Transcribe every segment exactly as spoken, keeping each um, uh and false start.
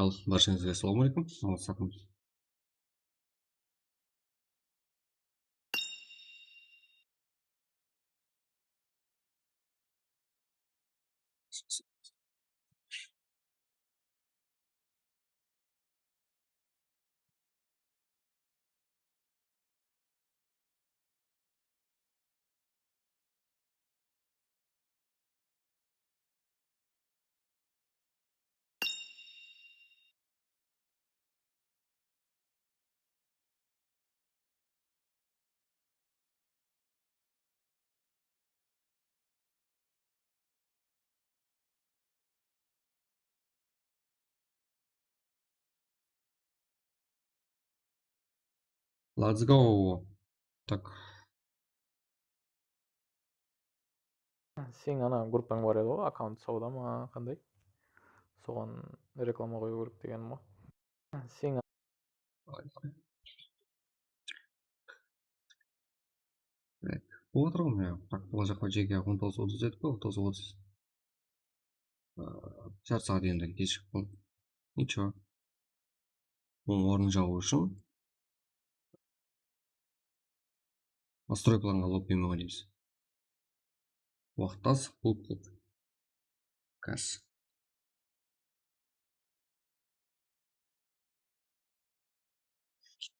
Al, bársheńizge assalawma aleykum. Aman saqlanıń. Let's go. Tak. Seniń ana gruppań bar edi ǵoy, akkaunt sawda ma, qanday? Soǵan reklama qoyıw kerek degenim ǵoy. Seniń Bol atır ǵoy, mine, bak, bul jaqqa jeke on toǵız otız dedik pe, on toǵız otız. Aa, járım saat endi keshigip qaldı. Nicho. Onıń ornın jabıw ushın настройкаларǵa login oynaymiz. Waqıttas, klub, klub. Kas.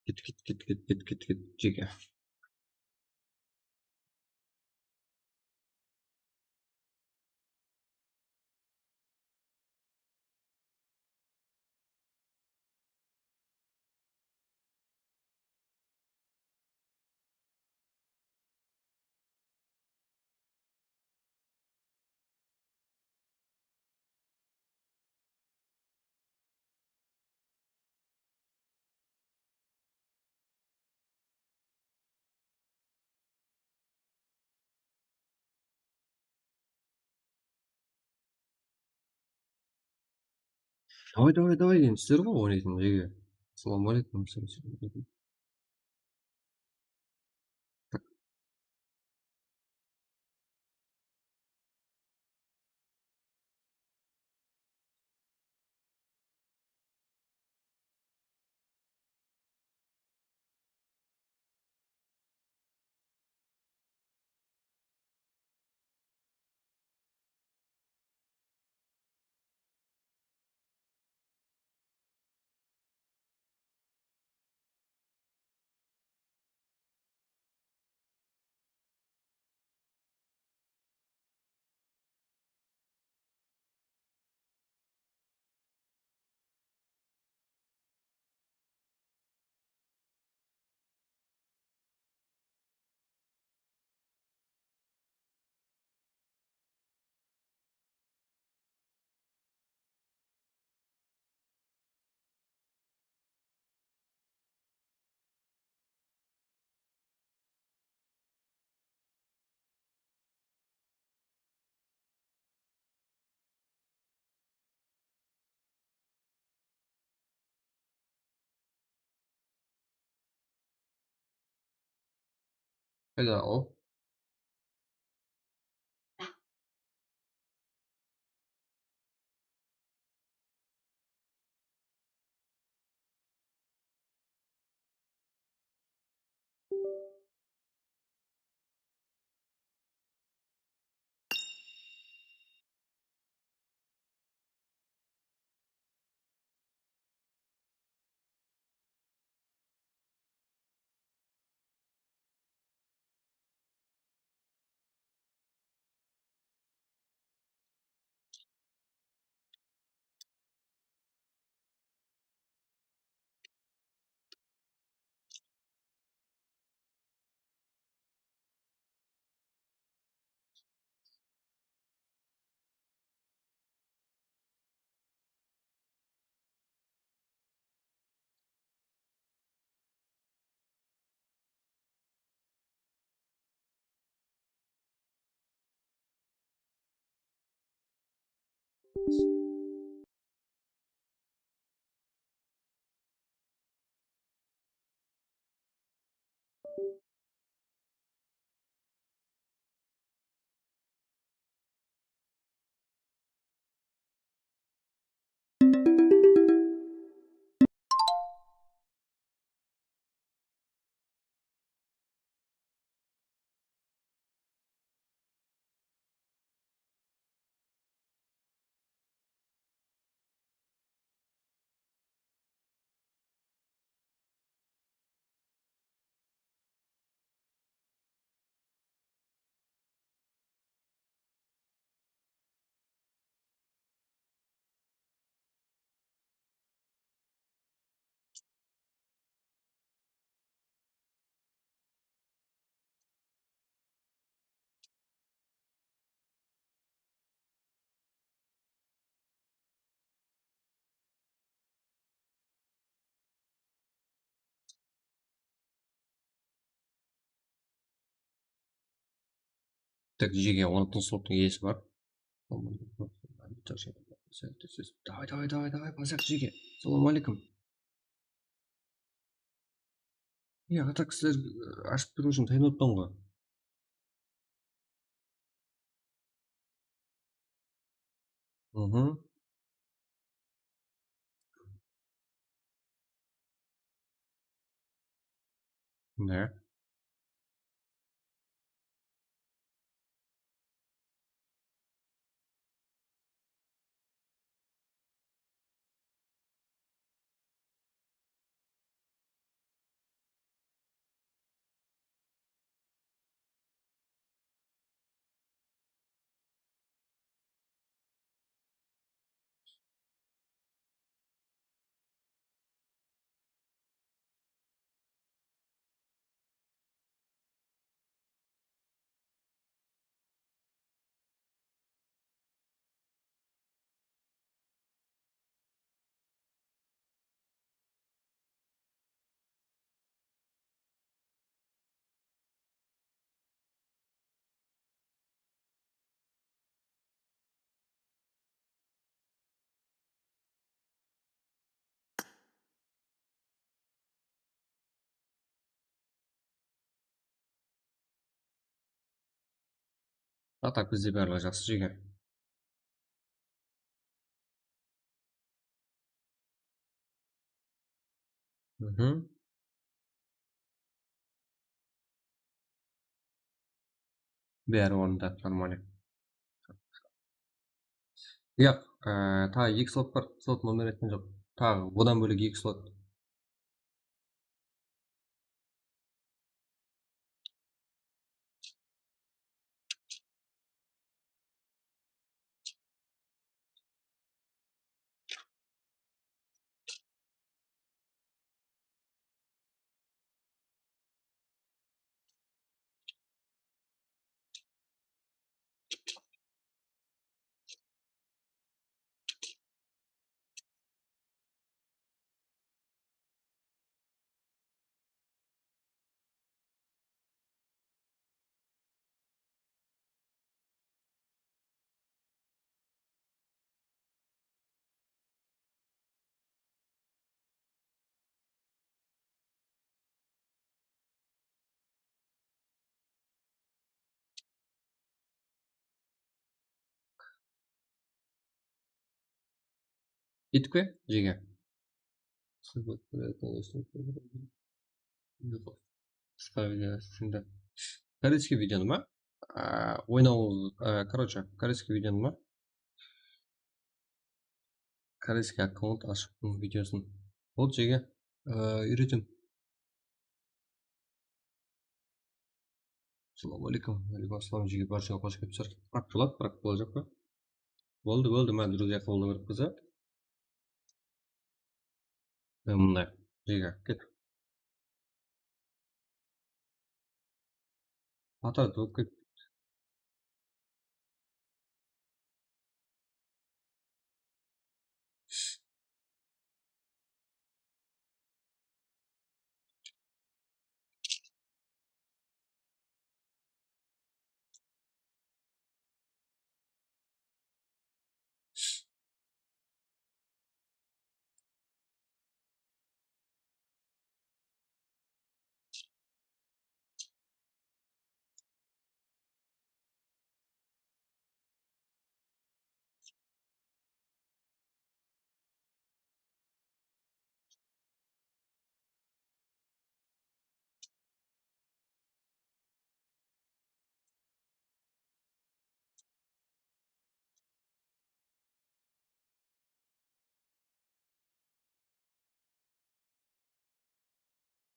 Ket, ket, ket, ket, ket, ket, ket, jeke. Davay, davay, davay, endi sizler ǵoy oynaytın, jeke. Assalawma aleykum. Hello. Tak, jege, on altınshı slottıń iyesi bar. Davay, davay, davay, davay, basaq jege. Assalawma aleykum. Ya, a tak sizler, e, ashıp beriw ushın tayınlatpan ǵoy. Mhm. Ne? A tak bizde barlıǵı jaqsı, jege. Mhm. Bári ornında, нормально. Yaq, e, taǵı eki slot bar. Slot nomer aytqan joq. Taǵı odan bólek eki slot. Kettik pe, jege? Qısqa video, şimdi. Корейский videonı ma? Aa, oynaw, aa, короче, корейский videonı ma? Корейский akkaunt ashıp, bunıń videosın. Boldı, jege. Aa, úyretem. Assalawma aleykum. Aleykum assalam, jege, barshangǵa xosh kelipsizler. Prak boladı, prak bolajaq pa? Boldı, boldı, mana, друзья qılıp berippiz, a? Mına, jege, ket. Ata, dop ket.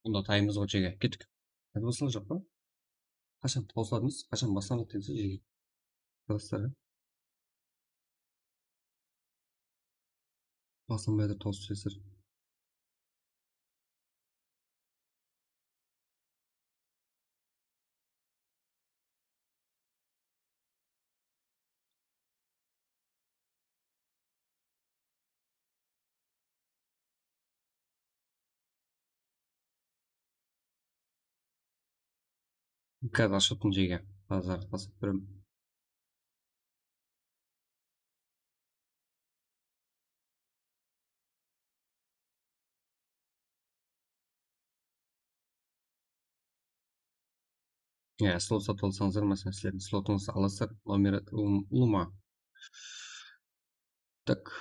Bunda tayımız ǵoy, jege. Kettik. Házir baslanǵan joq pa? Qashan tawsıladı emes, qashan baslanǵan degenshe, jege. Qarasalar, a? Baslanbay atır, tawsıp jibersizler. Gaz ashıp atırmız, jege. Házir tasıp beremen. Ya, slot satıp alsańızlar, máselen, sizlerdiń slotıńızdı alasızlar, nomeri um, ulıwma. Tak.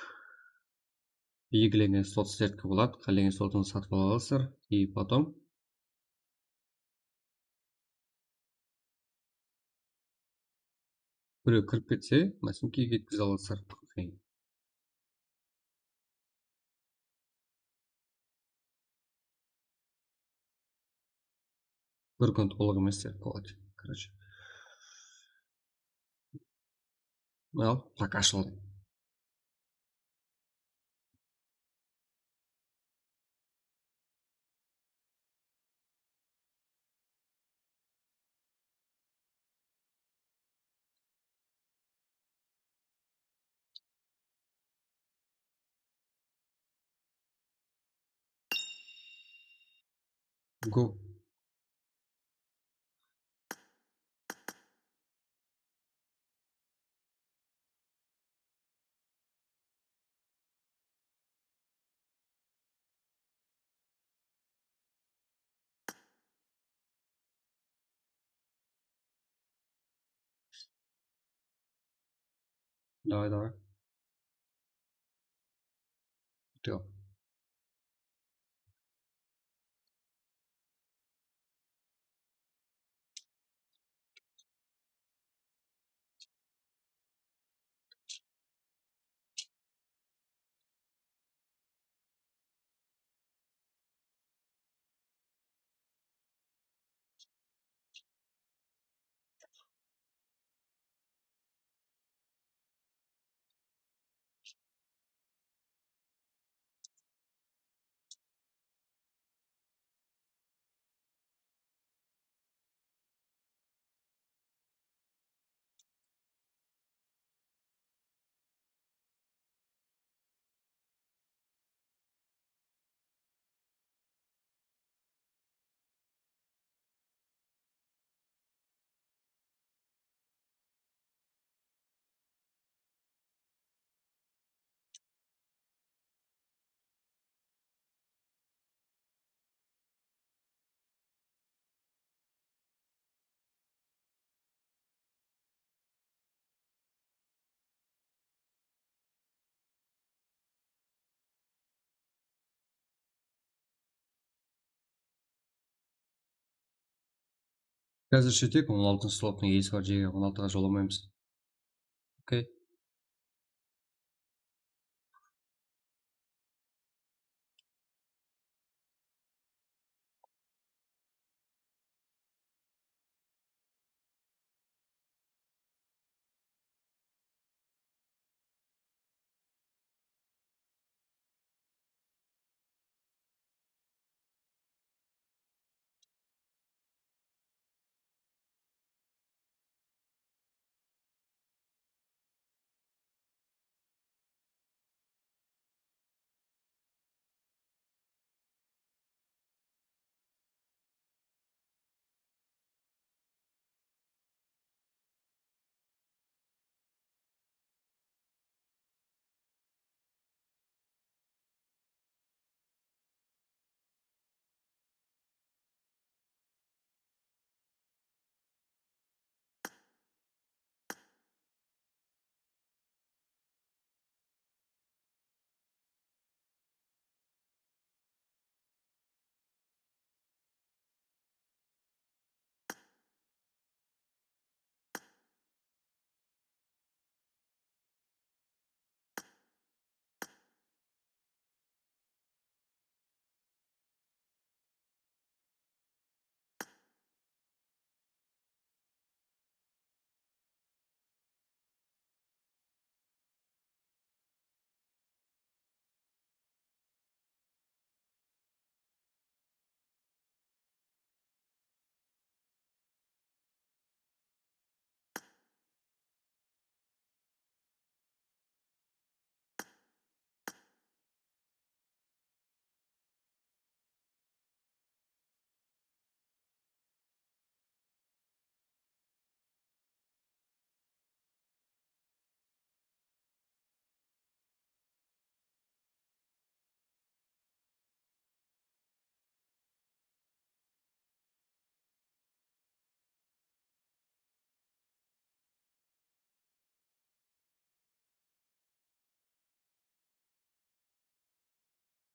Egilegen slot sizlerdiki boladı, qállegen slotıńızdı satıp ala alasızlar. И потом birew kirip ketse, máselen, key ketkize alasızlar. Bir kún tolıq emes dep boladı, короче. Al, пока ashıldı. Go. Давай, давай. Всё. Házirshe tek on altınshı slottıń iyesi bar jerge on altıǵa jolamaymız. Okey.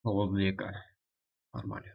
Toǵız eki. Нормально.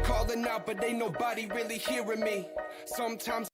Calling out, but ain't nobody really hearing me. Sometimes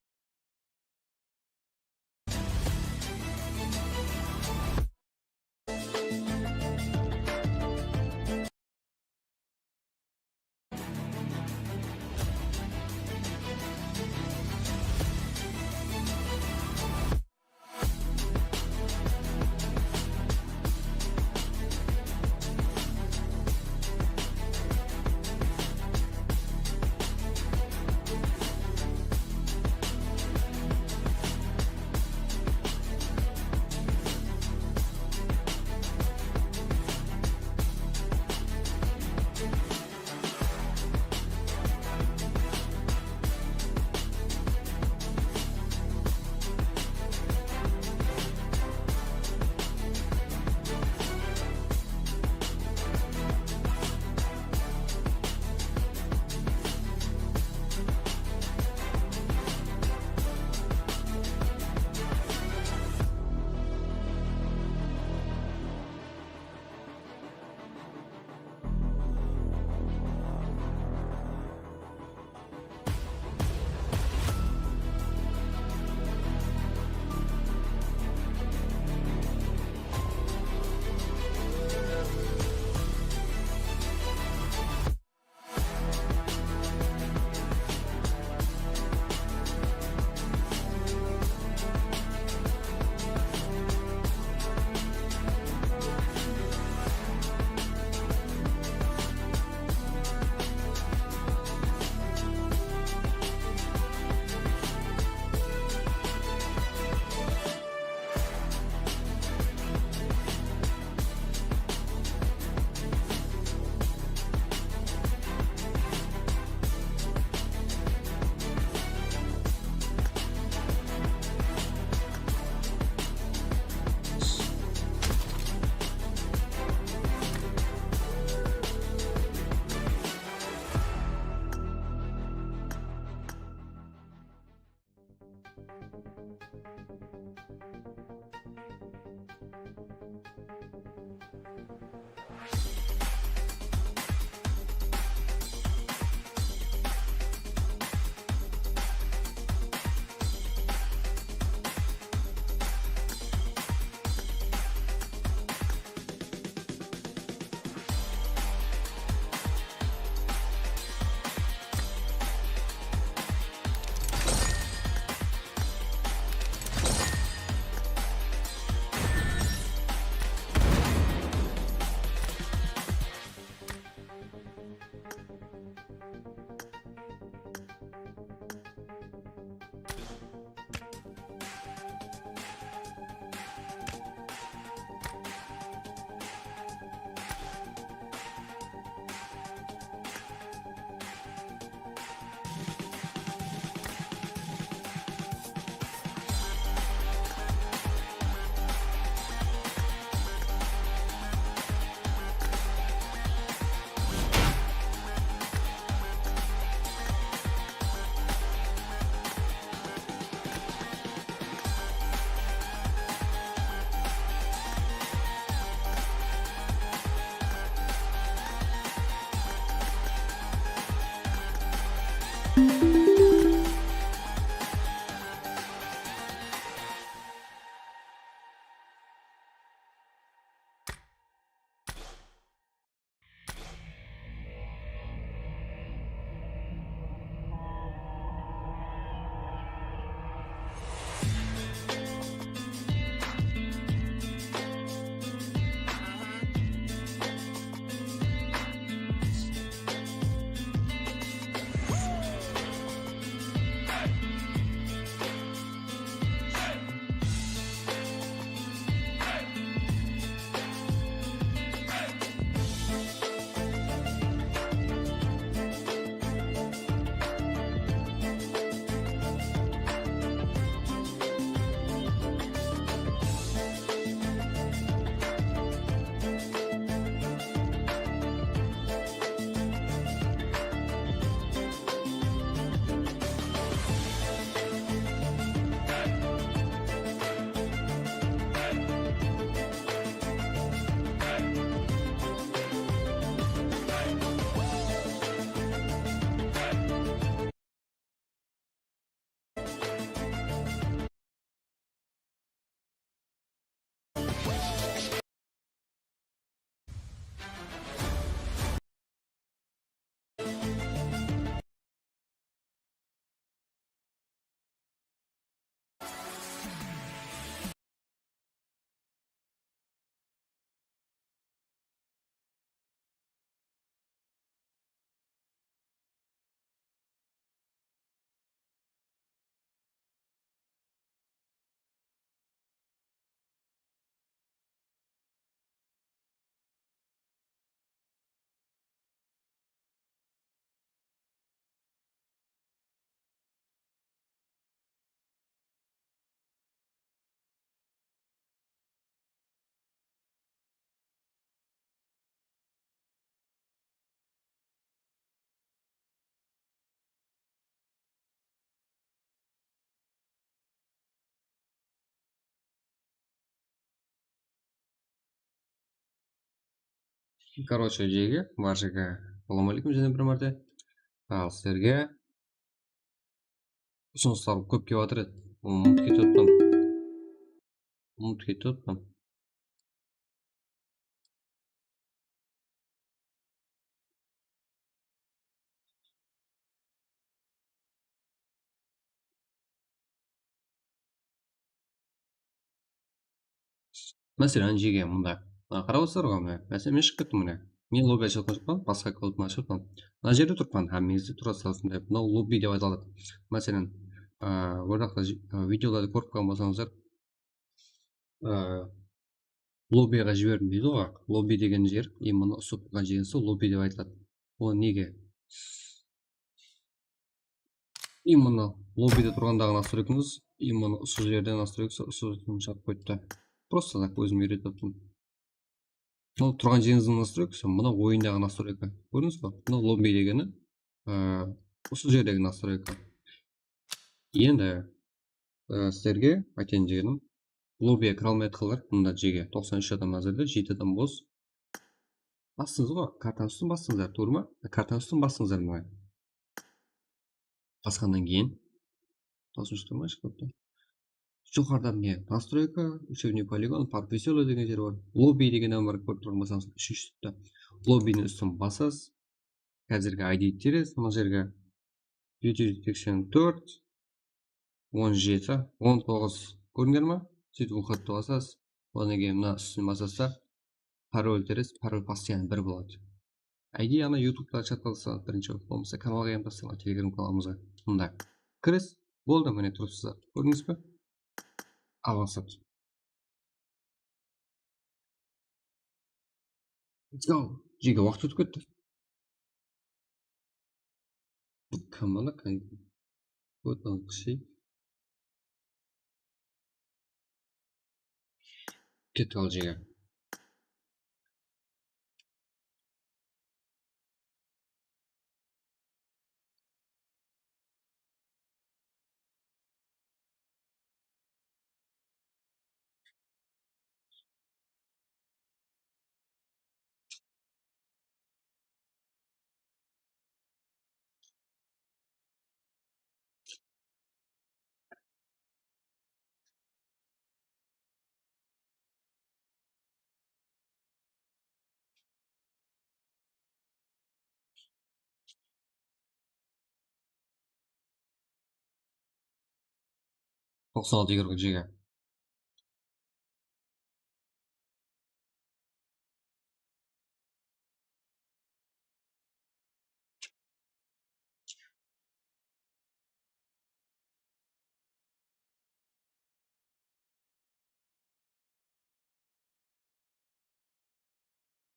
Короче, jege, barshege assalawma áleykum jáne bir márte. Al, sizlerge usınıslar kóp kelip atır edi. Umıtıp ketip atırman. Umıtıp ketip atırman. Máselen, jege mında. Mına qarap otırsızlar ǵoy, mine. Máselen, men shıǵıp kettim, mine. Men lobbi ashıp atırman, basqa akkauntımdı ashıp atırman. Mına jerde turıppan, hámmeńizde turasızlar usınday. Mınaw lobbi dep aytıladı. Máselen, a, ortaqta j-, a, videolardı kórip qalǵan bolsańızlar, a, lobbiyaǵa jiberdim deydi ǵoy. Lobbi degen jer, именно usı turǵan jeringiz lobbi dep aytıladı. Ol nege? Именно lobbide turǵandaǵı nastroykanız, именно usı jerden nastroykası usı jerden shıǵıp qoyıptı. Просто так ózim úyretip atırman. Mınaw turǵan jerińizdiń nastroykası, mınaw oyındaǵı nastroyka. Kórdińiz ba? Mınaw lobbi degeni, ı, usı jerdegi nastroyka. Endi, ı, sizlerge aytayın degenim, lobbiye kire almay atqanlar, mında jege toqsan úsh adam házirde, jeti adam bos. Bastıńız ǵoy, kartanıń ústin bastıńızlar, tuwrı ma? Kartanıń ústin bastıńızlar mına. Basqannan keyin toqsan úsh adam shıǵıptı. Joqarıda mine, nastroyka, учебный полигон, park весёлый degen jer bar. Lobbi degen hám bar, kórip turǵan bolsańız, úshinshi topta. Lobbiniń ústin basasız. Házirgi I D teresiz, mına jerge jeti júz seksen tórt, on jeti, on toǵız. Kórdińler ma? Sóytip выходты basasız. Odan keyin mına ústine basasız da, parol teresiz, parol постоянно bir boladı. I D ana YouTubeta chatqa taslańız birinshi bolıp, bolmasa kanalǵa hám taslańız, Telegram kanalımızǵa. Mında kiresiz, boldı, mine turıpsızlar. Kórdińiz be? Alǵısadı. Let's go. Jege, waqıt ótip ketti. Komanda kaydı. Вот он кіші. Kettik al jege. Toqsan altı yigirma jege.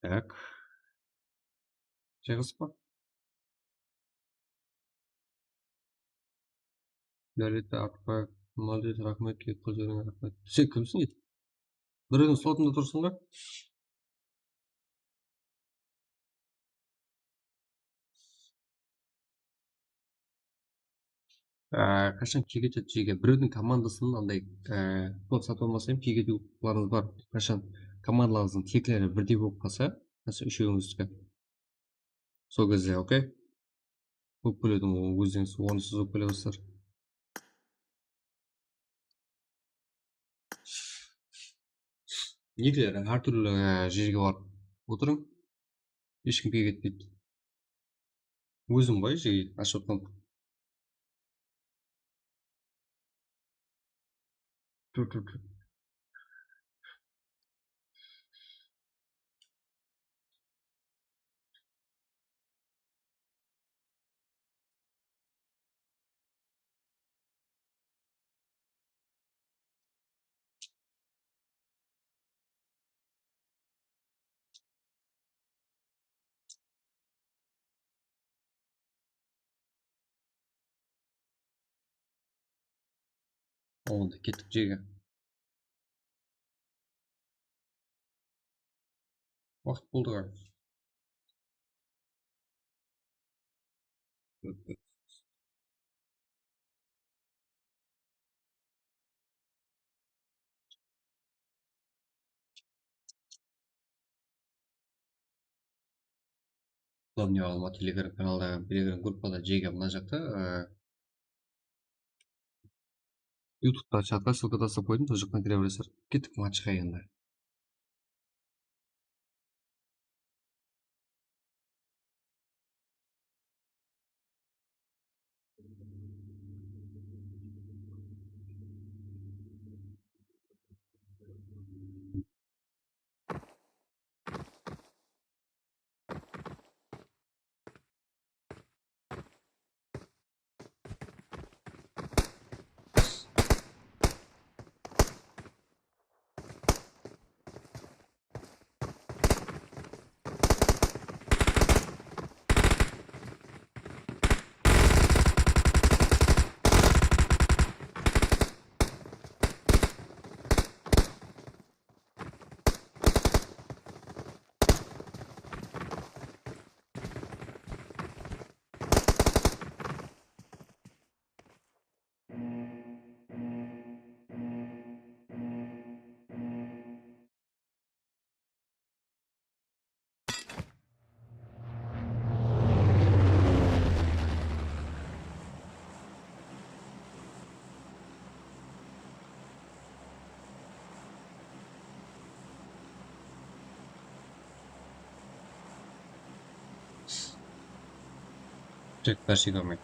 Так. Jayǵasıp pa? Dárete Artbaev, молодец, raxmet, kelip qol jiberiń, raxmet. Sen kimsiń, ey? Birewdiń slotında tursın ǵoy. Á, qashan kiyik etedi jege, birewdiń komandasın anday, á, slot satıp almasa hám kiyik etiwlarıńız bar. Qashan komandalarıńızdıń tekleri birdey bolıp qalsa, máselen, úshewińizdiki. Sol gezde, okey? Ókpelediń óziniń ornısız ókpelep baslar. Niklerde hár túrli jerge barıp otırıń. Hesh kim kiyik etpeydi. Ózim ǵoy jege ashıp atqan. Tur, tur, tur. Onda kettik jege. Waqıt boldı ǵoy. Главный alma Telegram kanalda, Telegram gruppada jege mına jaqta, e, YouTubeta chatqa ssılka taslap qoydım, sol jaqtan kire beresizler. Kettik, matchqa endi. Tek bárshe kórmeydi.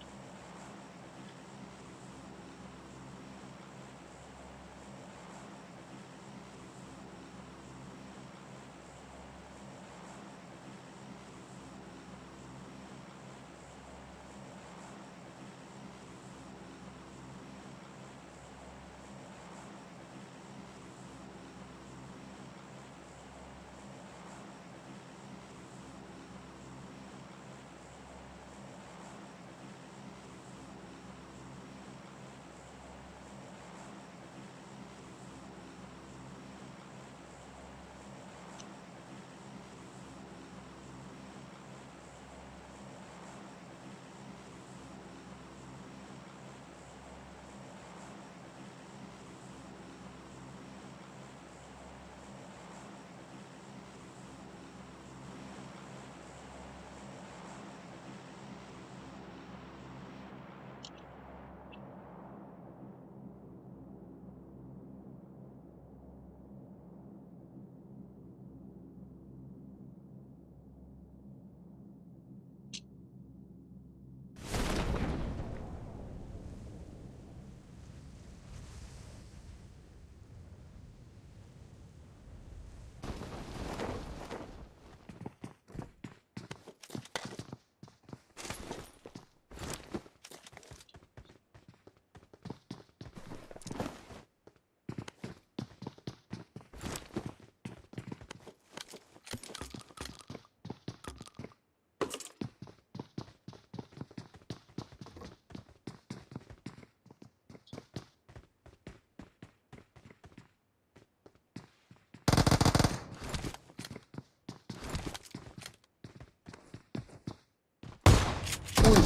Oy.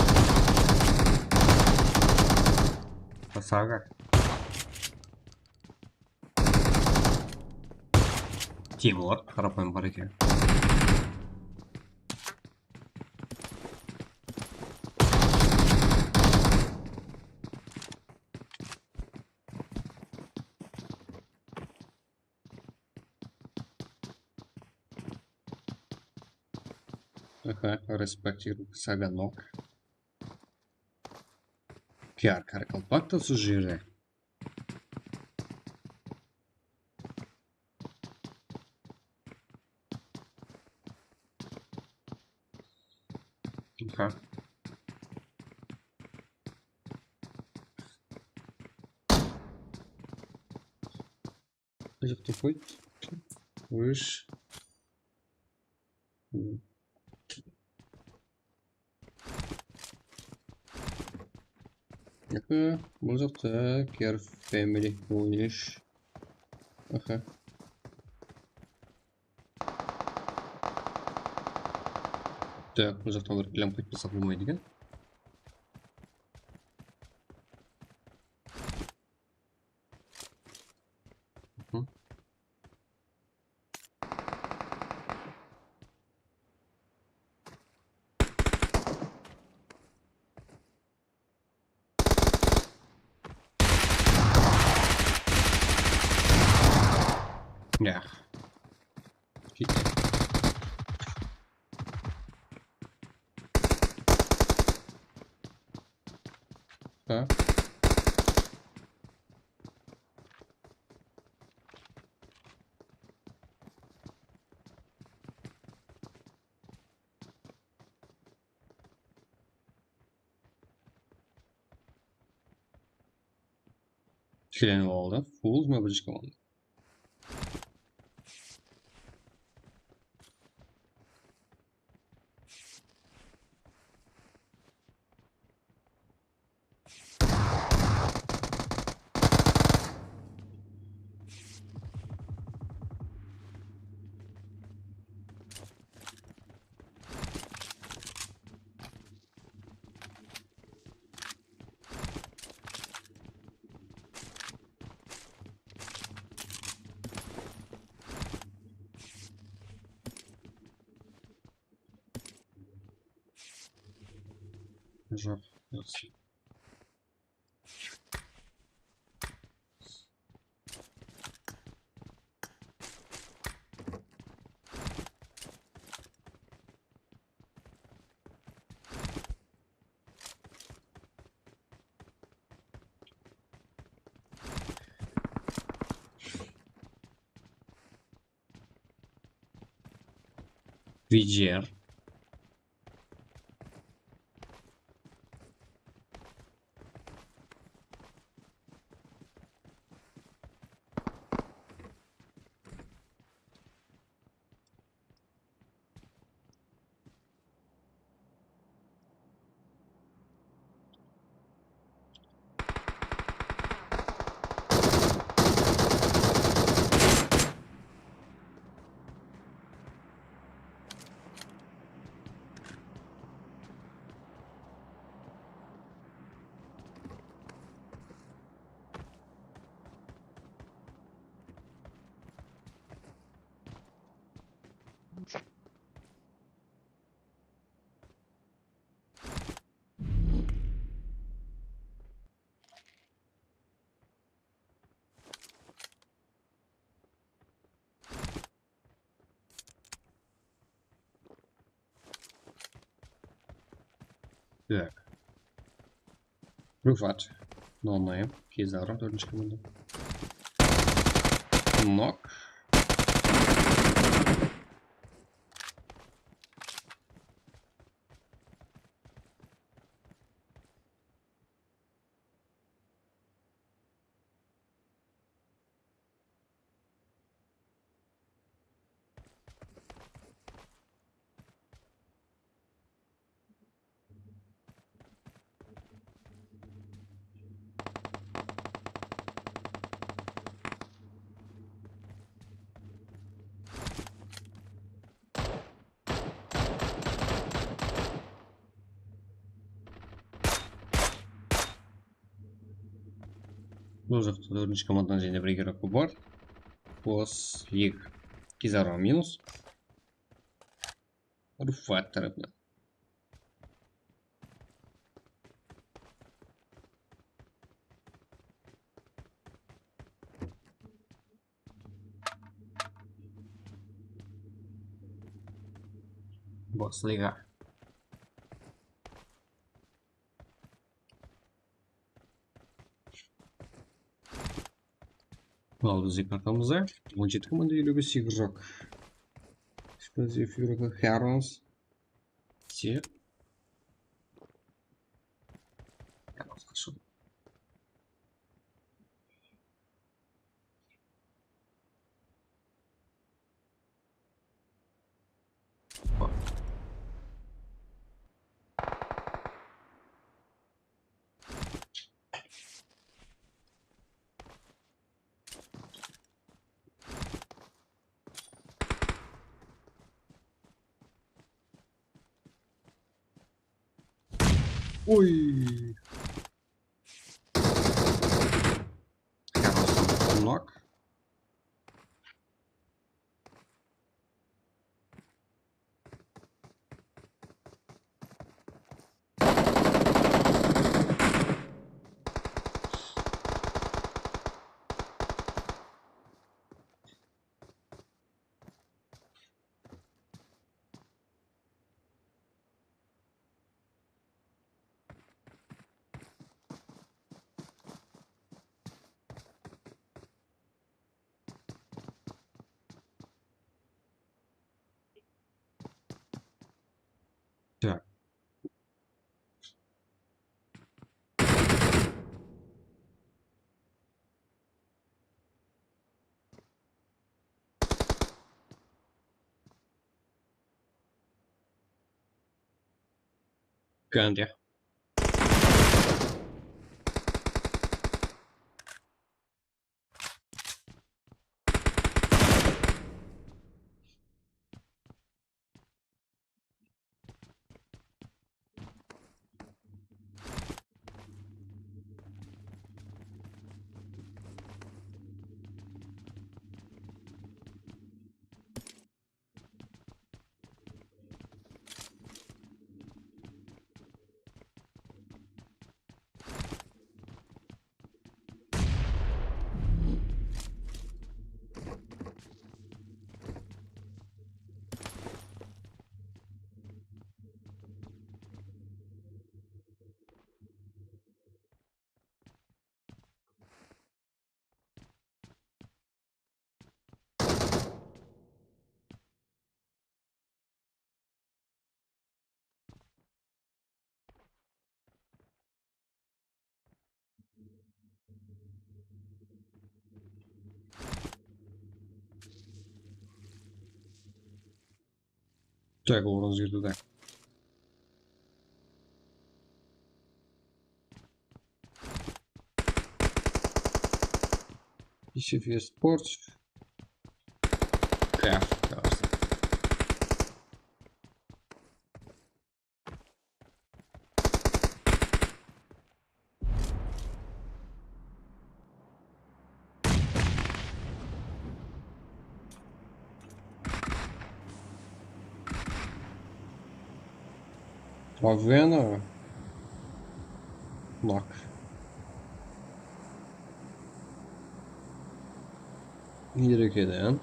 Saga. Timur, qarapayım bar eken. Aha, respect, Saganok. Kiyar Karkalpak ta usı jerde. Aha. Qıyıqtı qoy. Ósh. Aha, bul jaqta Care Family on úsh. Aha. Tak, bul jaqtan bir kilem qaytpasaq bolmaydı eken. Mhm. Ya. Ketti. Ha. Tiklenip aldı. Full mı birinshi komanda? Joq, jaqsı. Vijer. Так. Rufat. No name. Kizar, dórdinshi komanda. Nok. Bul jaqta dórdinshi komandanıń jáne bir igroki bar. Pos eki. Kizarva minus. Rufat tarafınan. Basliga. Al, bizde kartamızda on jeti komanda, eliw bes igırjaq. Эксплозив игрока Herons. Все. Herons qashıp. Oy. Nok. Так. Gánde. Так, orın jerde de. Ещё Sports. Кайф, кажется. Avena. Bak. Nerekeden?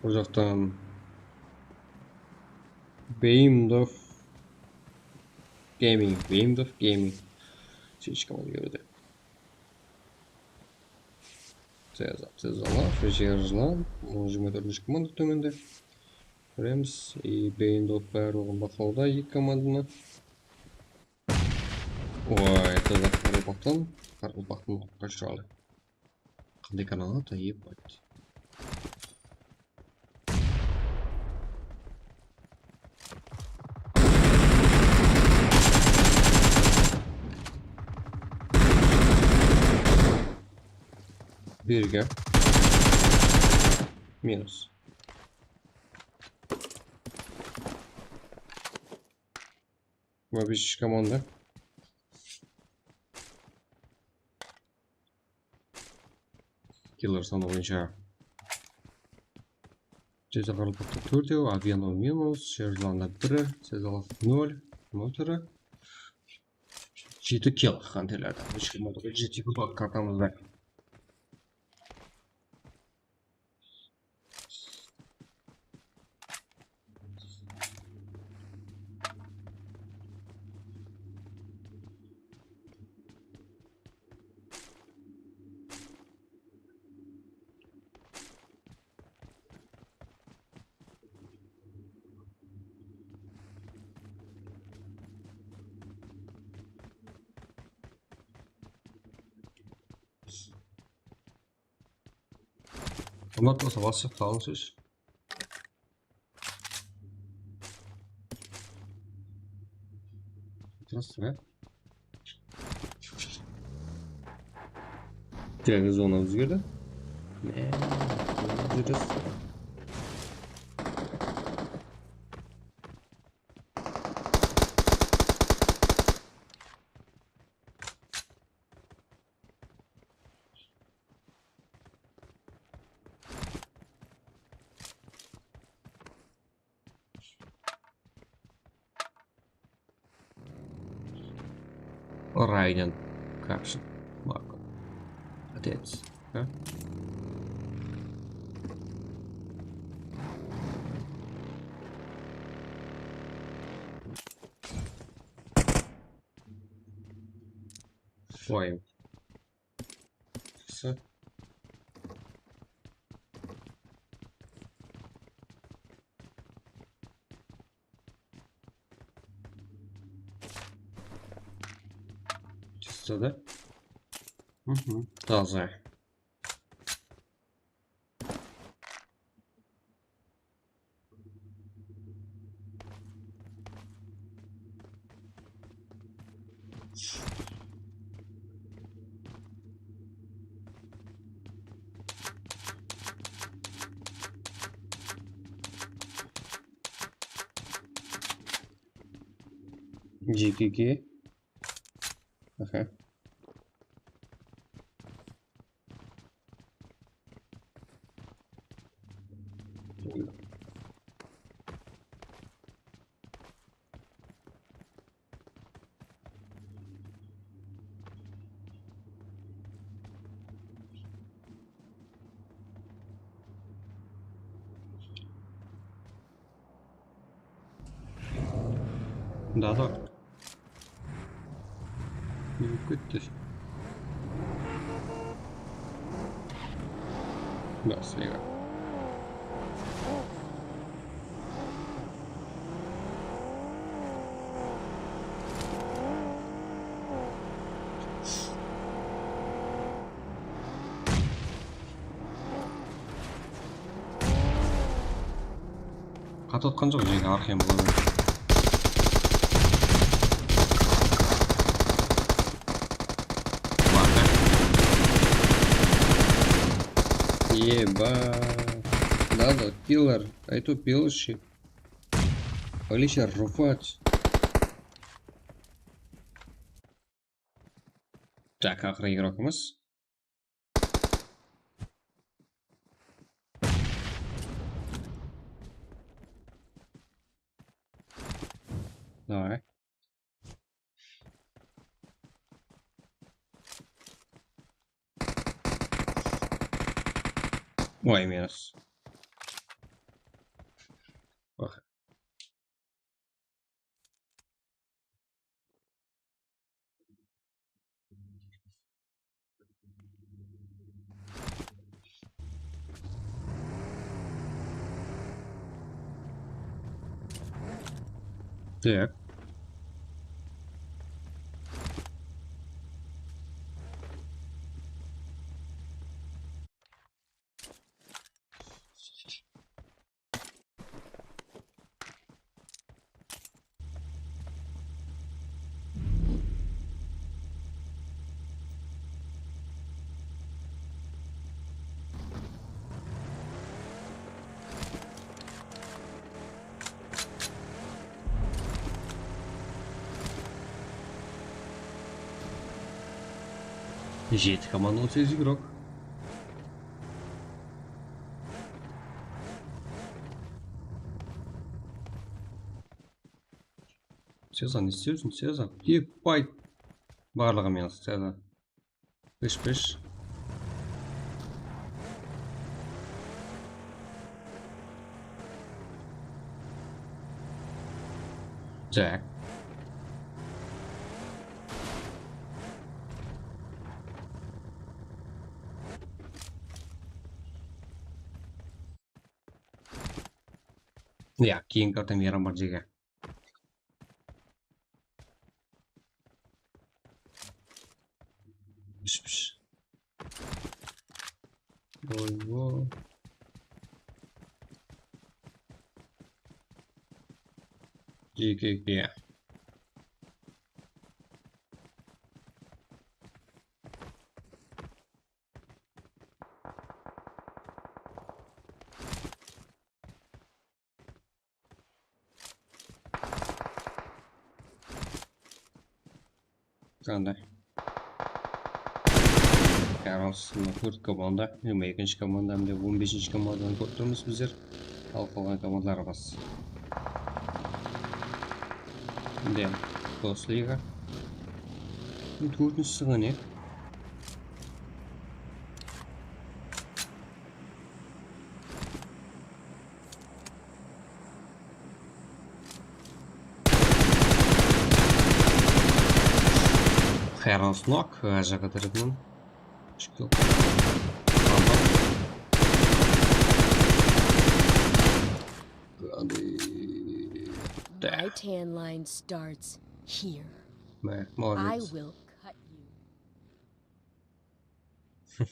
Bul jaqtan Beimdov Gaming, Beimdov Gaming. Sheshka ol jerde. Tez, tez ala, Jerjlan, on jigirma tórtinshi komanda tómende. Kóremiz, и Beimdov barlıǵın baqlawda eki komandını. Oy, tez Qaraqalpaqtan, Qaraqalpaqtan qoshıladı. Qanday kanal atı, ебать. Birge. Minus. Jigirma besinshi komanda. Killer sanı boyınsha Jezaqarlıqta tórtew, Avianov minus, Jerjlanda biri, Sezalov nol, nol tiri. Jeti kill Hunterlerden. Jeti kill kartamızda. Hurmatlı sawasshı, saǵın sóz. Здравствуй. Jáne zona ózgerdi. Ne? Zona ózgerdi. Raiden Kapşin. Marko. Отец. A? Vay. Qısı. Taza. Mhm, taza. G K K. Aha. Да, да. Yürip ketti. Baslayıq. Qatı atqan joq, jeke arqayın bola ber. Eba. Надо, пилар. Aytu pil shit. Полиция рубать. Так, aqırı игрокımız. Давай. Oy, minus. Baq. Так. Jeti komanda, on segiz igrok. Sezan, ne isteysiń, Sezan? Epay. Barlıǵı menen, Sezan. Úsh, bes. Tak. Ya, keyingi karta miyram bar, jeke. Pis, pis. Oybo. G K K. Qanday? Yaralısında tórt komanda, jigirma ekinshi komanda, hám de on besinshi komandanı kórip turmız bizler. Al, qalǵan komandalar bas. Endi Bundesliga. Tórtinshi sırǵan, ya. Xayırlısın, ǵajaǵa tarafınan. My tan line starts here. Mine, I molodec. Will cut you Ha,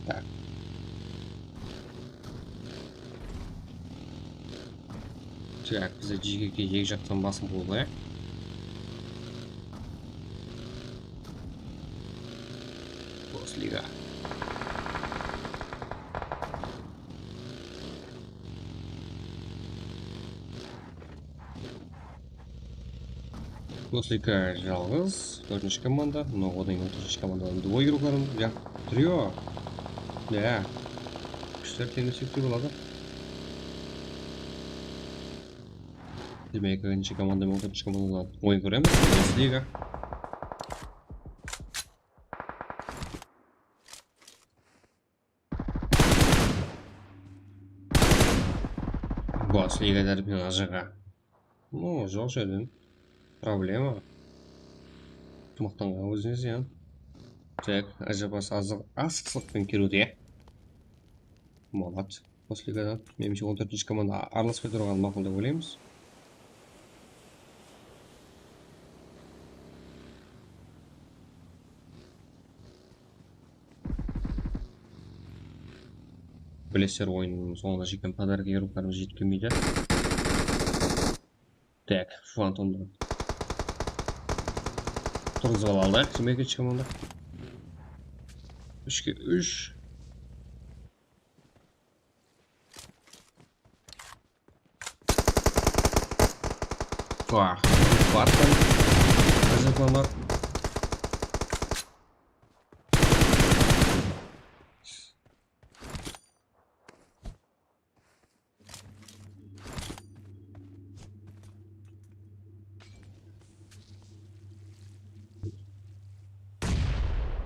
tak. Tak, bizde G K K eki jaqtan basım boldı, ya. Bosliga. Bosliga jalǵız, tórtinshi komanda, mına odan keyin tórtinshi komanda dvoy rukarım, ya, trio. Ya. Kúshler teńlesek te boladı. Demek, birinshi komanda menen tórtinshi komandadan oyın kóremiz. Bosliga. Bosliga tárepinen ajıǵa. No, joq jerden. Problema. Mıqtanǵan ózine zıyan. Tak, ajaba asıq, asıqsıqpen kiriwde. Molodec. Bosligadan. Menimshe, on tórtinshi komanda aralaspay turǵanı maqul dep oylaymız. Bilesizler, oyınnıń sońına jetken podarka yaruqlarımız jetip kelmeydi. Tak, Fantomdı turǵızıp alayıq, demek, eshkim onda. Úshke úsh. Vah, battım. Ajaplanlar.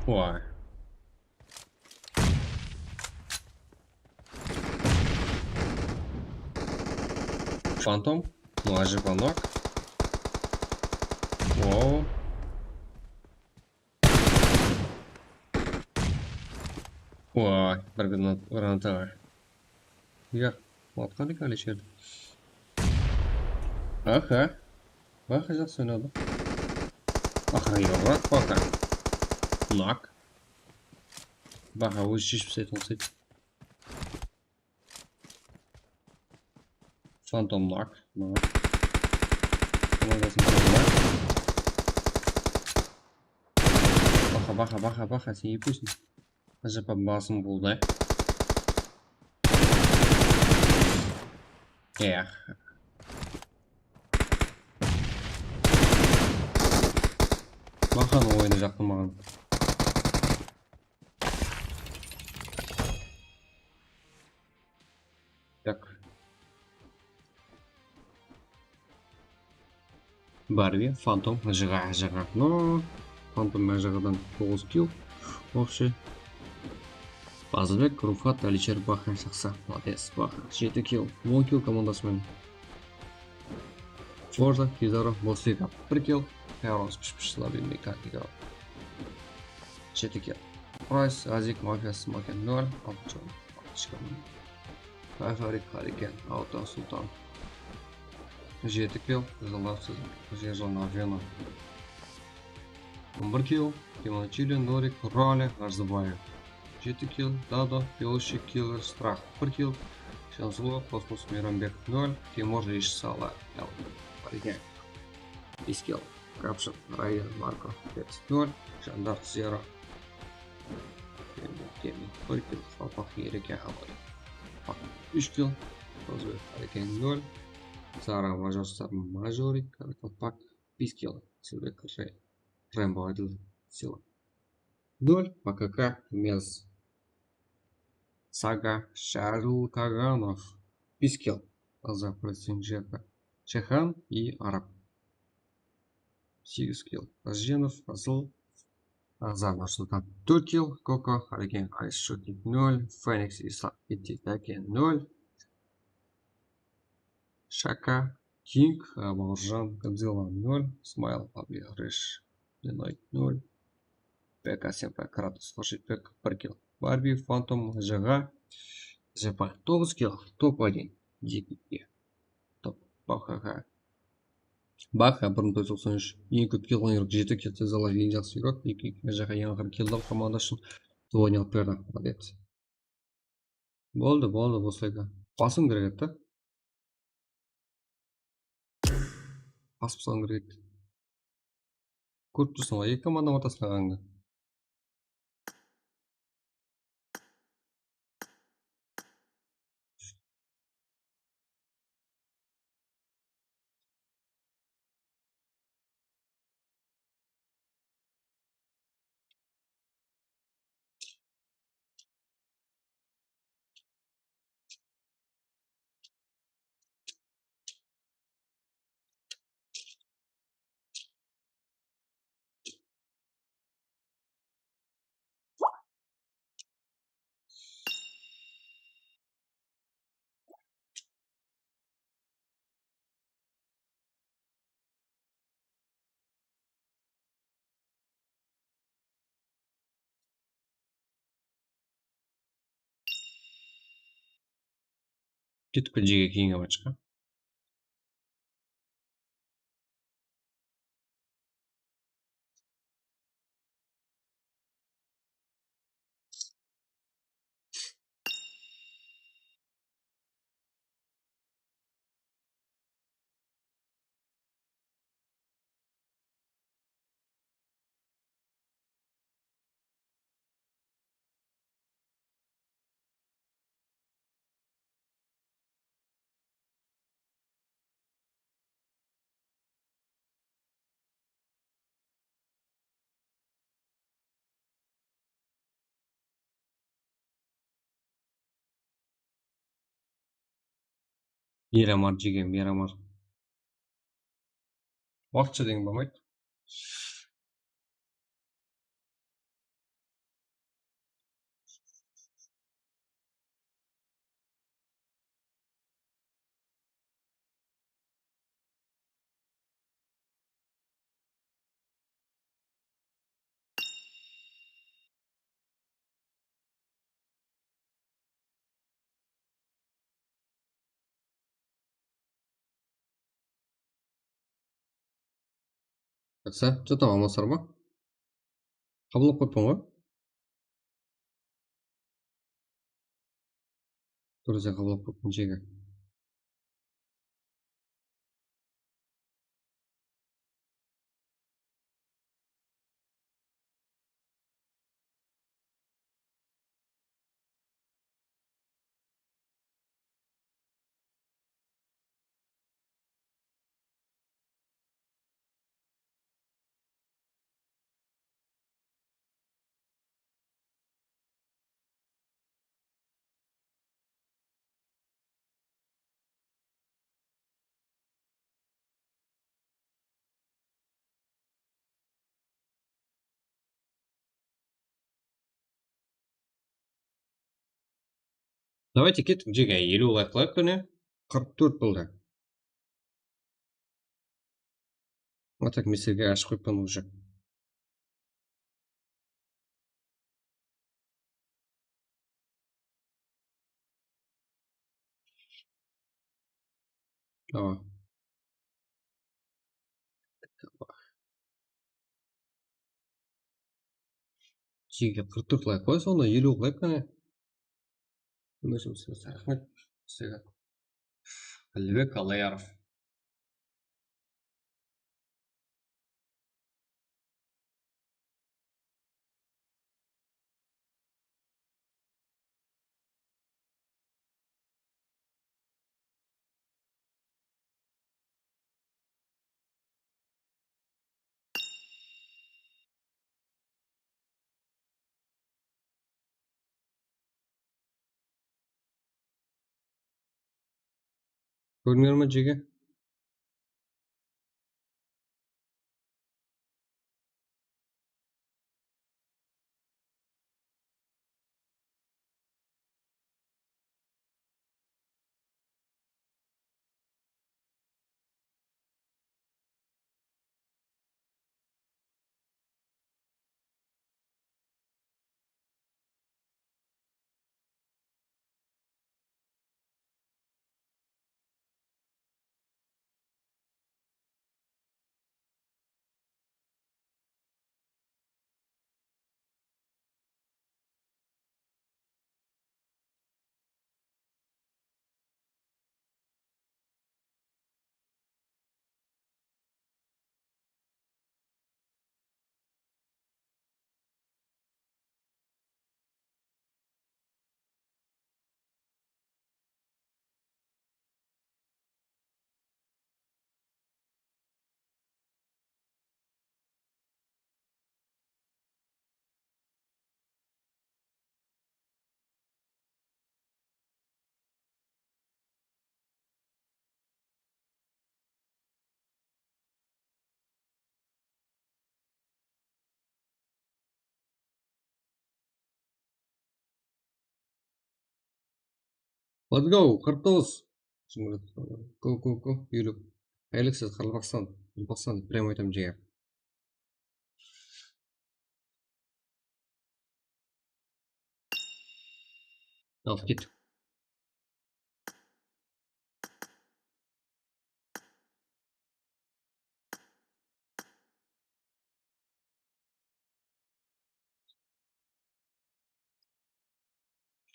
Vay. Fantom. Mına ajaplanlar. Wow. Vay, bir granat, granata bar. Ya, atqan eken Alişerdi. Aha. Baha jaqsı oynadı. Aqırı yoraq Baha. Nak. Baha ózi sheship taslaydı uqsaydı. Fantom nak. Mına. Komandasın bıraktılar. Baha, Baha, Baha, Baha, sen epesiń. Ajaba basım boldı. Eh. Bahanıń oyını jaqtırmaǵan. Tak. Barbi, Fantom, Ajıǵa, Ajıǵa. No, Fantom, Ajıǵadan toǵız kill. Общий. Bazıbek, Rufat, Alicher, Baha, jaqsı. Молодец, Baha. Jeti kill. On kill komandası menen. Forza, Kizaro, Bosliga. Bir kill. Heroes, pish-pish, slabinniy kartika. Jeti kill. Price, Azik, Mafia, Smoken, nol. Altı kill. Kayfarik, Hariken, Auto, Sultan. Jeti kill, Qızıllar, Siz, Jezona, Vena. On bir kill, Timonchili, Norik, Rale, Arzıbaev. Jeti kill, Dado, Belushi, Killer, Strah. Bir kill, Shanzulo, Kosmos, Meyranbek, nol, Timur, Ish, Sala, L. Hariken. Bes kill. Rapshın, Rail, Marko, Pet, nol, Jandar, zero. Kemi, bir kill, Qalpaq, Ereke, Abay. Úsh kill, Rozbek, Hariken, nol, Zara, Major, Sarma, Majori, Qalpaq, bes kill, Silbek, Re-, Rembo, Adil, Sila, nol, P K K, Mez, Saga, Sharul Kaganov, bes kill, Azar, Prezidenjeka, Shehan и Arab. Segiz kill. Rajenov, Asıl, Azar, Nursultan, tórt kill. Koko, Hariken, Alis, Shotnik, nol. Feniks, Islam, Iti, Take, nol. Shaka, King, Bauırjan, Godzilla, nol. Smile, Pablo, Resh, Denoyt, nol. P K S P, Kratos, Xurshidbek, bir kill. Barbi, Fantom, Jıǵa, Zepa, toǵız kill. Top один. Дикий. Top. Бахаха. Baka, bir mıń tórt júz toqsan úsh. Eń kóp kill alǵan igrok jeti kill, Tezalay eń jaqsı igrok, eki, eki jaqqa eń aqırı kill alǵan komanda ushın. Duaniyal Perda, molodec. Boldı, boldı, boslayka. Basıń kerek edi da. Basıp salıń kerek edi. Kórip tursıń ǵoy, eki komandanıń ortasında qalǵandı. Ketip kel, jege, keyingi matchqa. Miramar, jigem, Miramar. Waqıtsha degen bolmaydı. Jaqsı, jataman, almasar ma? Qabıllap qoyıppan ǵoy. Durıs, sen qabıllap qoyıppan, jege. Давайте kettik, jege, eliw layk qılayıq, qáne. Qırq tórt boldı. A tak, men sizge ashıp qoyıppan уже. Awa. Jege, qırq tórt layk qoy, sonda eliw qılayıq, qáne. Raxmet sizge. Allibek Allayarov. Kórdińler ma, jege? Let's go, qırq toǵız. Go, go, go, yúrip. Qayerliksiz, Qaraqalpaqstan, Qaraqalpaqstan, прям aytam, jeger. Al, ket.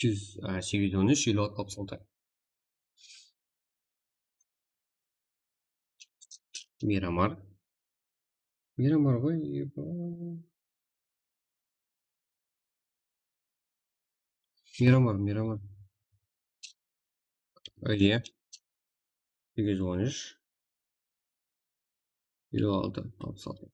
Úsh júz, á, segiz júz on úsh, elli altı, alpıs altı. Miramar. Miramar ǵoy, eba. Miramar, Miramar. Áye. Segiz júz on úsh. Elli altı, alpıs altı.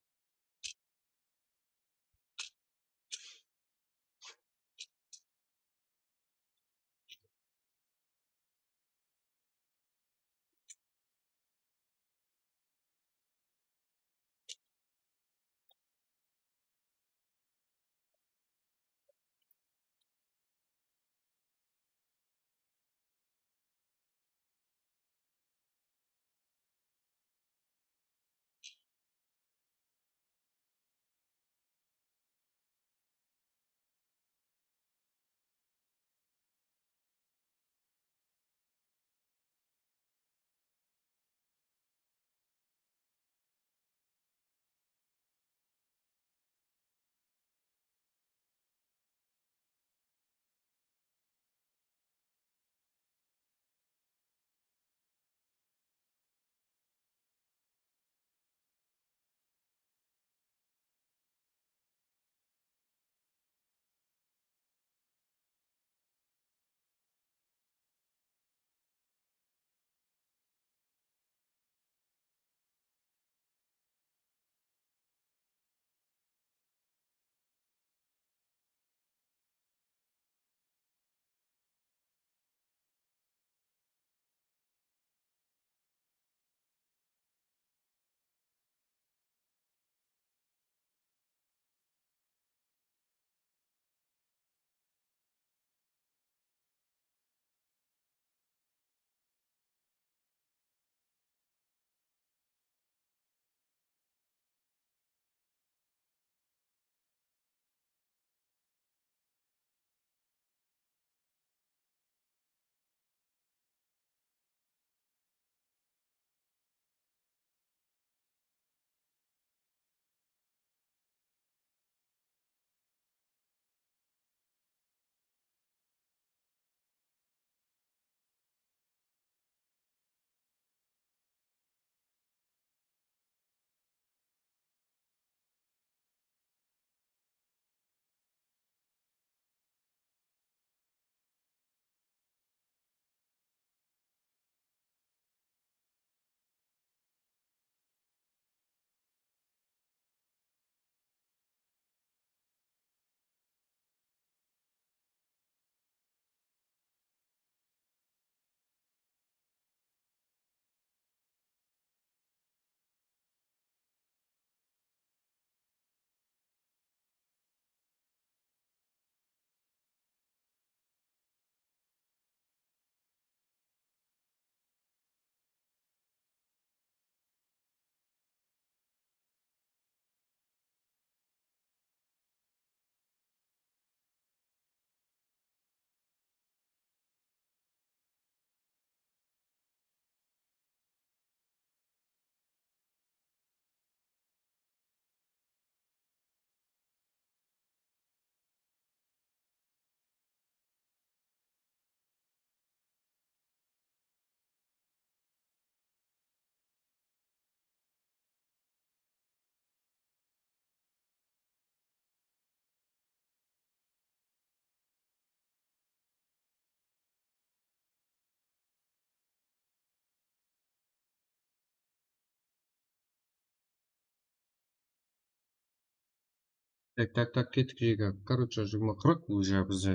Tak, tak, tak, kettik, jeke. Короче, jigirma qırq уже bizde.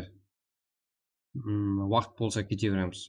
Hmm, waqıt bolsa kete beremiz.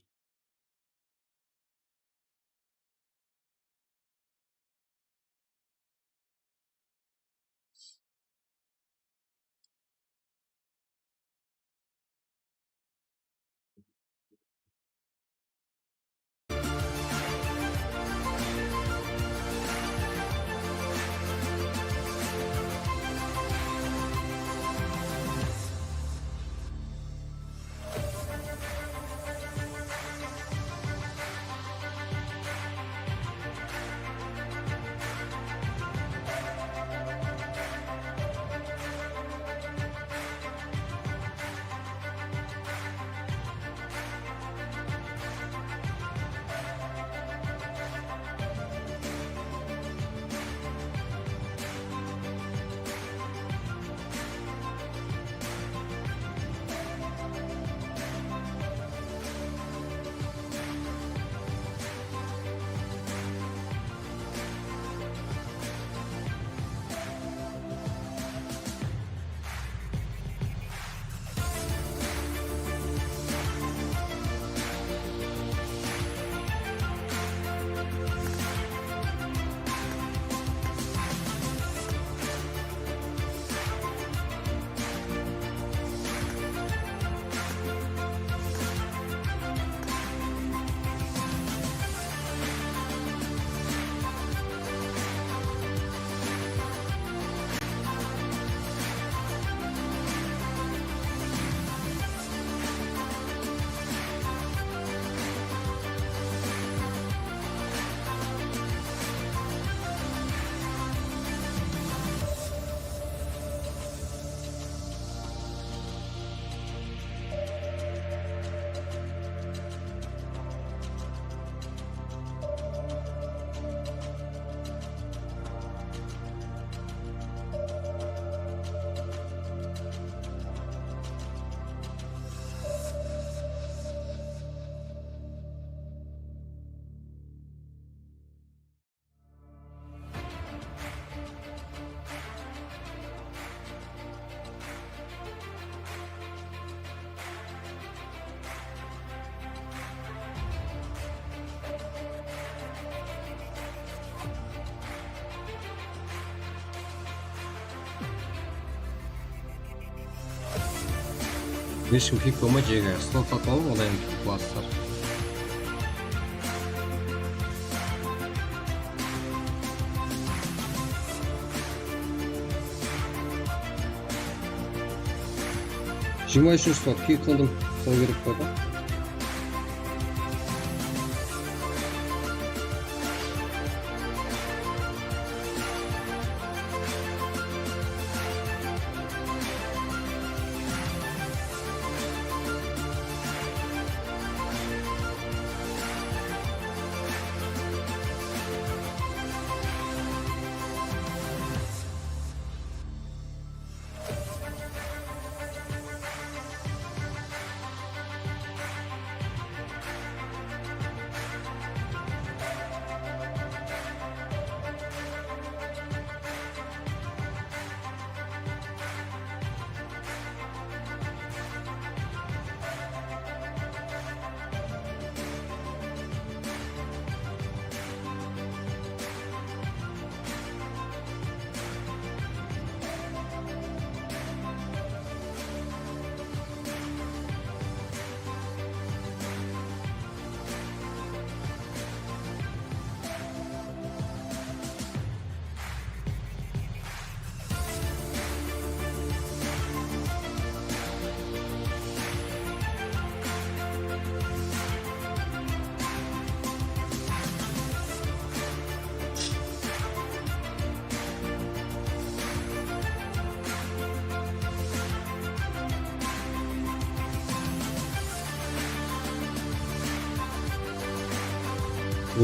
Hesh kim kiyik bolmaydı, jege slot satıp alıp, odan keyin kiyik alasızlar. Jigirma úshinshi slot, kiyik qıldım. Sol kerek pa?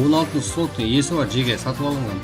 On altınshı slottıń iyesi bar, jege, satıp alınǵan.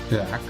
Так.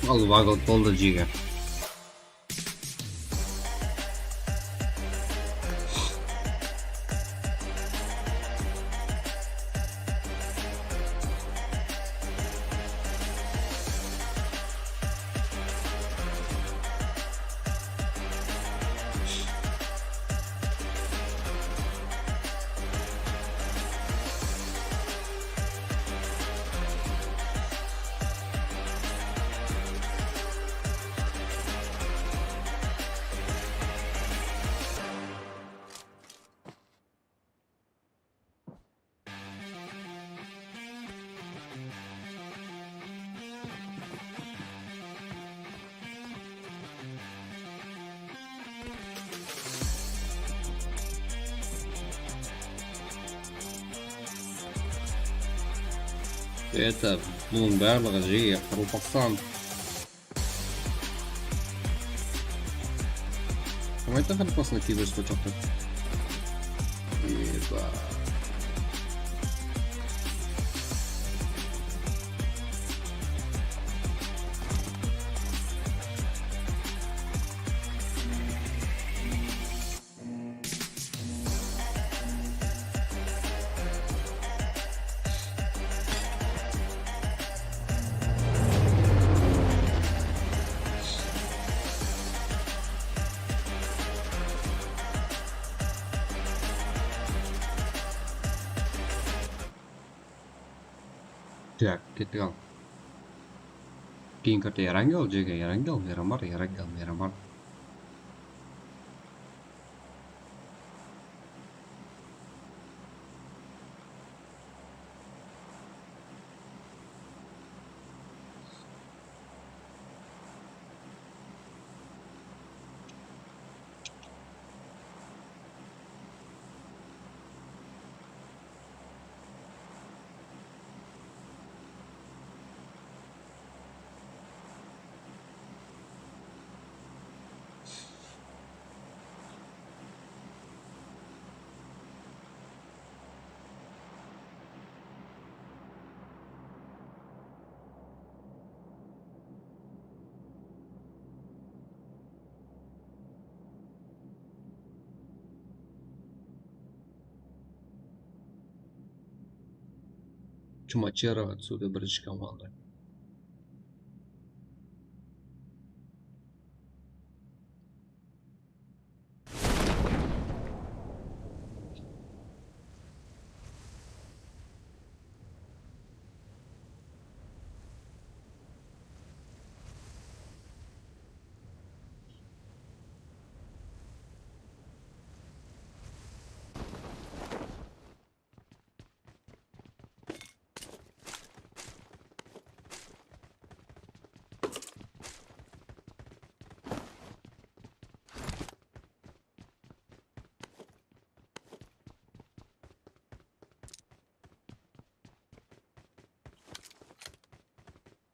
Al, wagl boldı, jege. Это, bunıń barlıǵı jege qırpıqsan. Kim ayttı qırpıqsan kiyberip qoyacaq dep? Eba. Так, kettik al. Keyin kirdi Erangel, jege Erangel, Miramar, Erangel, Miramar. Chumacheraǵa túsiwde birinshi komanda.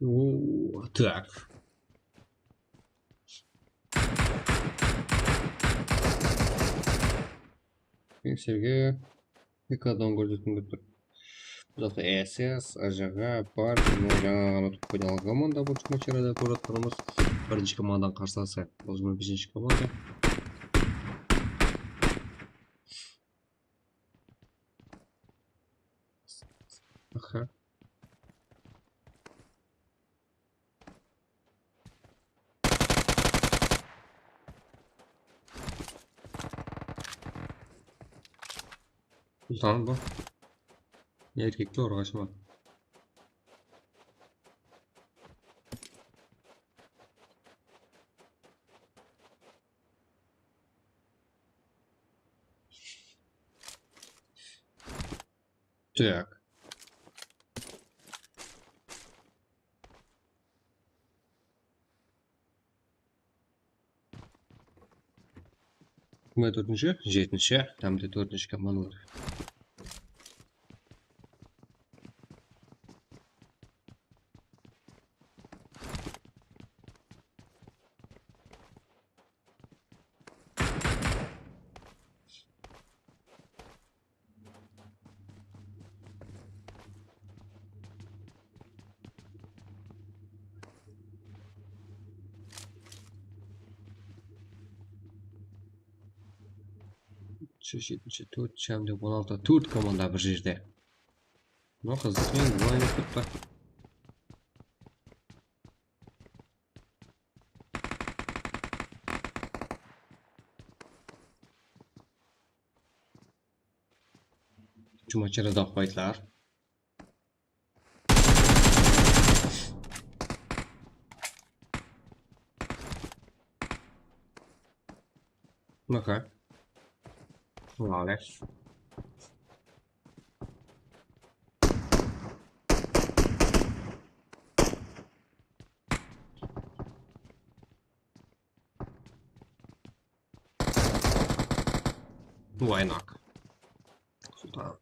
Oo, tak. Ekserge ekadan kórsetim kep tur. Bul jaqta S S, A J G bar, bunı jańa ǵana utıp qoydı. Al, komanda bul Chumacheraǵa kórip atırmız. Birinshi komandanıń qarsısı. Bul jigirma besinshi komanda. Aha. Utan bu. Erkekler uraşma. Tak. Jigirma tórtinshi, jetinshi, hám de tórtinshi komandalar. Úshinshi, jetinshi, tórtinshi hám de on altı, tórt komanda bir jerde. Mına qızıq, endi bılay bolıp turıptı. Jumacherada uqpaydılar. Maka. Молодец. Why not? Sultan.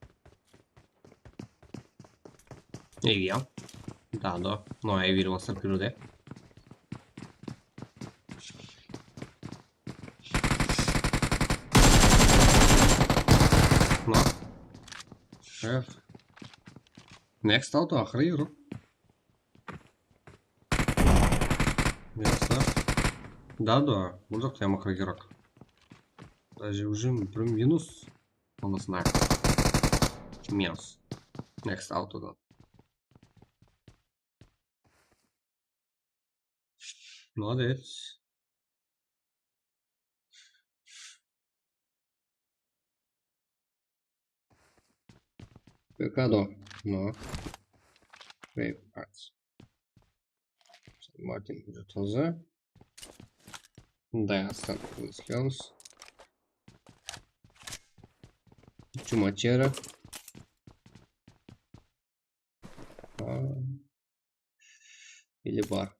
Ey, ya. Dado. No, ey, biri basıp kirdi. No. Eh. Next auto, aqırı yürü. Next, da. Dado. Burada qıyamaqırı yürü. Даже уже bir minus. Onısına. Minus. Next autodan. Молодец. Pekado. No. Brave Hearts. Martin уже тоже. Да, остаток Skills. Jumachera. Aa, ele bar.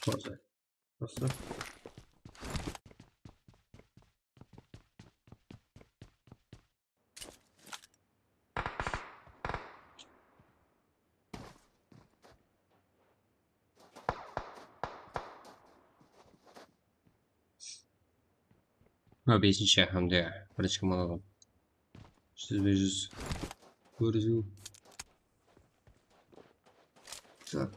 Просто. Просто. Mına besinshi hám de birinshi komandadan júzbe júz kóriziw. Tak.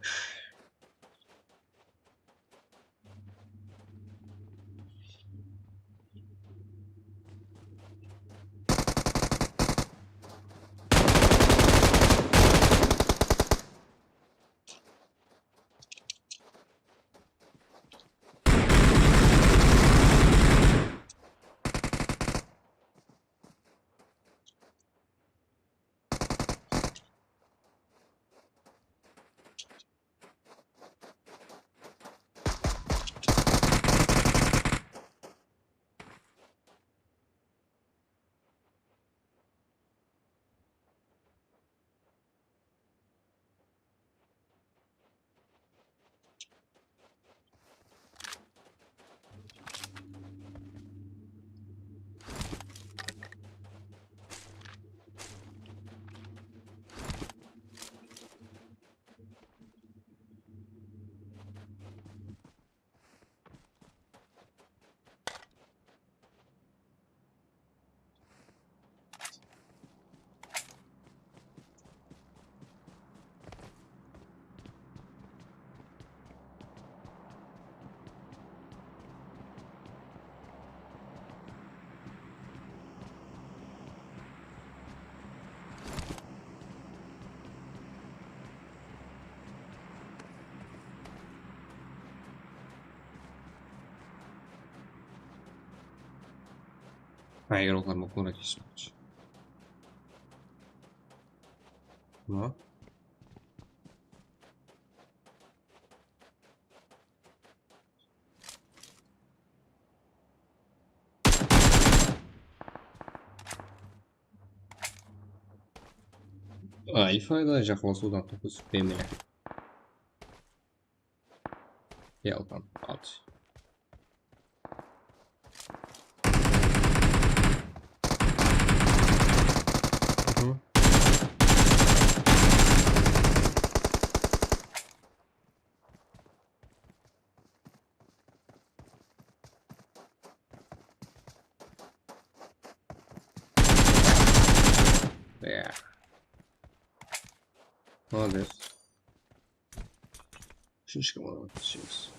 Hayır, olar mı? Kona kesmekçi. No. Alfayda jaqınlasıwdan túkisip peme. Yalqan at. Ya. Molodec. Úshinshi komandamız.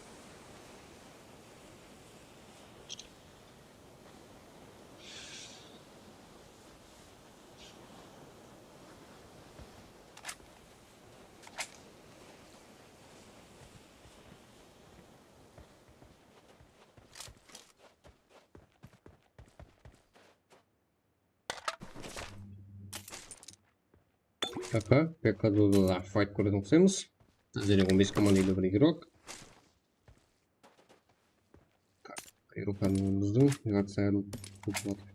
Aha, P K da fayt kórgen uqsaymız. Bizler on bes komanda ele bir igrok. Tak, igroklarımızdıń reakciya ayırılıp turıp atır.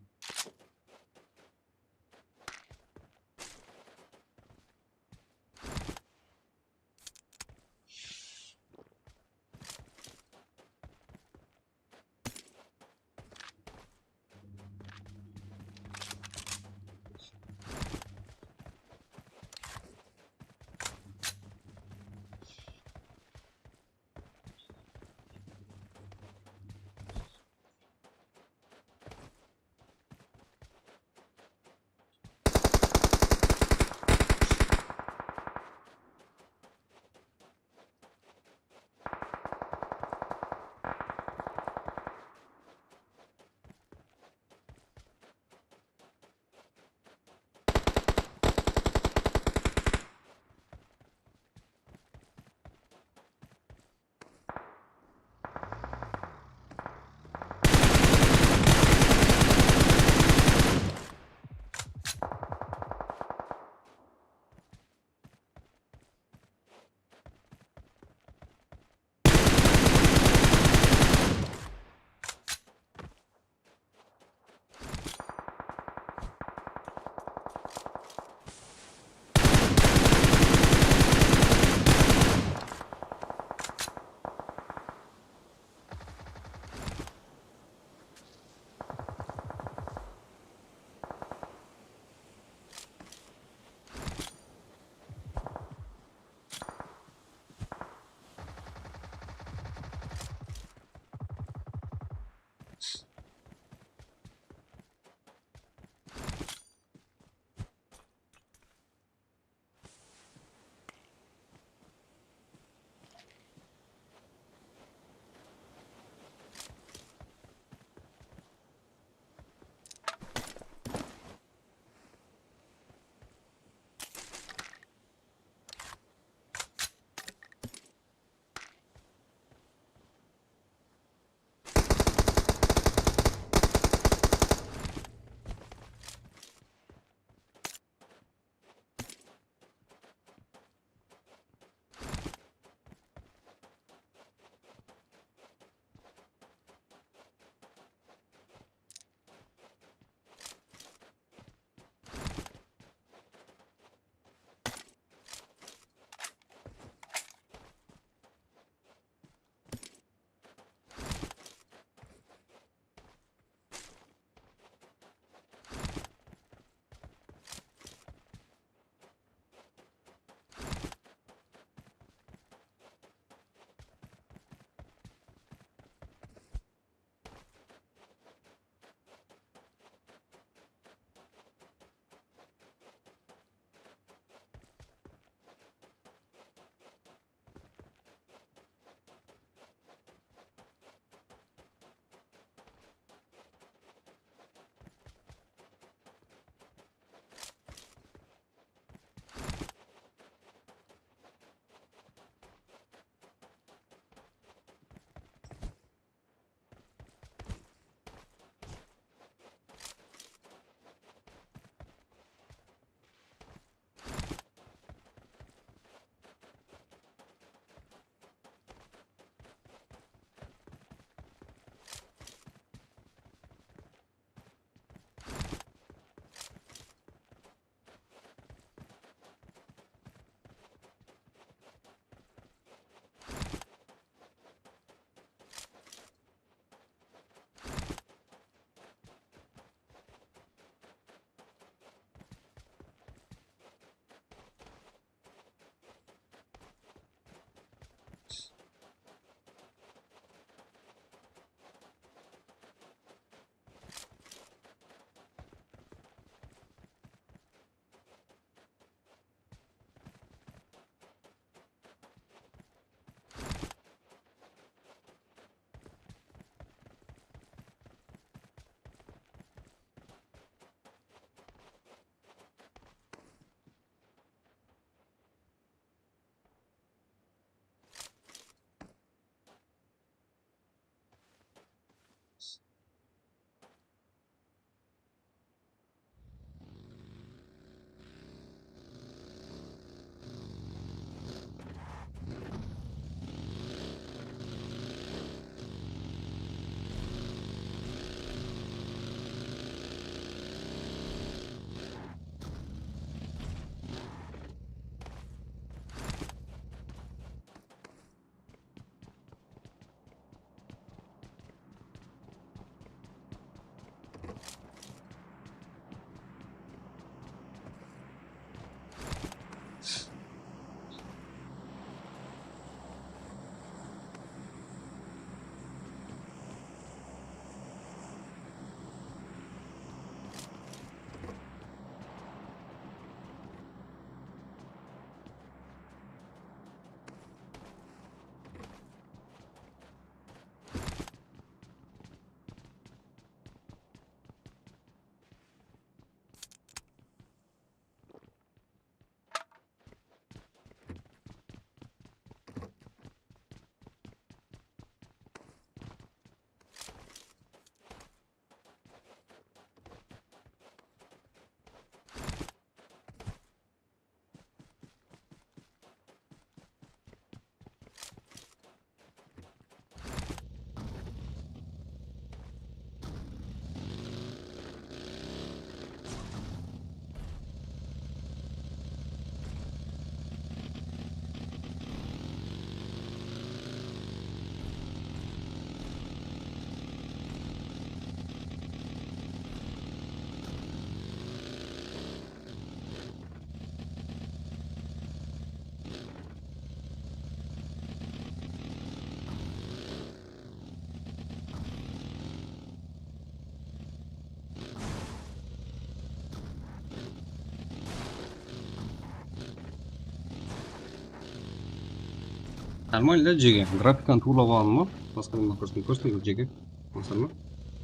Нормально, да, Джеге? Grafikanı tuwrılap aldım ǵoy. Basqa bir kórsetim, kórsetim, Джеге. Basqa ma?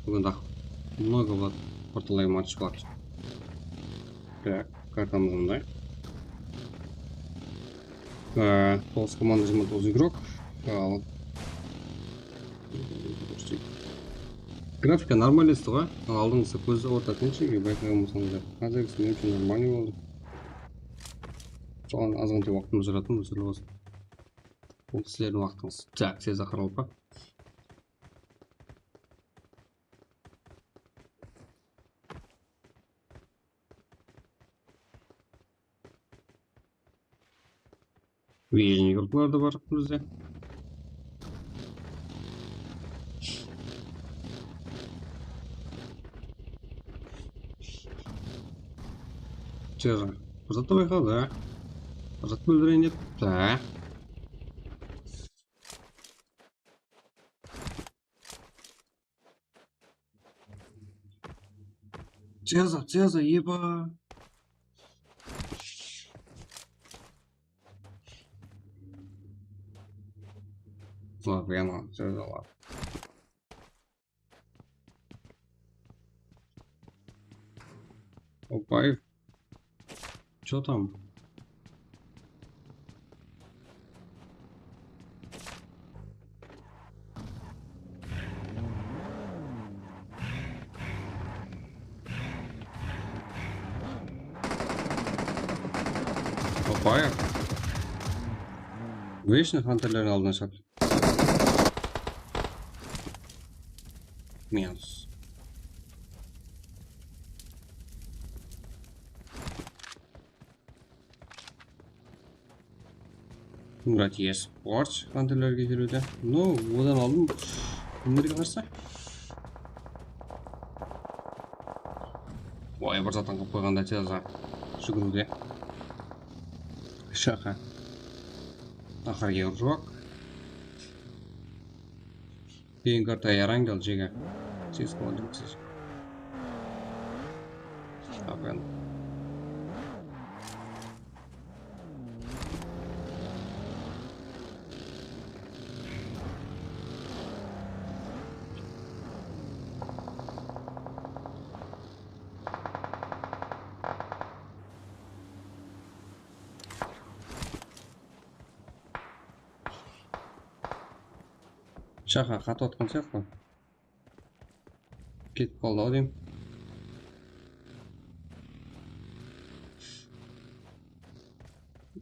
Búgin aq много вот birtalay match bar. Так, kartamız mınday. Á, toǵız komanda, jigirma toǵız igrok. Al. Grafika normalnıy ǵoy. Al, aldınǵısı kózdi awırtatın edi, bayqaǵan bolsańızlar. Házirgisi men ushın normalnıy boldı. Soǵan azǵantay waqtımız jaratın, bul sırlı bolsın. Bul sizlerdiń waqtıńız. Так, tez aqırılpa. Vision yurtları da bar bizde. Чё, bir zat da bayqadı. Bir zat bildireyin dep. Так. Чё за, чё за, еба. Ладно, я на, чё за, ладно. Опай. Чё там? Опа. Вечно хантерлердиń aldına shıǵıp. Minus. Murat Esports hanterlerge keliwde. No, odan aldın kimlerge qarsı? Oy, bir zatın qılıp qoyǵanda tez júgiriwde. Shaqa. Aqır kewir joq. Keyin karta yarańdı al, Jege. Segiz komanda. Aferin. Shaqa qatıp atqan sıyaqlı. Ketip qaldı-aw deyim.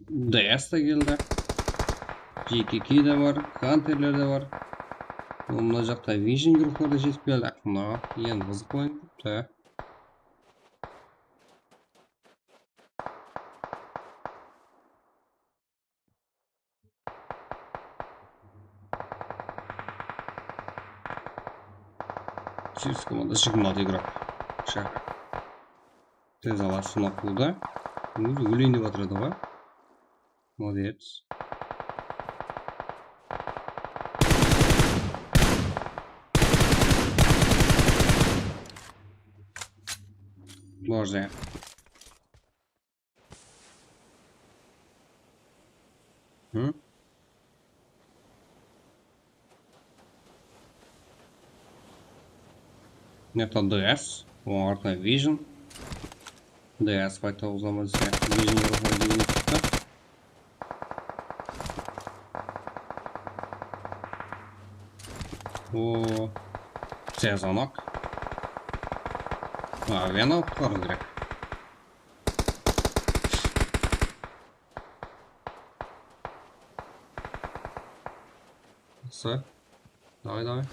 D S ta keldi. J K K de bar, Hunterler de bar. Mına jaqta Vision gruppalar da jetip keldi. Mına, endi qızıq oyın. Sirskoda jigirma altı igrok. Shaq. Tez ala, sınaq qıldı. Ózi óleyin dep atır edi ǵoy. Молодец. Боже. Hı? Mına jaqta D S, onıń artına Vision. D S fayt tawıp alamız ya. Vision bir fayt degen shıqtı. O, Sezonok. Avianı alıp qutqarıw kerek. Все. Давай, давай.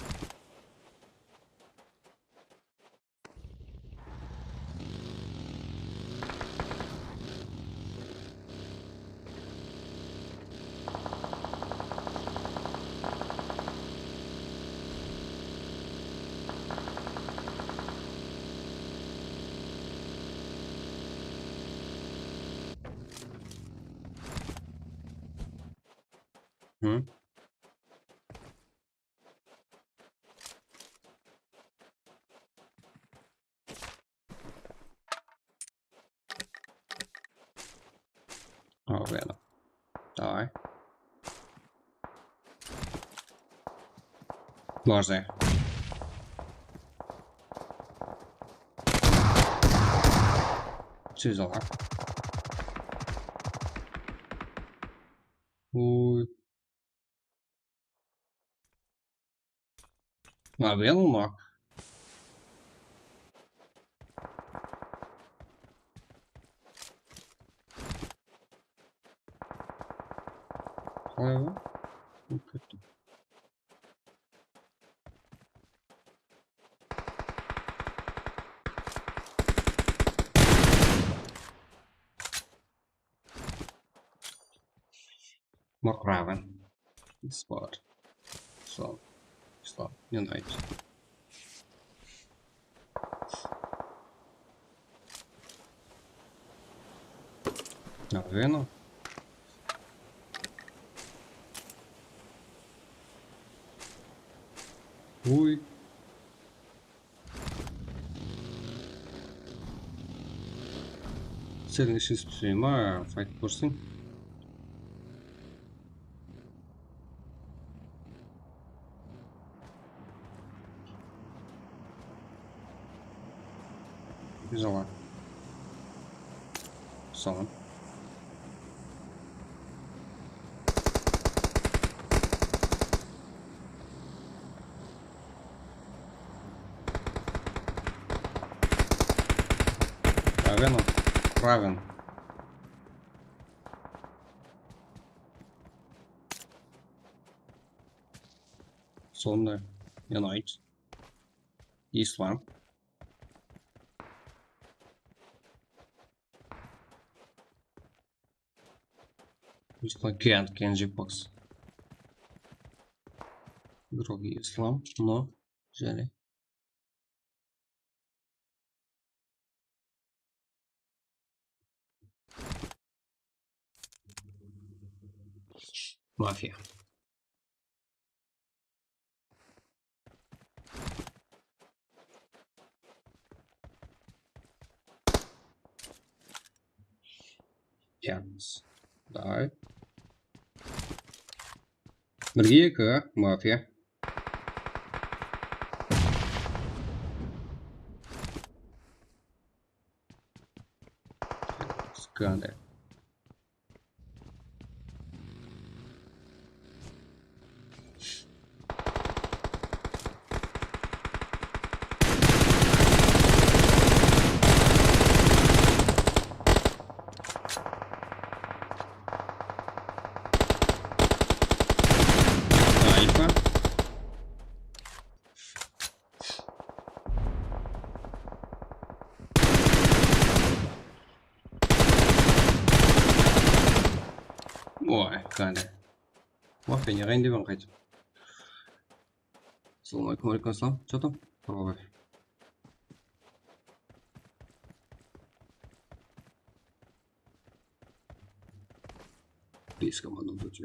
Hı? Aferin. Давай. Можно. Sóz alar. Oy. Naverno. Qalay ǵoy? Kúttim. Maqravan. Spot. Sol. Sol. Unite. Naverno. Uy. Seniń ishine túseyim, a, fayt kórseń. Güzel. Salam. Raven, Raven. Sonda Unite. Islam. Islam Ken-, Kenji Box. Другой Islam, но жаль. Мафия. Yalnız. Давай. Birge eki, mafiya. Skande. Альфа. Oy, qáne. Wah, men yaǵayın dep edim qaytıp. Assalamu aleykum, aleykum assalam. Что там? Попробуй. Без команды тут.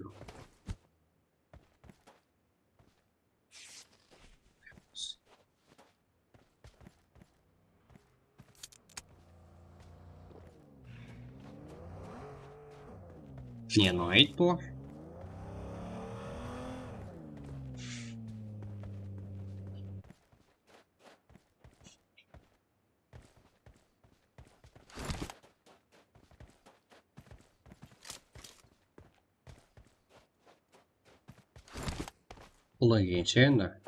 Не, ну, это плохо. Ulan gençeyin de.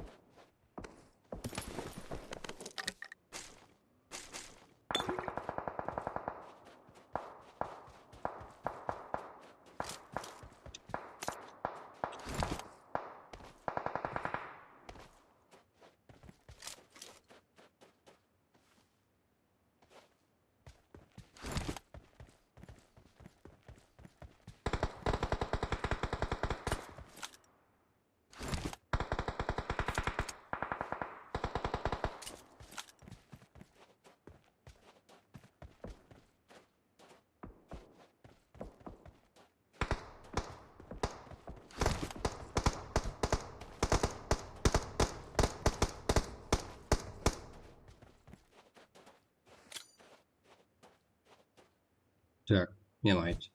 Так, не лайт.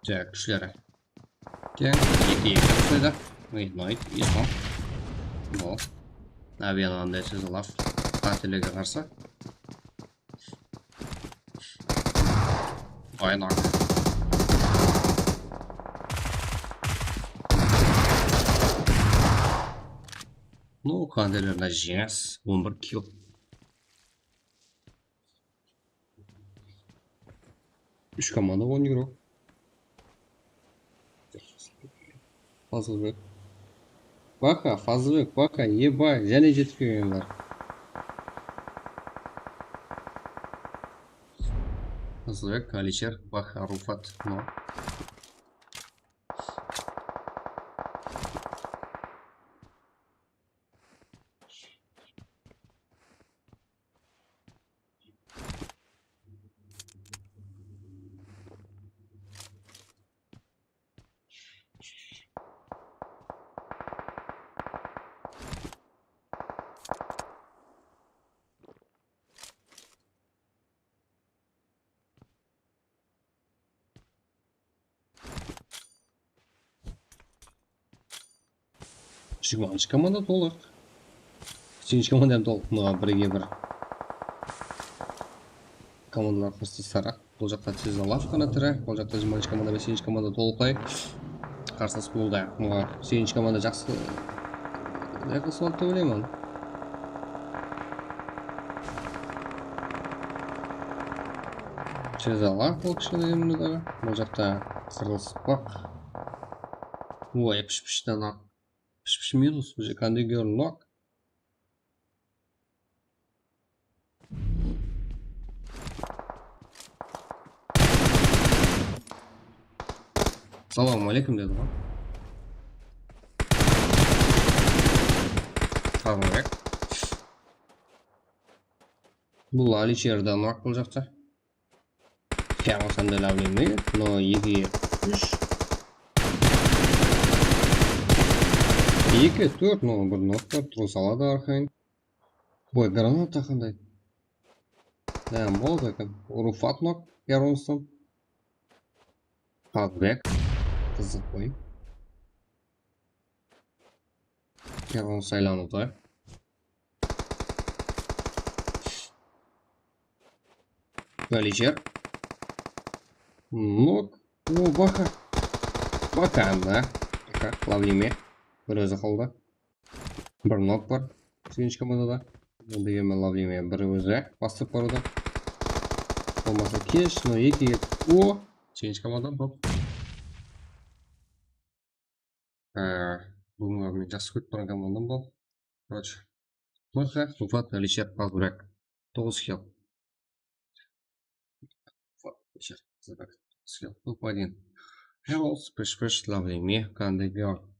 Tak, kúshleri. Teń, eki eki uslıydı. Ey, Noyt, Islam. Bol. Avian anda siz laf. Qátelerge qarsı. Aynak. Ну, qátelerine jeńis, on bir kill. Úsh komanda, on igrok. Fazlbek. Baka, Fazlbek, Baka, eba, jáne jetip kelgenler. Fazlbek, Alicher, Baka, Rufat, no. Jigirmanshı komanda tolıq. Segizinshi komanda hám tolıq. Mına birge bir komandalar qosılsaraq. Bul jaqta tez laf qanatırı. Bul jaqta jigirmanshı komanda, segizinshi komanda tolıqlay. Qarsılas boldı. Mına segizinshi komanda jaqsı jayqasıp alıptı dep oylayman. Tez alar bul kishini endi. Bul jaqta qırılıspaq. Oy, pish-pishten aq. Pish-pish minus, уже Kandegor nok. Salam aleykum, dedi ǵoy. Qazınbek. Bul Alicherden aq bul jaqta. Ferro sende lavleme, no, eki, úsh. Eki, tórt, no, bir nok bar, turıs aladı arqayın. Oy, granata qanday? Há, molod eken. Rufat nok, Yaronustan. Fazlbek. Qızıq oyın. Yaronus aylanıwda. Alicher. Nok. O, Baka. Baka anda. Baka, lavleme. Bir ózi qaldı. Bir nok bar. Segizinshi komandada. Degenmen lavleme bir ózi bastırıp barıwda. Bolmasa kesh, no eki eki. O, segizinshi komanda bul. Há, búgingi men jaqsı kórip turǵan komandam bul. Короче. Mıxa, Rufat, Alicher, Fazlbek. Toǵız kill. Toǵız kill. Toǵız kill. Toǵız kill. Heroes, Pish Pish, Lovely Me, Kandegor.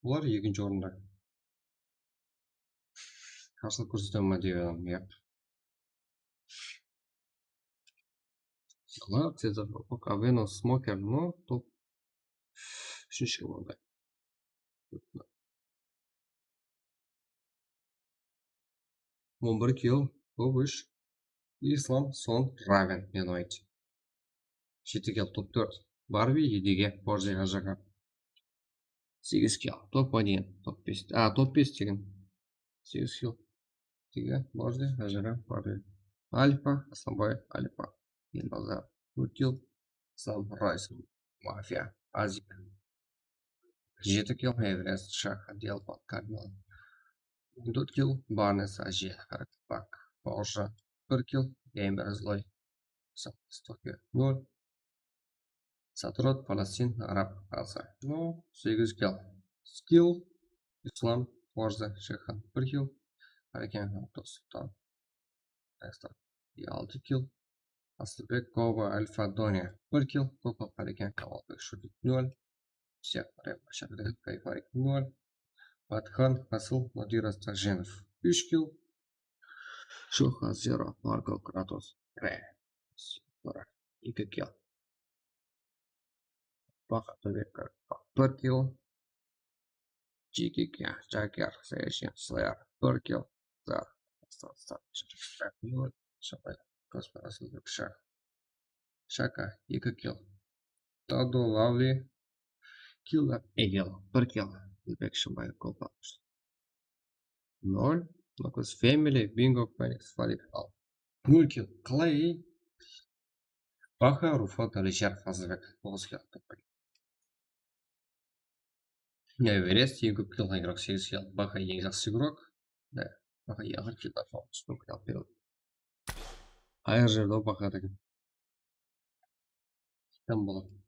Bular ekinshi orında. Qarsılıq kórsetedi me dep oyladım, yep. Bular Cezar, Aveno, Smoker, no, top. Úshinshi komanda. On bir kill, top úsh. Islam, Son, Raven, men oynadı. Jeti kill, top tórt. Barbi, Edige, Borje, Ajaga. Segiz kill, top один, top bes. A, top bes degen. Segiz kill. Edige, Borje, Ajaga, Barbi. Alfa, Aslanbay, Alfa. Elnazar, tórt kill. Samurayson, Mafia, Aziz. Jeti kill, Everest, Shah, Delpon, Kamil. On tórt kill, Barnes, Aziz, Harakat, Bak, Borja. Bir kill, Gamer, Zloy, Sa-, Stoker, nol. Satrot, Falastin, Arab, Asa. No, segiz kill. Skill, Islam, Borja, Shayxan, bir kill. Harakat, Sultan. Tayson, altı kill. Aslıbek, Kova, Alfa, Donya, bir kill. Koko, Qaraken, Kamalbek, Shudik, nol. Siyaq, Rem, Shaqdek, Kayfarik, nol. Batxan, Hasıl, Nadira, Stajenov, úsh kill. Shoxa, zero. Marko, Kratos, Re, eki kill. Baqa, Tobekka, bir kill. Jekeke, Jaker, Seyishin, Slayer, bir kill. Zar, Aslan, Stan, Shaka, nol. Shaka, Aslan, Shaka. Shaka, eki kill. Tado Lovely. Killer Eagle. Bir kill. Infection by Gold Punch. Nol. Lucas Family. Bingo. Phoenix. Valid. Al. Nol kill. Qalay? Baha, Rufat, Alisher, Fazlbek. Toǵız kill. Everest, eń kóp kill alǵan igrok, segiz kill. Baha, eń jaqsı igrok. Da, Baha, eń jaqsı kill alǵan igrok. Qayaq jerde o Baha degen? Kim boladı?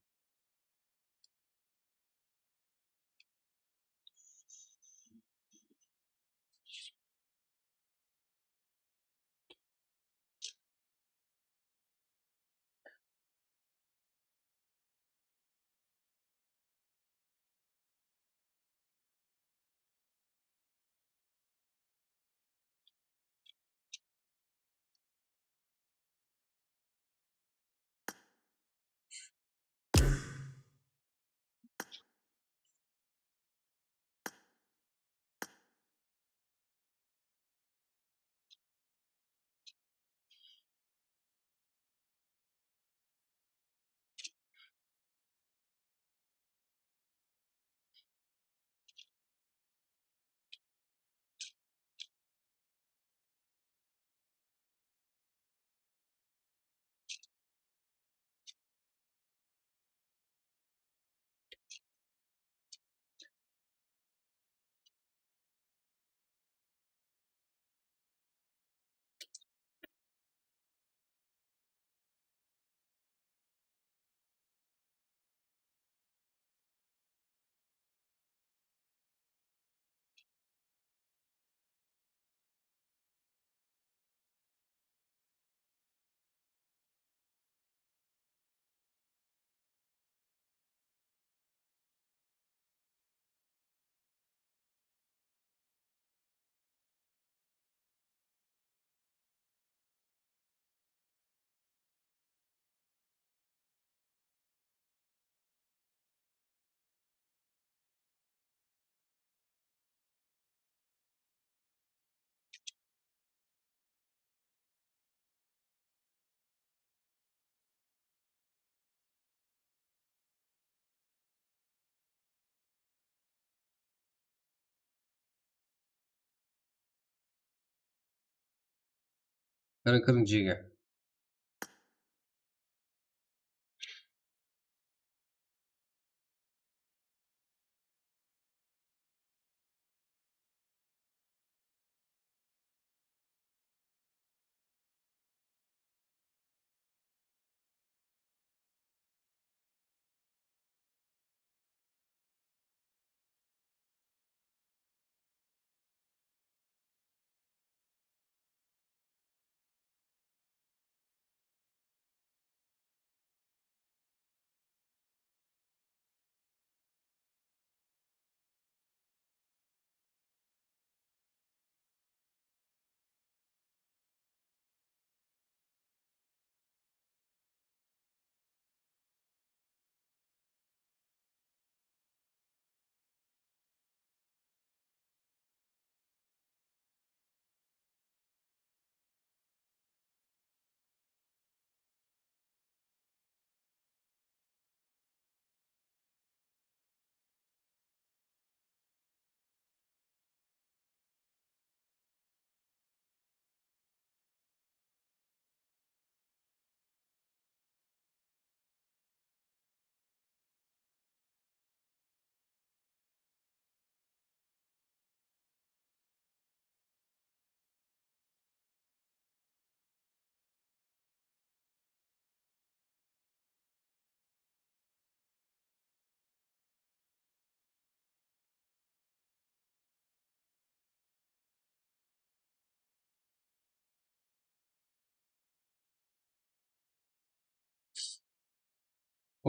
Kiriń, kiriń, jege.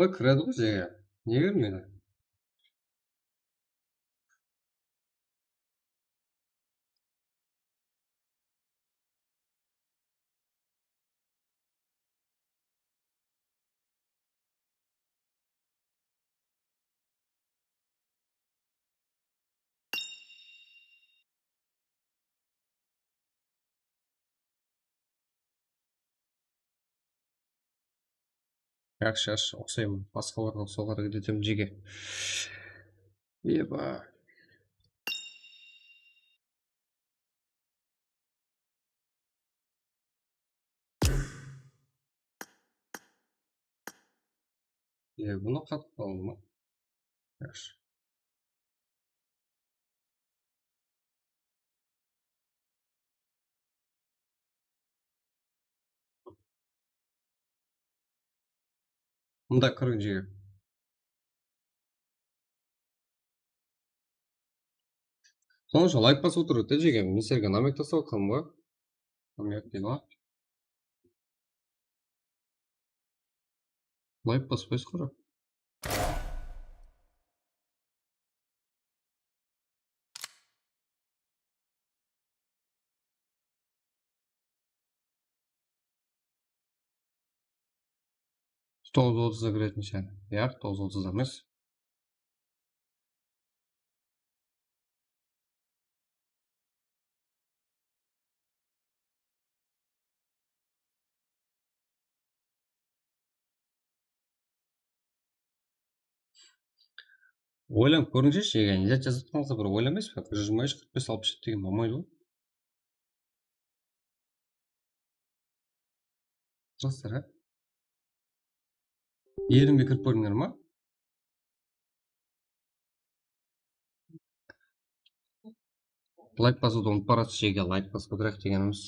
Oy, kiredi ǵoy jege. Nege kirmeydi? Yaqshı, yaqshı, uqsayman. Basqalarǵa uqsawǵa háreket etemen, jeke. Eba. E, bunı qatıp aldım. Yaqshı. Mında kiriń, jeke. Sonıń ushın layk basıp otırıp edi, jeke. Men sizlerge namek taslap atqanım ǵoy. Namek deydi ǵoy. Layk baspaysız ǵoy. Toǵız otızda kiretin shán. Yaq, toǵız otızda emes. Oylanıp kórińizshi, eger zat jazıp atqanıńızda bir oylamaysız ba? Bir júz jigirma úsh, qırq bes, alpıs jeti degen bolmaydı ǵoy. Jaslar, á? Elimge kirip kórińler ma? Layk basıwdı umıtıp baratsız, jeke, layk basıp otırayıq degenimiz.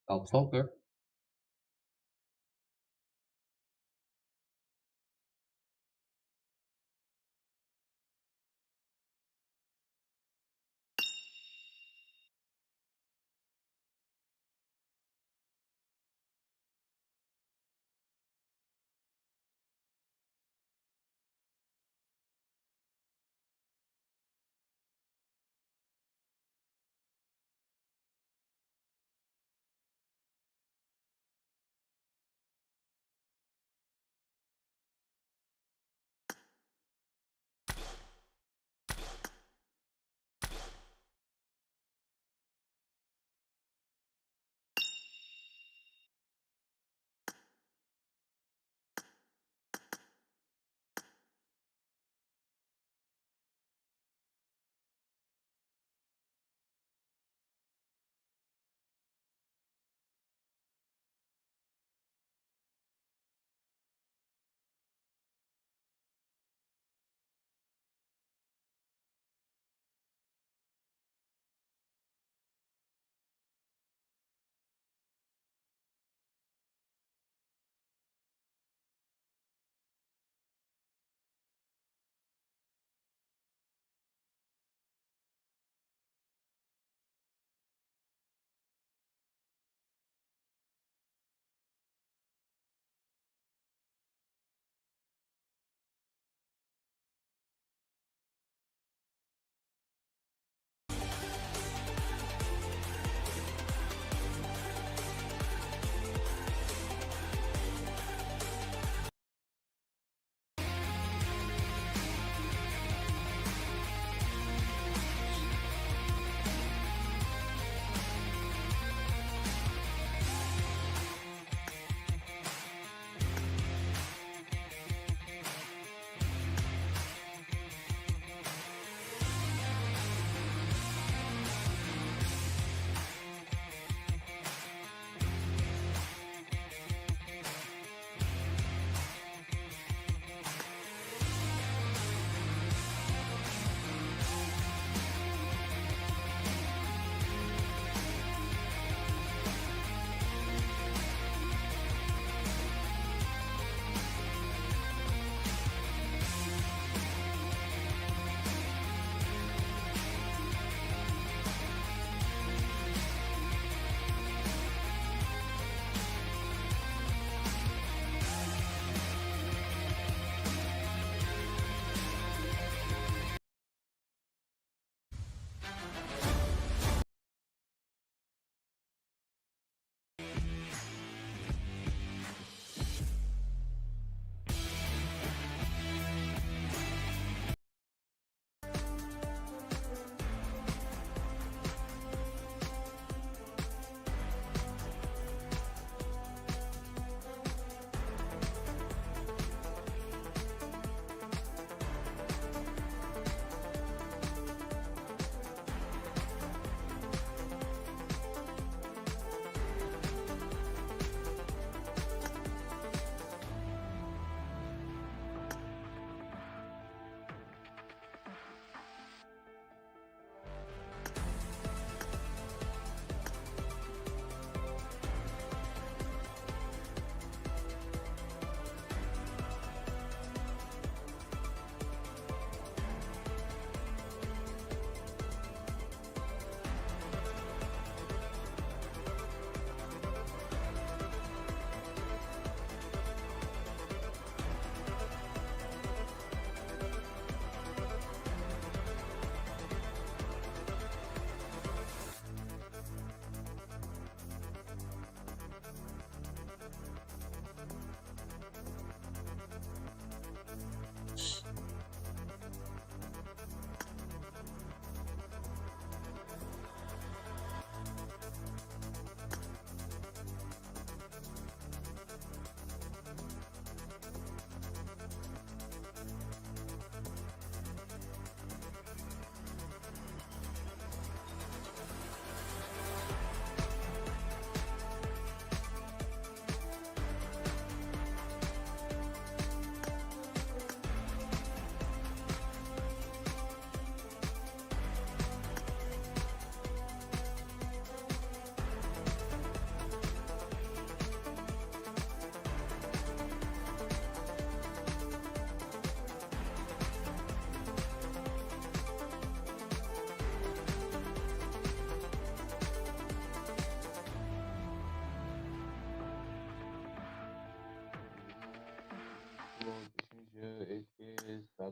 Alpıs altı.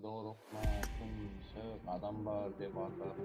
Dorıqma, kúm, sók, adam bar dep atır.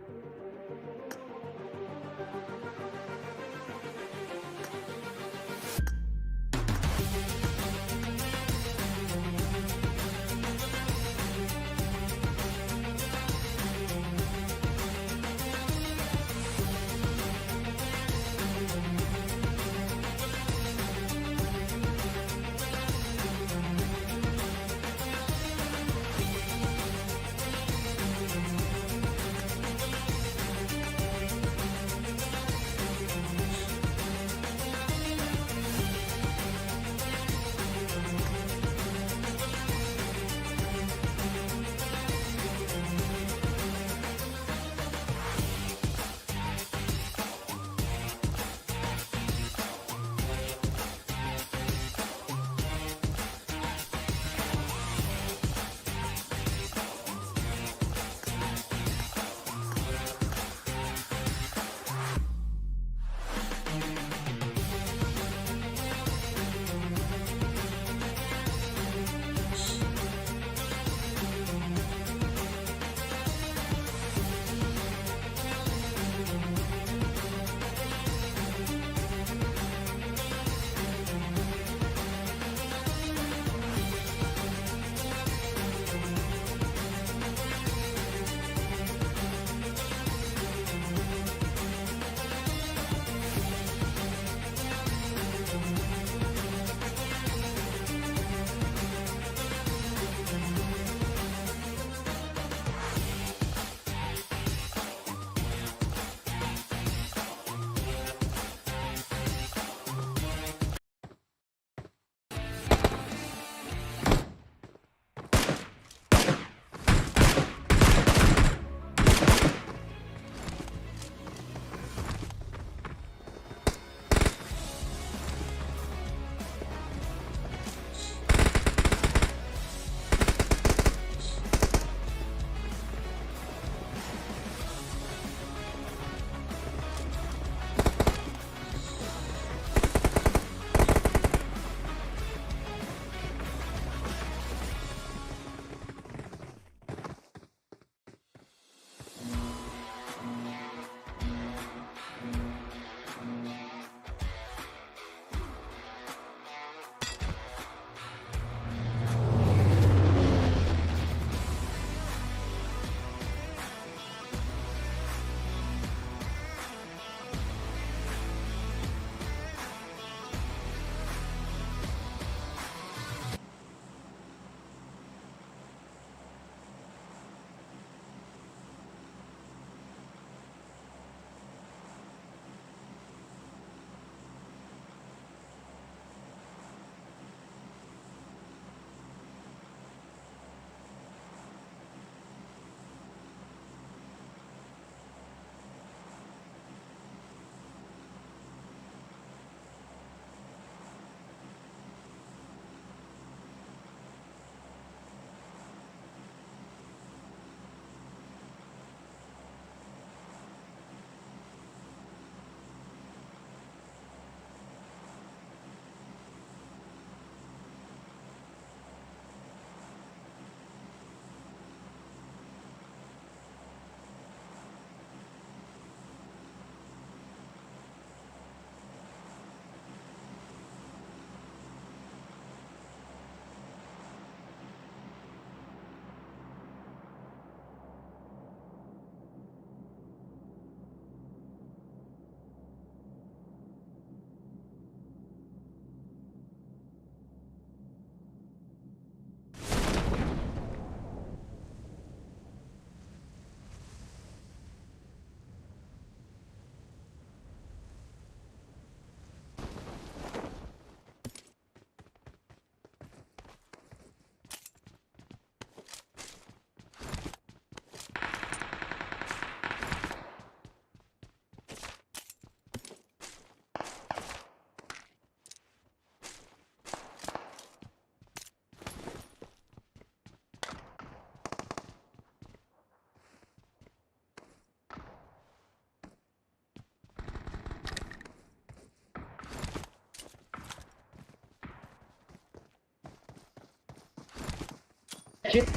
Ket.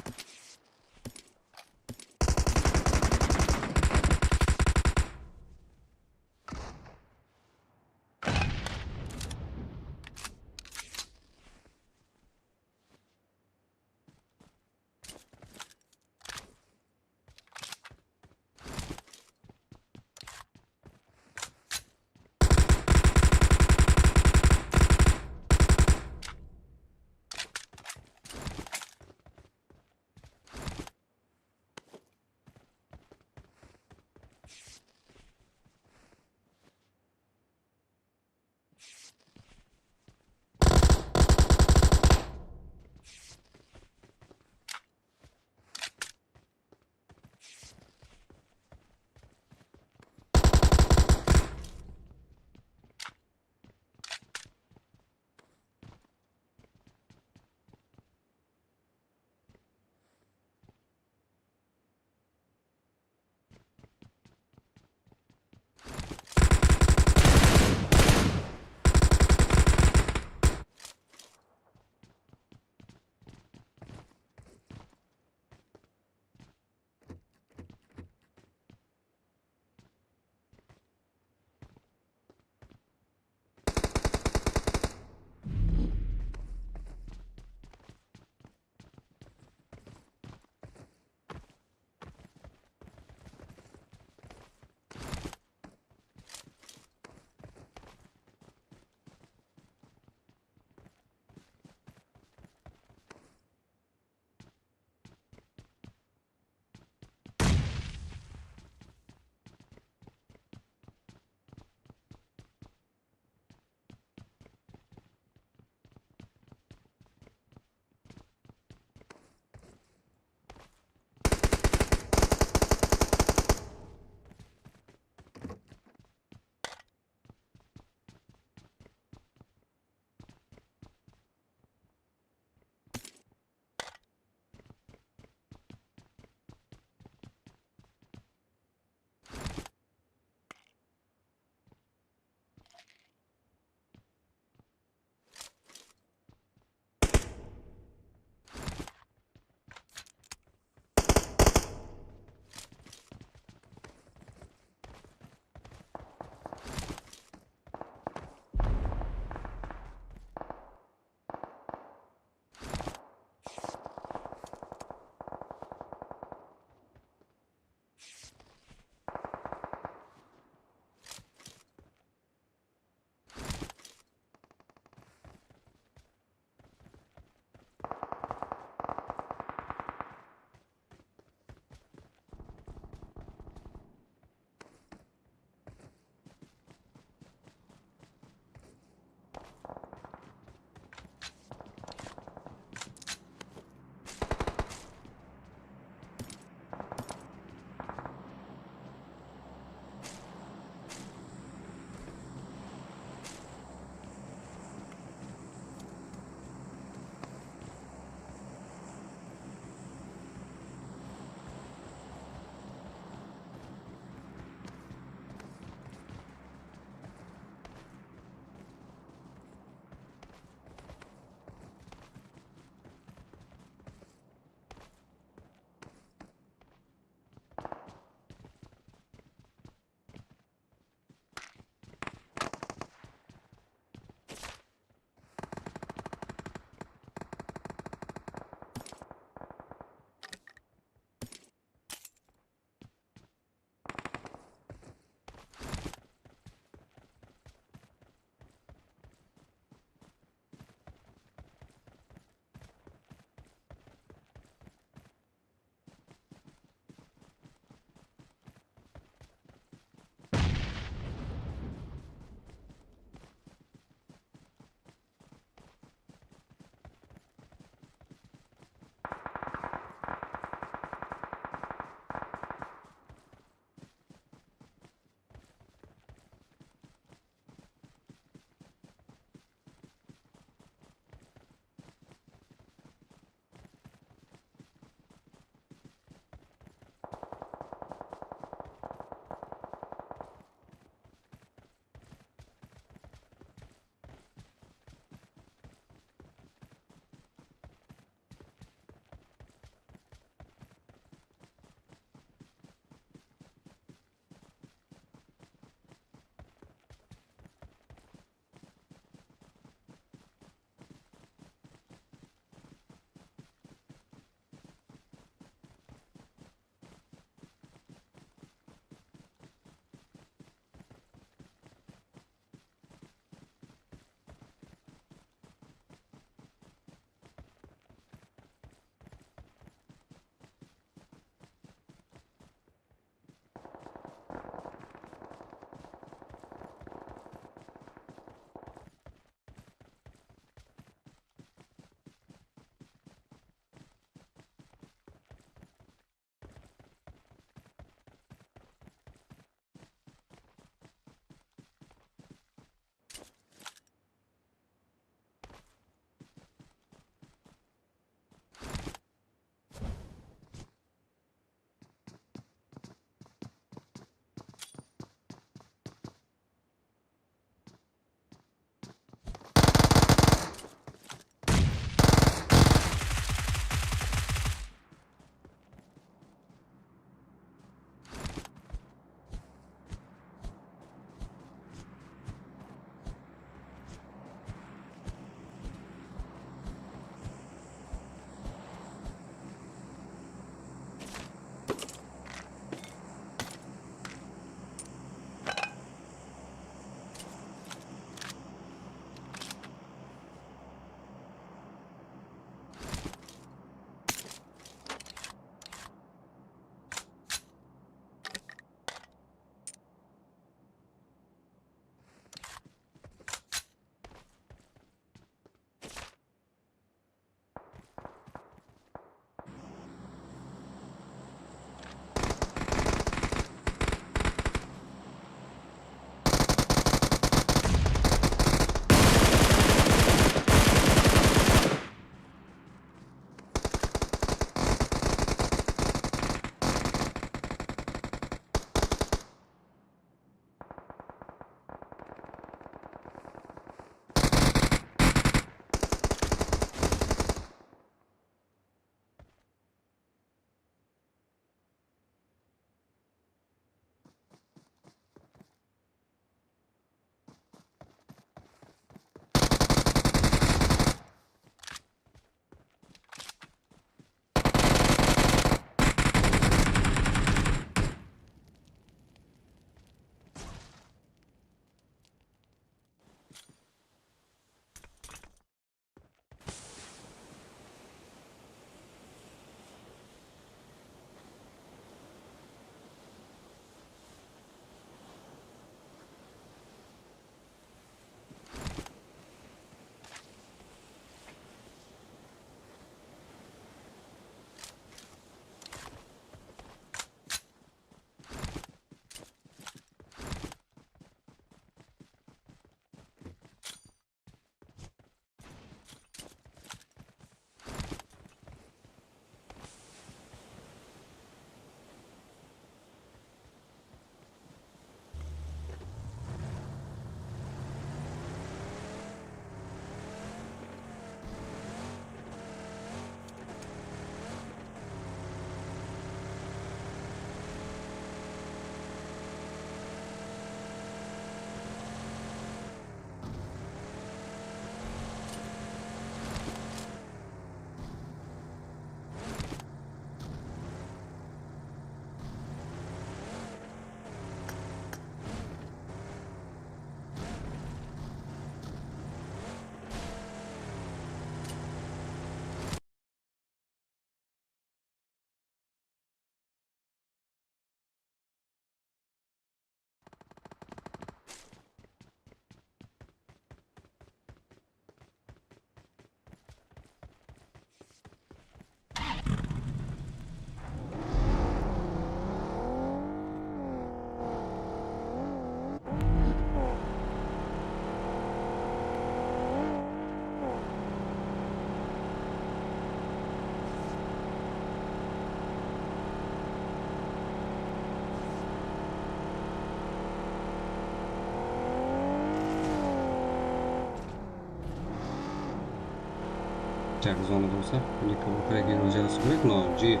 Taq, zona bolsa, mikrofon krákini jarasıw kerek, no, je-,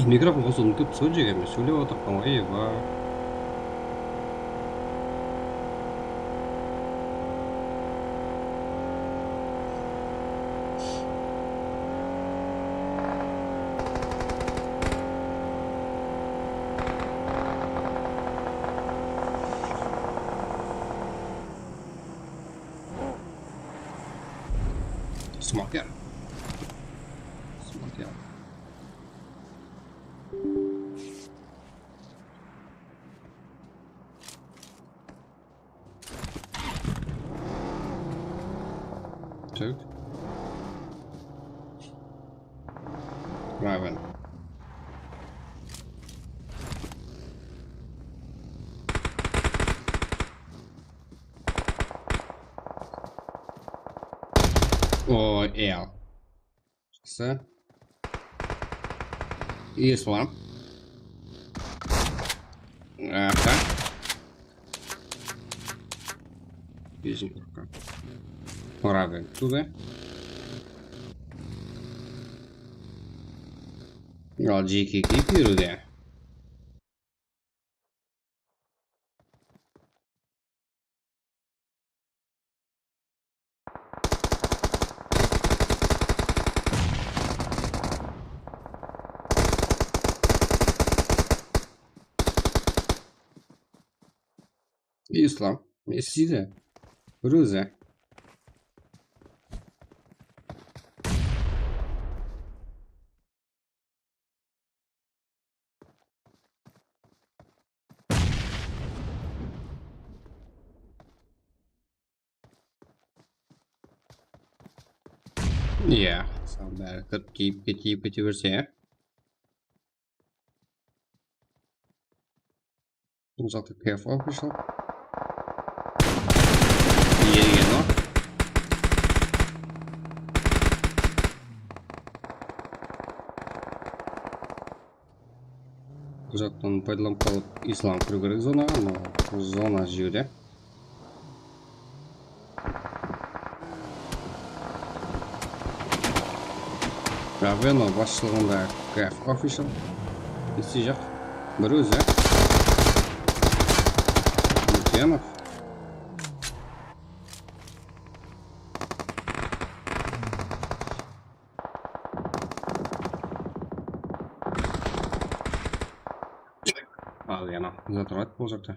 mikrofon qosıwdı unıtıp, sol jerge men sóylep otırıppan ǵoy, eba. Smoker. Smoker. Tök. Raven. O, el. Jaqsı. Islam. Aha. Bezim qurqqa. Raven tudı. Al, jeke kiyip júrdi. Islam, ne isteydi? Bir ózi. Iya, sal bári kirip, kiyip, kiyip kete berse, ya. Bul jaqta K F Official. Iyegen o. Bul jaqtan paydalanıp qalıp Islam kiriw kerek zonaǵa, ama zona jerde. Raveno basshılıǵında Graf Official. Issi jaq. Bir ózi. Lukyanov. Al yana. Zatrat bul jaqta.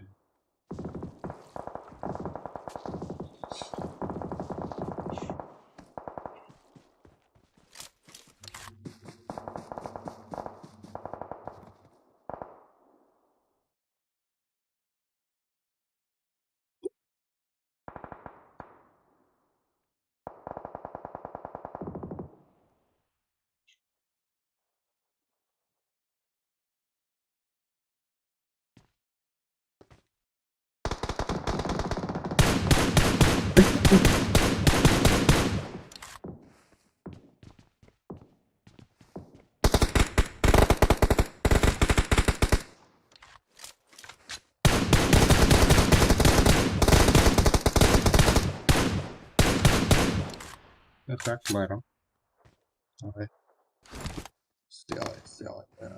Так, так, Байрам. Давай. Сделай, сделай, да.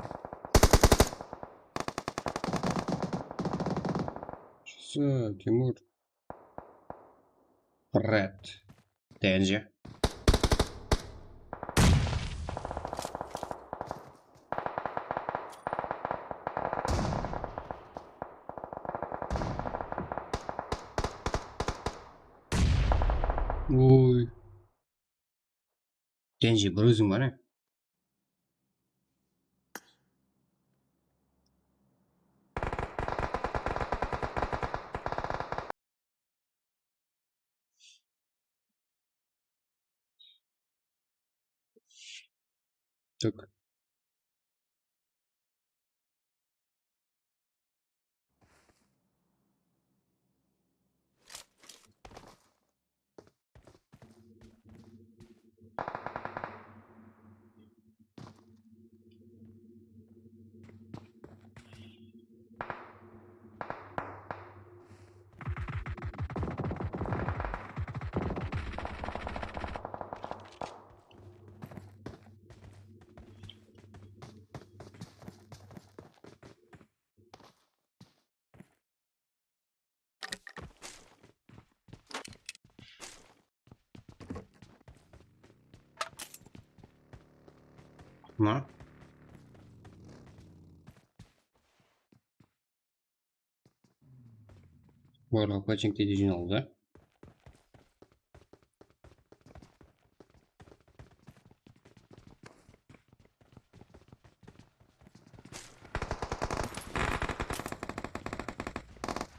Всё, Тимур. Red. Danger. Oy. Kenji, bir óziń bar, e? Tık. Mına. Barlıq pochinkte de jıynaldı.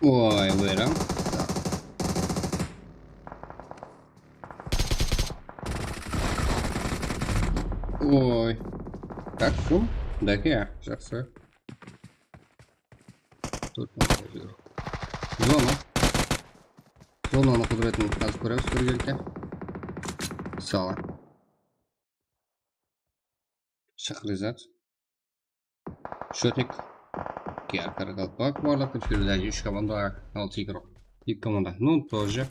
Oy, buyırıń. Oy. Tak, shum. Dake, jaqsı. Zona. Zonanıń qúdiretin házir kóremiz birgelikte. Sala. Shahrizat. Shotnik. Kiyar Qaraqalpaq. Barlıq tepshilerden úsh komanda, altı igrok. Eki komanda. Ну, тоже.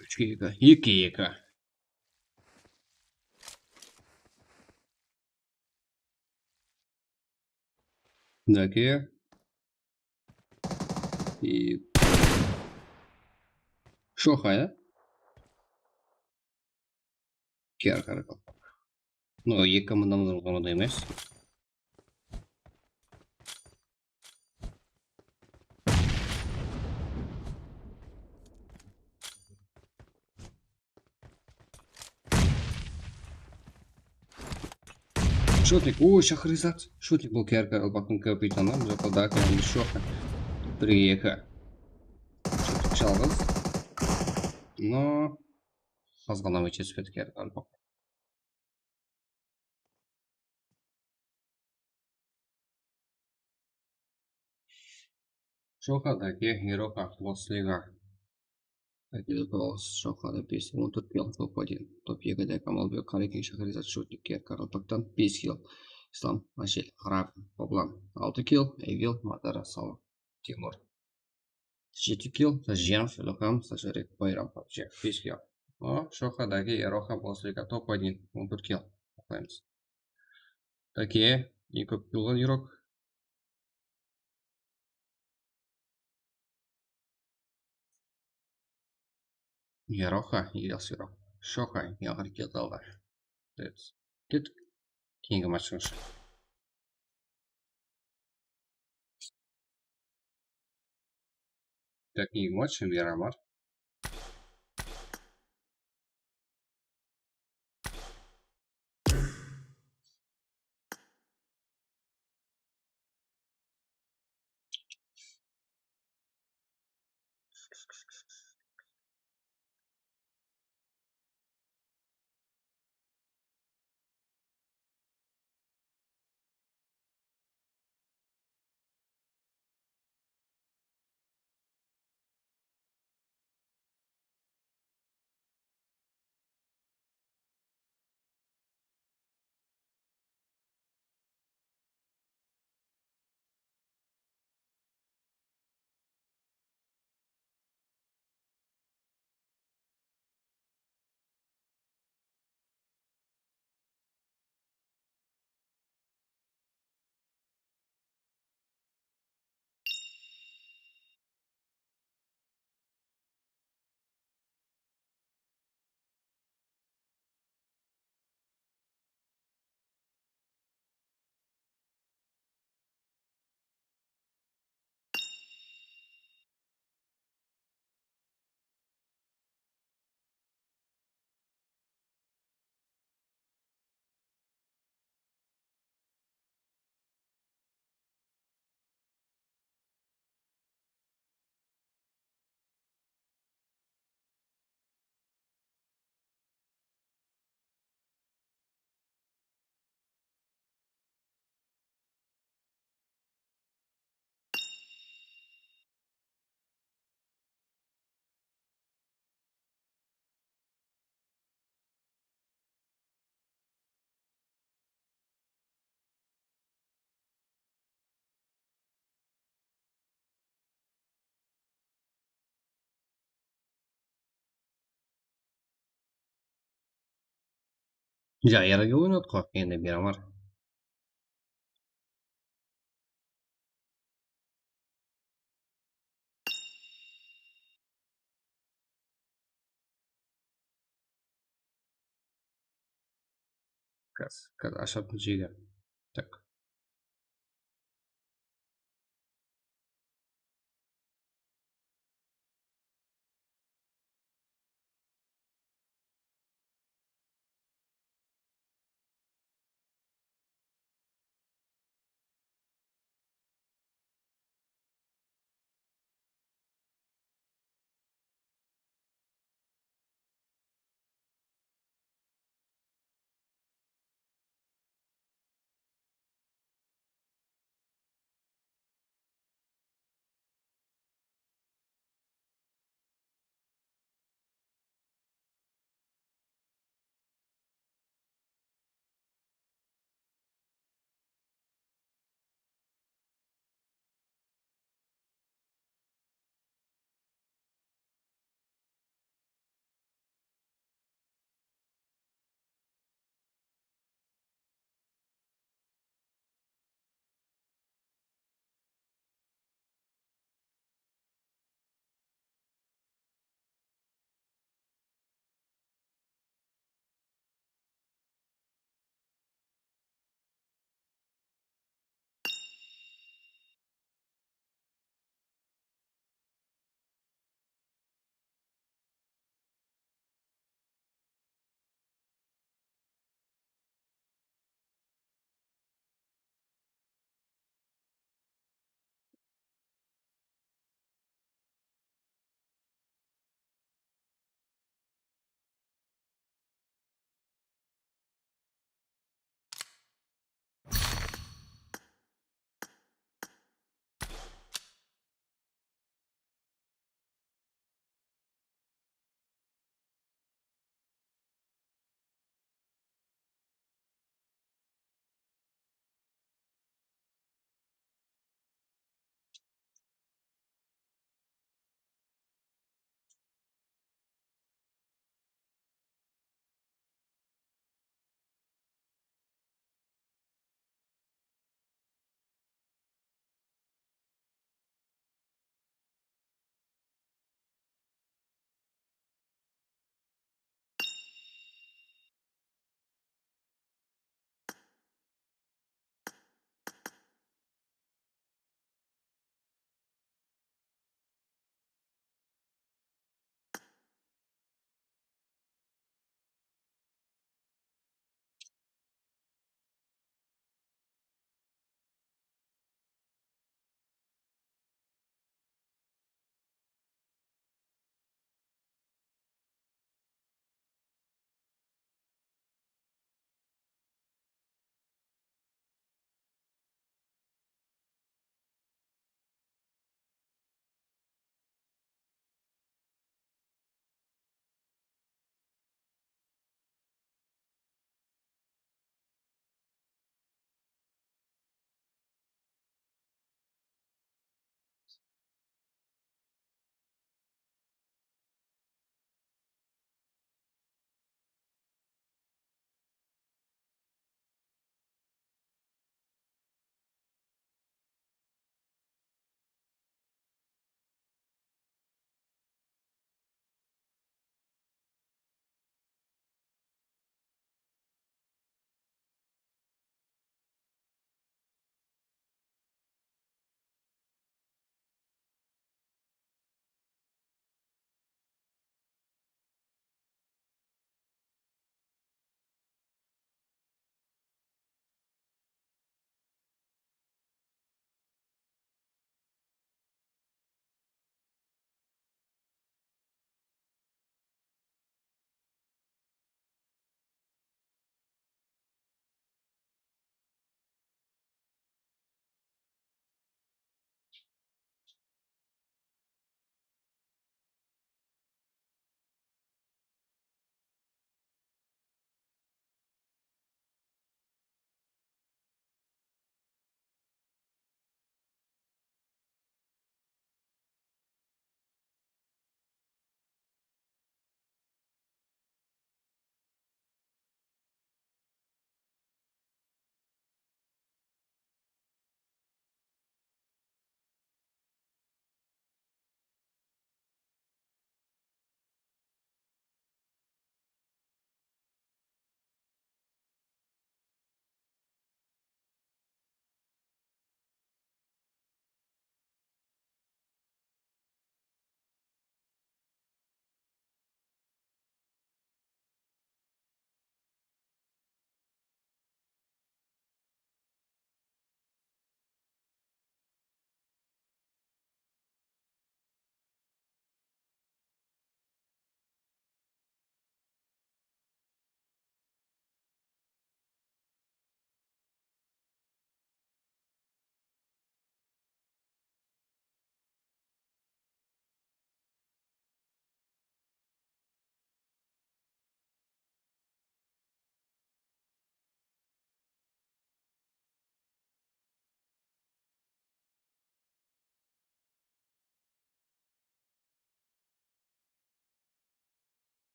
Úshke eki. Eki eki. Dake. И Shoxa, ya? Kiyar Qaraqalpaq. No, eki komandamız da emes. Shotnik, o, Shahrizat. Shotnik bul Kiyar Qaraqalpaqtıń kapitanı. Biz oqalda kiyarımız Shoxa. Birge eki. Shotnik jalǵız. No, azǵana etpedi Kiyar Qaraqalpaq. Shoxa, Dake, Eroxa, Bosliga. Dake, Dolos, Shoxa, Depes, on tórt kill, top один. Top ekide Kamalbek, Qarekin, Shahrizat, Shotnik, Kiyar Qaraqalpaqtan bes kill. Islam, Ashel, Arab, Qoblan, altı kill, Evil, Madara, Sala, Timur. Jeti kill, Sajenov, Ilham, Sajarek, Bayram, Papcha, bes kill. O, Shoxa, Dake, Eroxa, Bosliga, top один, on tórt kill. Oqlaymız. Dake, eń kóp kill alǵan igrok. Eroxa, Ilyas Eroxa. Shoxa, eń aqırǵı kill aldı. Depes. Kettik. Keyingi matchımız. Tak, keyingi match, Miramar. Ja, erge oynatqo endi Miramar. Kaz, kaz ashadım jege. Tak.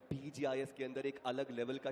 PGIS के अंदर एक अलग लेवल का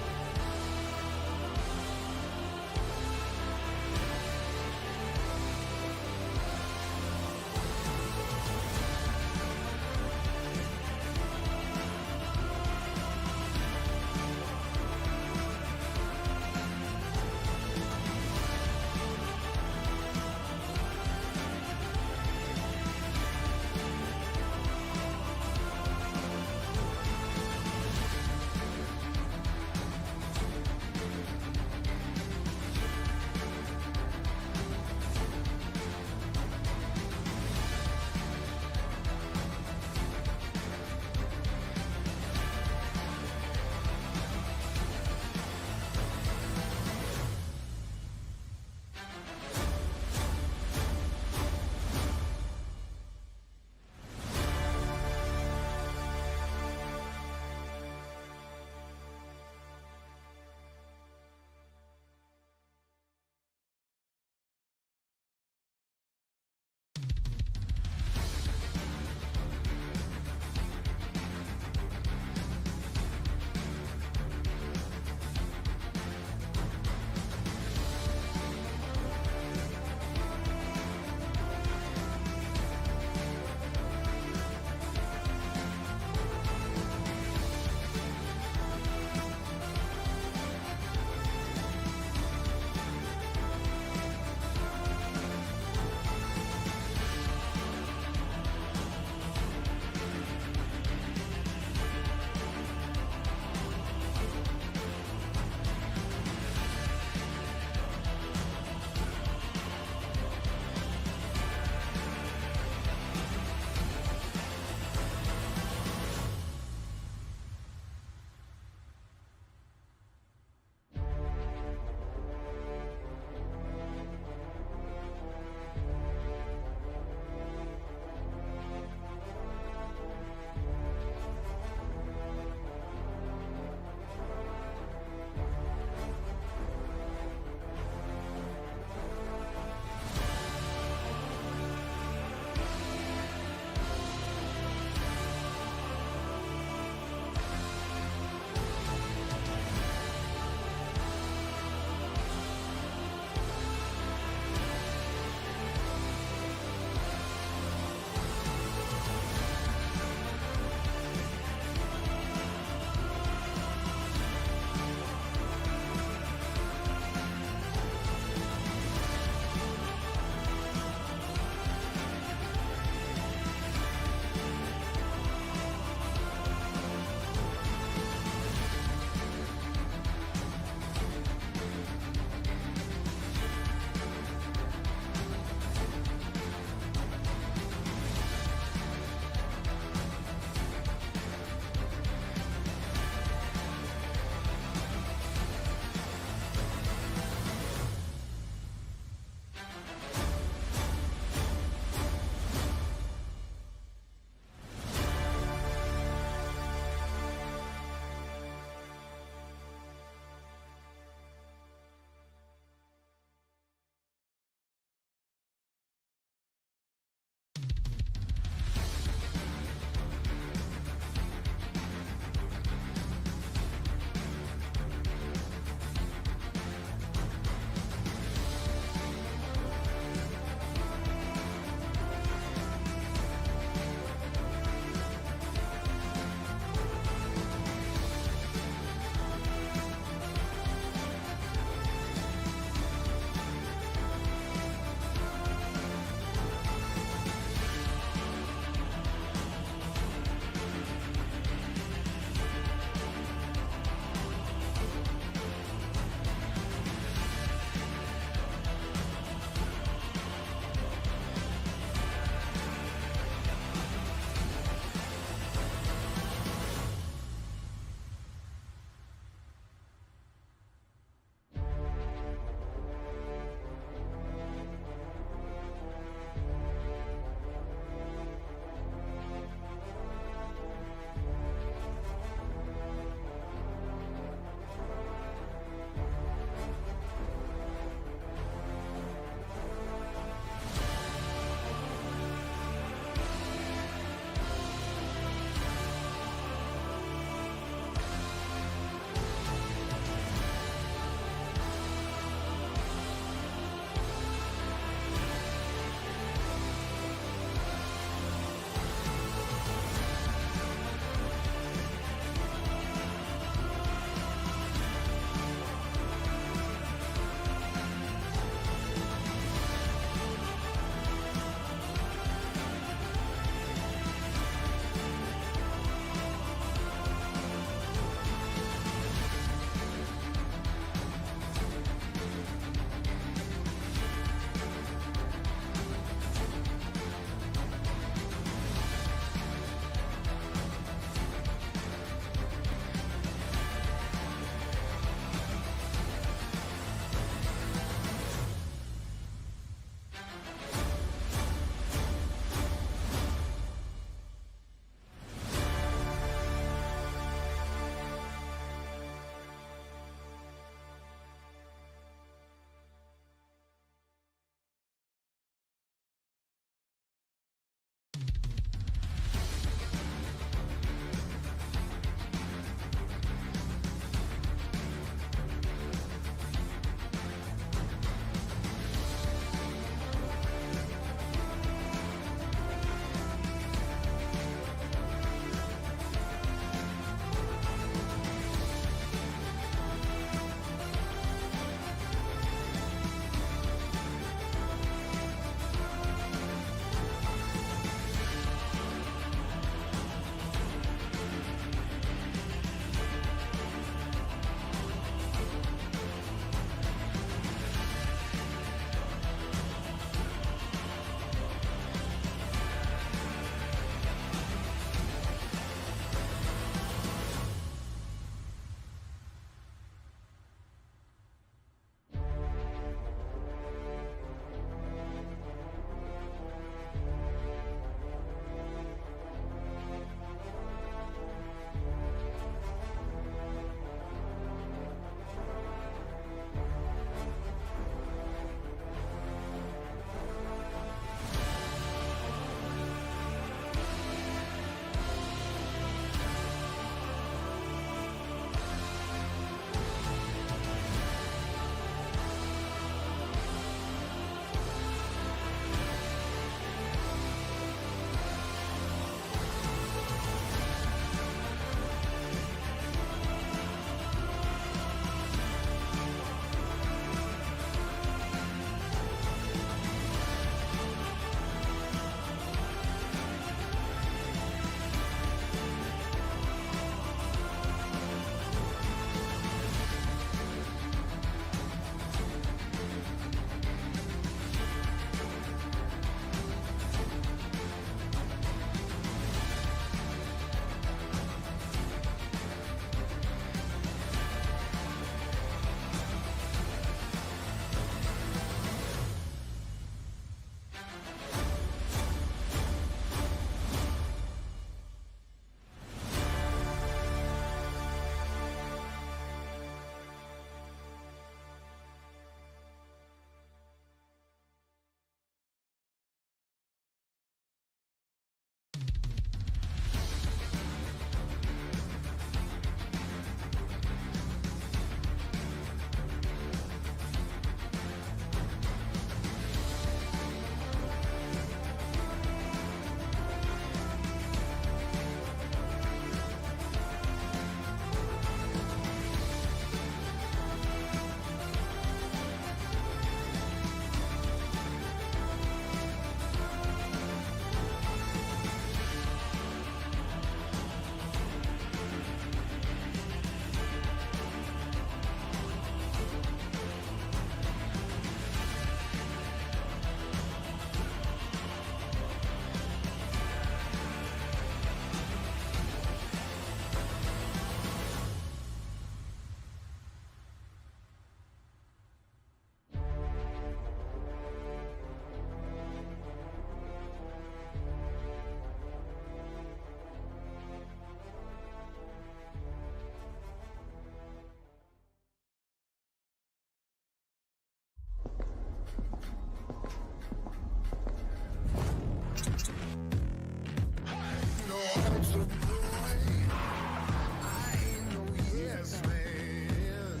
Yes, man.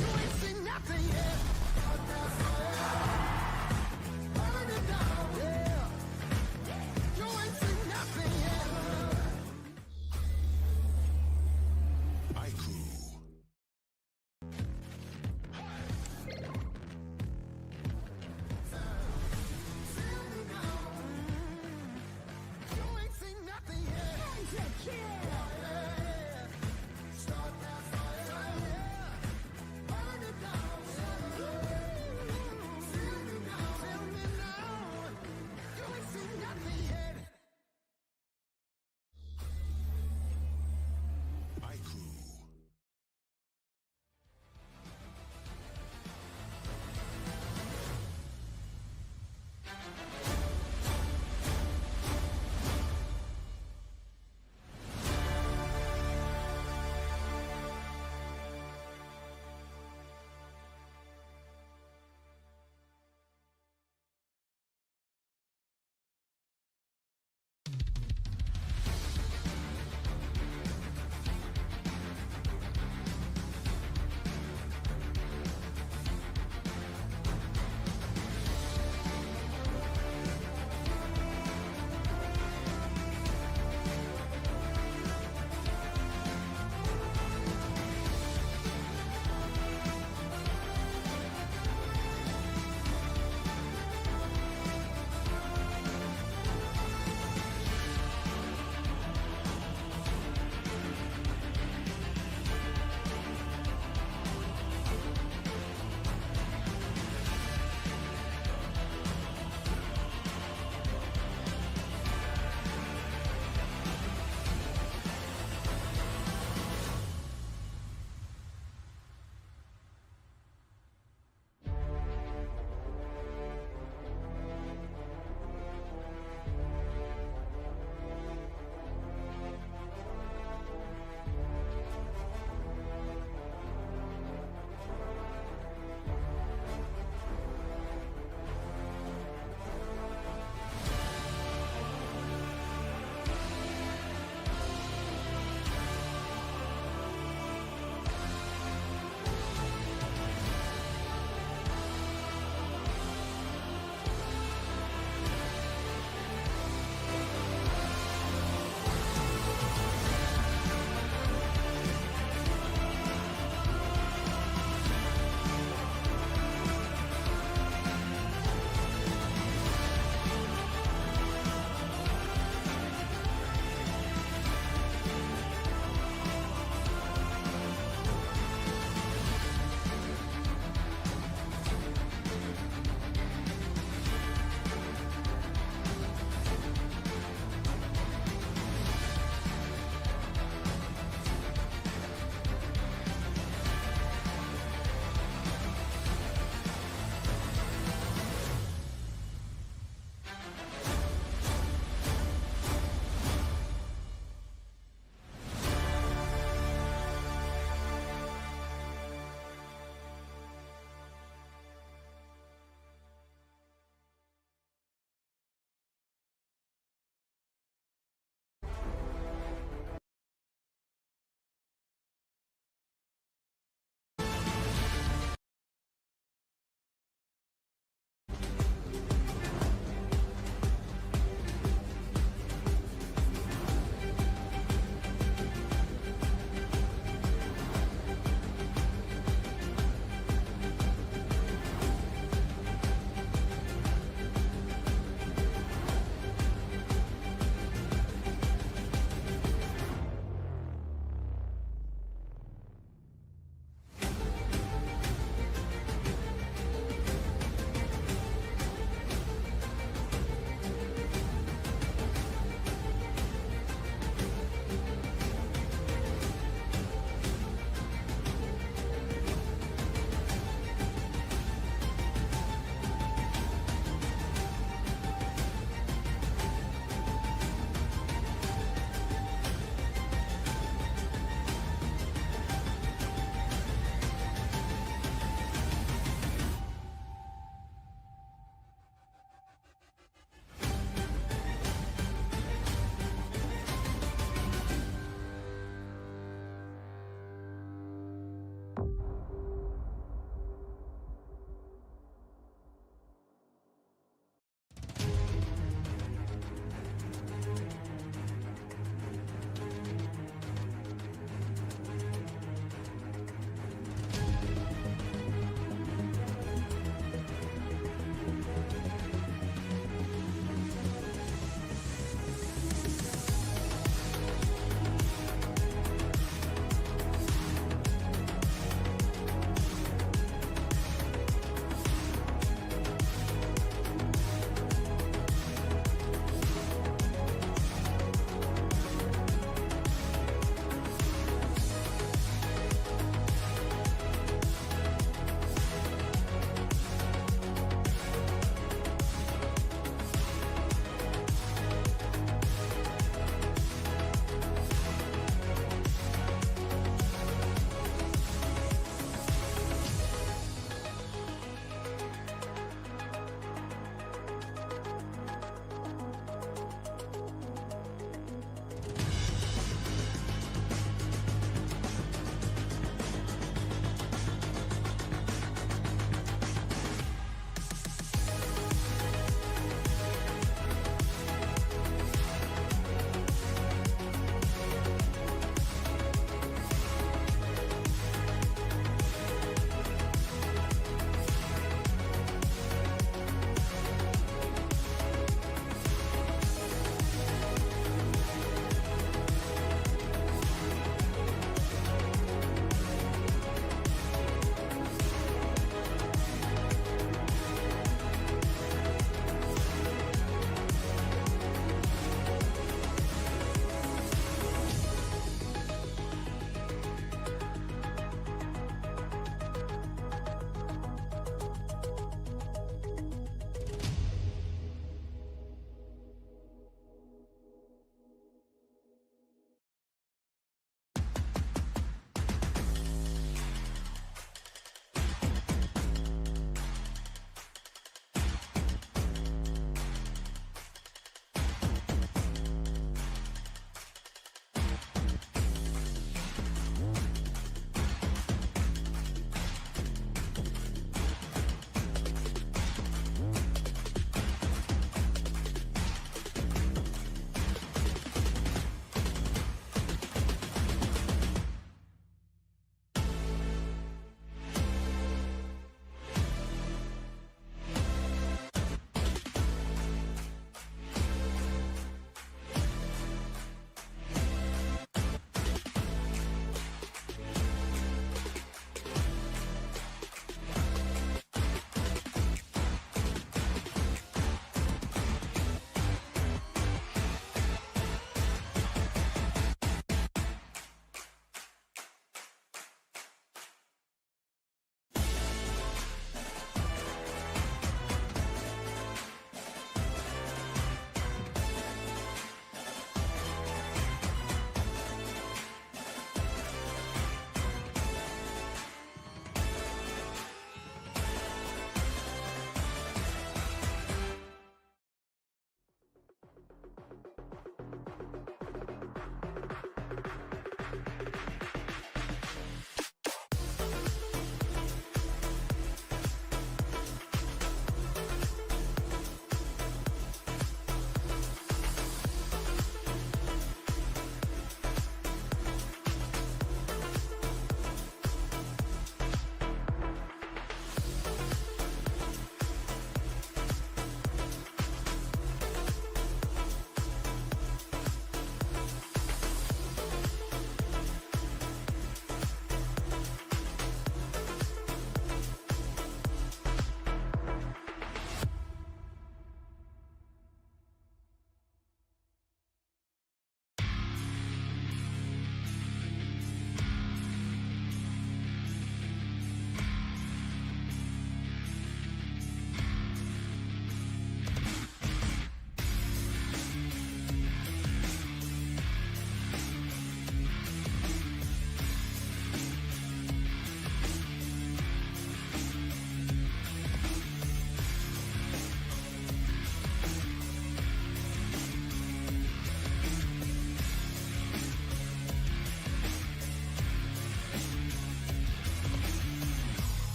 You ain't seen nothing yet. Burn it down, yeah. You ain't seen nothing yet. Iku.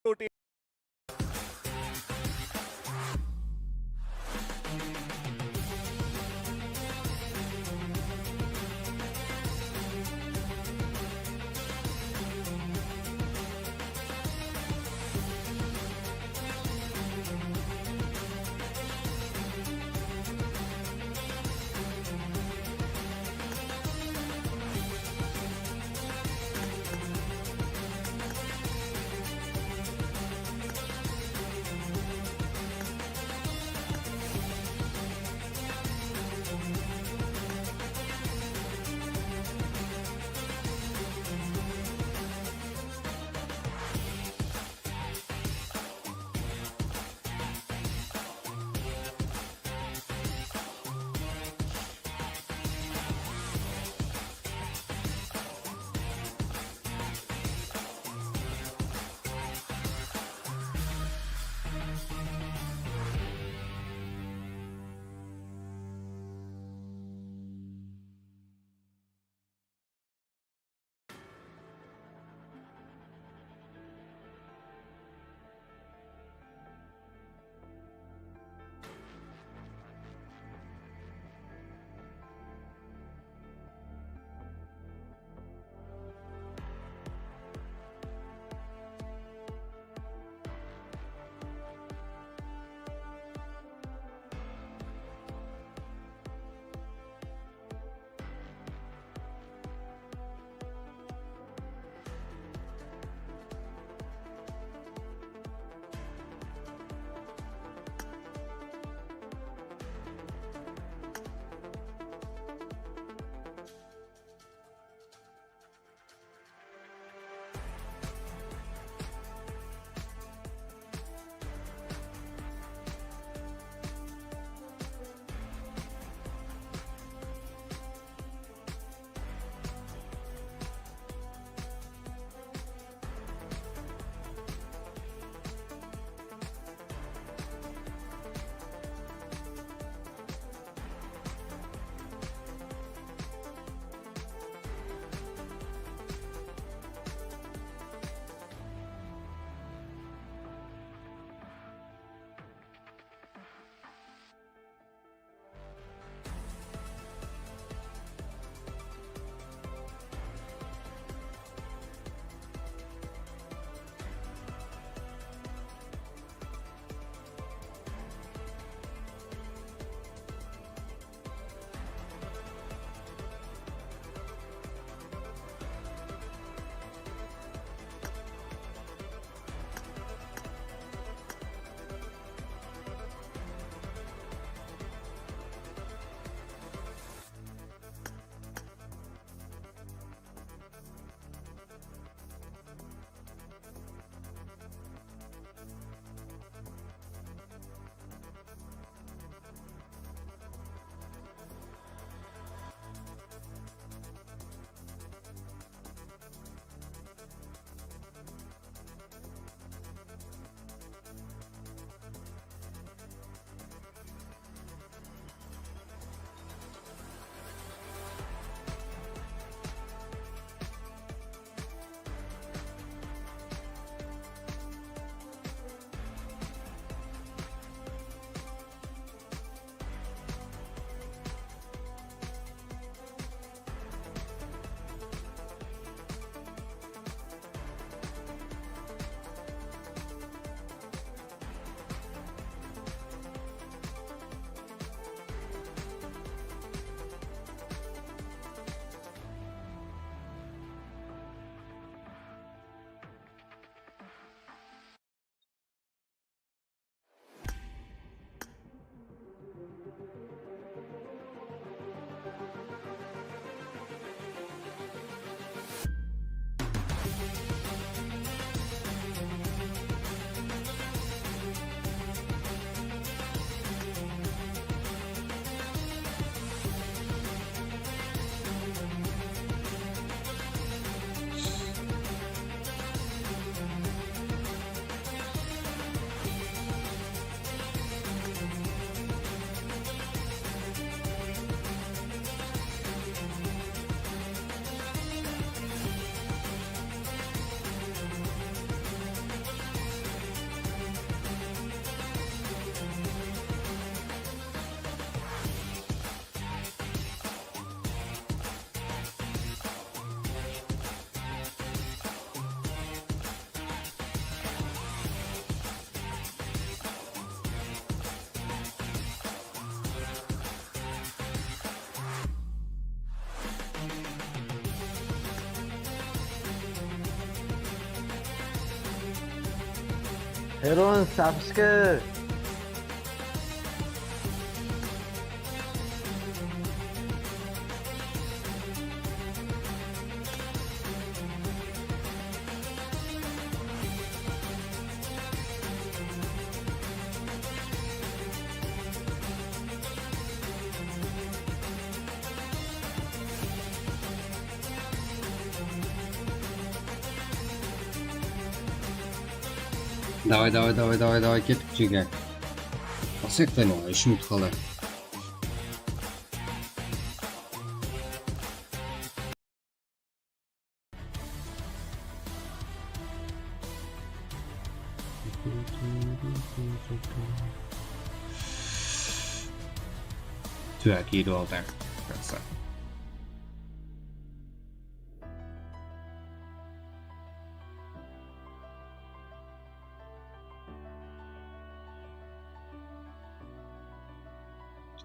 Roti. Eron, sabıskı. Davay, davay, davay, davay, davay, kettik, jege. Basayıq ta, ishim qalay. Tüyek yedi oldı. Jaqsı.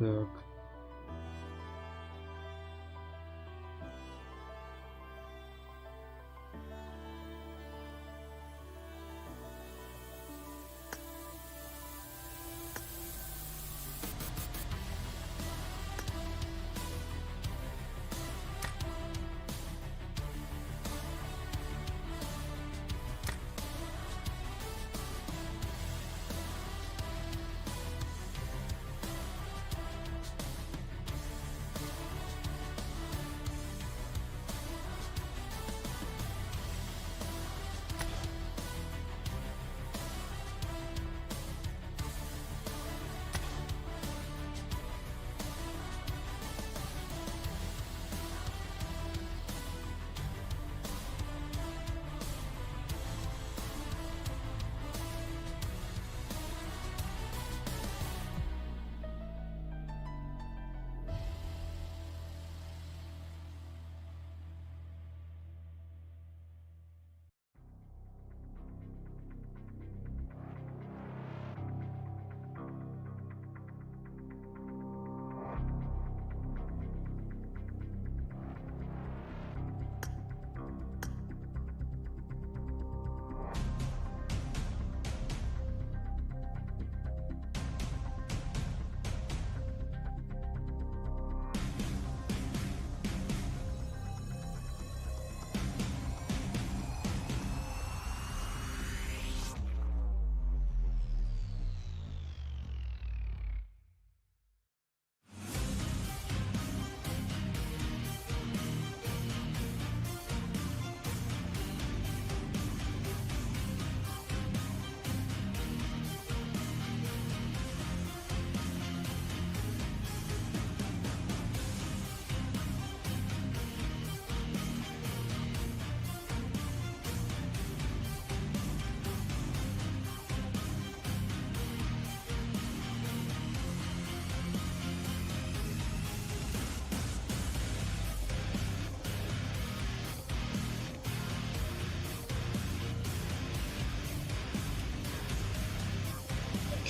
Так.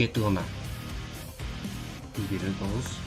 Kettik onda. Biri doǵız.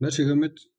Nashege úmit.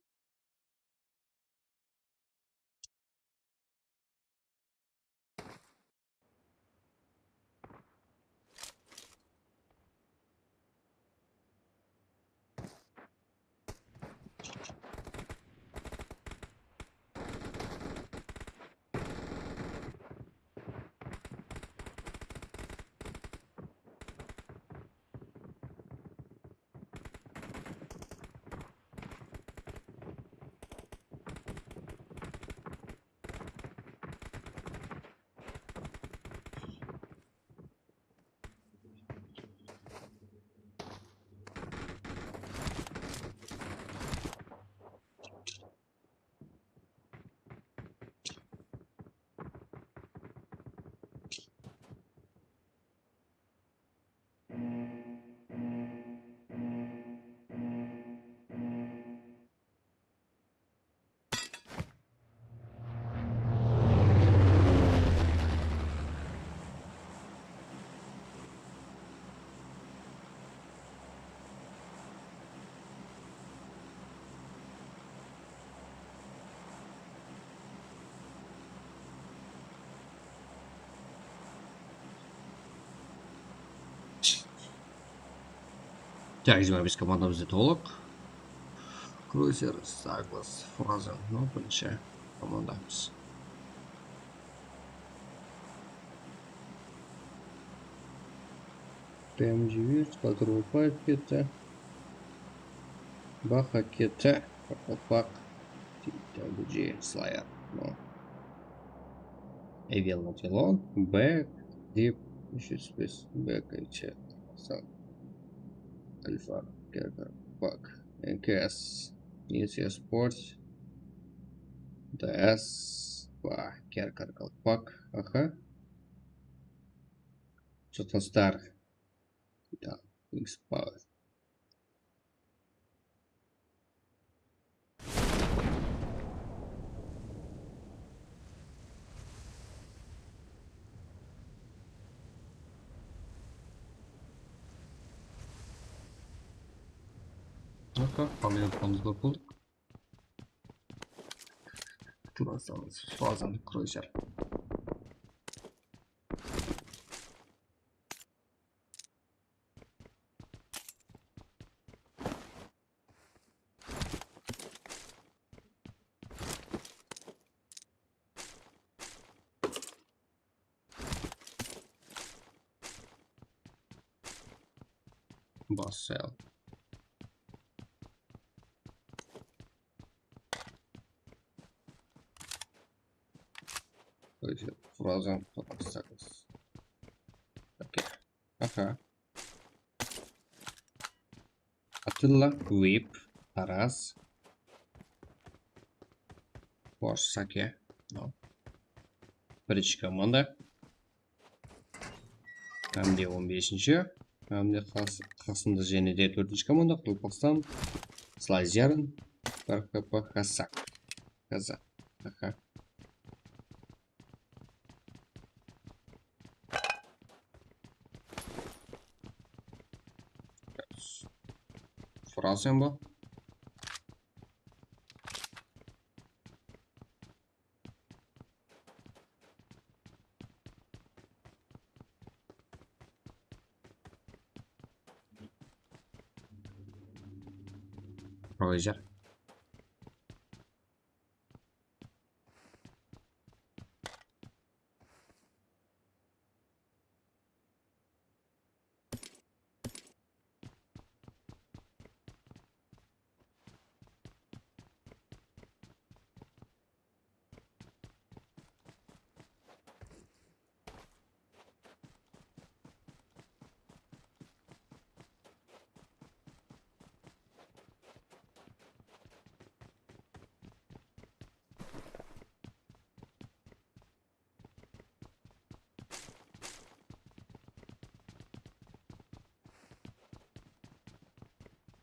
Tak, jigirma bes komandamız da tolıq. Cruiser, Douglas, Frozen. No, birinshi komandamız. P M G bir, Patrol Five ketti. Baha ketti. Bak, bak, bak. T W G Slayer. No. Avial Nautilon, Back, Deep, úsh júz bes, Back, H, Alpha, Kerker, Back, N K S, Ninja Sport, D S, Back, Kerker, Back, aha. Что-то старое. Да, X Power. Aka, pamyotkamız kóp boldı. Frozen, Frozen Cruiser. Basel. Frozen Frozen. Okey. Aha. Atilla, Whip, Aras. Bosh Sake. No. Birinshi komanda. Hám de on besinshi. Hám de qas-, qasında jáne de tórtinshi komanda, Qaraqalpaqstan, Slayzern, P K P Kazak. Kazak. Aha. Frozen ba? Roger.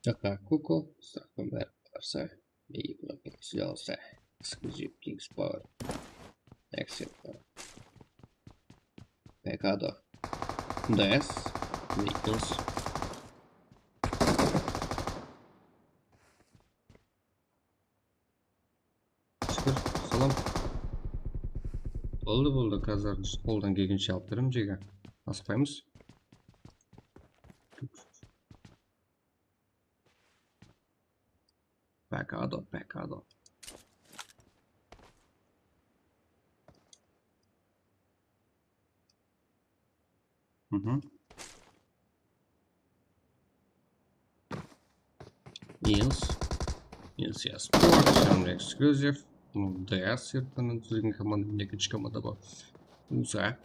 Taka, Kuko, Straxpın bári qarsa. Ey, Kuko, Slyalsa. Exclusive King's Power. Exit. Pekado. D S. Nicholas. Shúkir, salam. Boldı, boldı, házir qoldan kelgenshe alıp beremiz, jege. Asıqpaymız. Pekado, pekado. Mhm. Nils. Nils, ya, Sport, hám de Exclusive. Bul D S sırtından dúzilgen komanda, ekinshi komanda bul. Uza.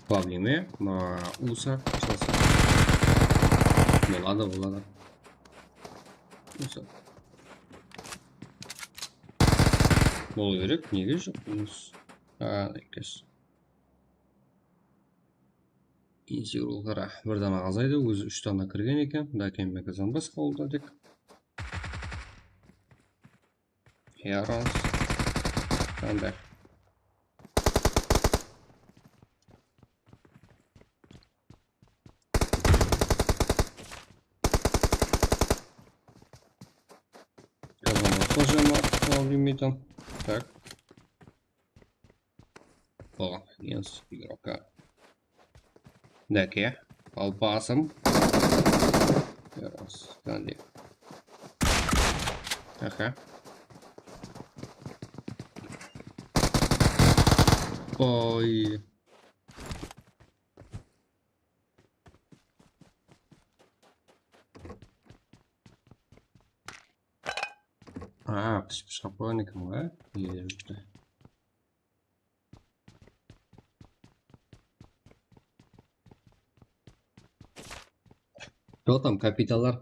Pavlime, ma, Uza, Uza. Boladı, boladı. Uza. Bol kerek, nege joq? Uza. A, ekes. Insigrul qara, bir dana azaydı, ózi úsh dana kirgen eken. Daken Mekazan basqa oldı dek. Heroes. Qanday? Kazanma тоже ma, Limitan. Tak. Bolǵan. Minus игрока. Dake. Al basım. Yaramaz. Hadi. Aha. Oy. Aa, pısh-pısh qılıp qoyǵan eken ǵoy. Iye, júripti. Joq, tam kapitallar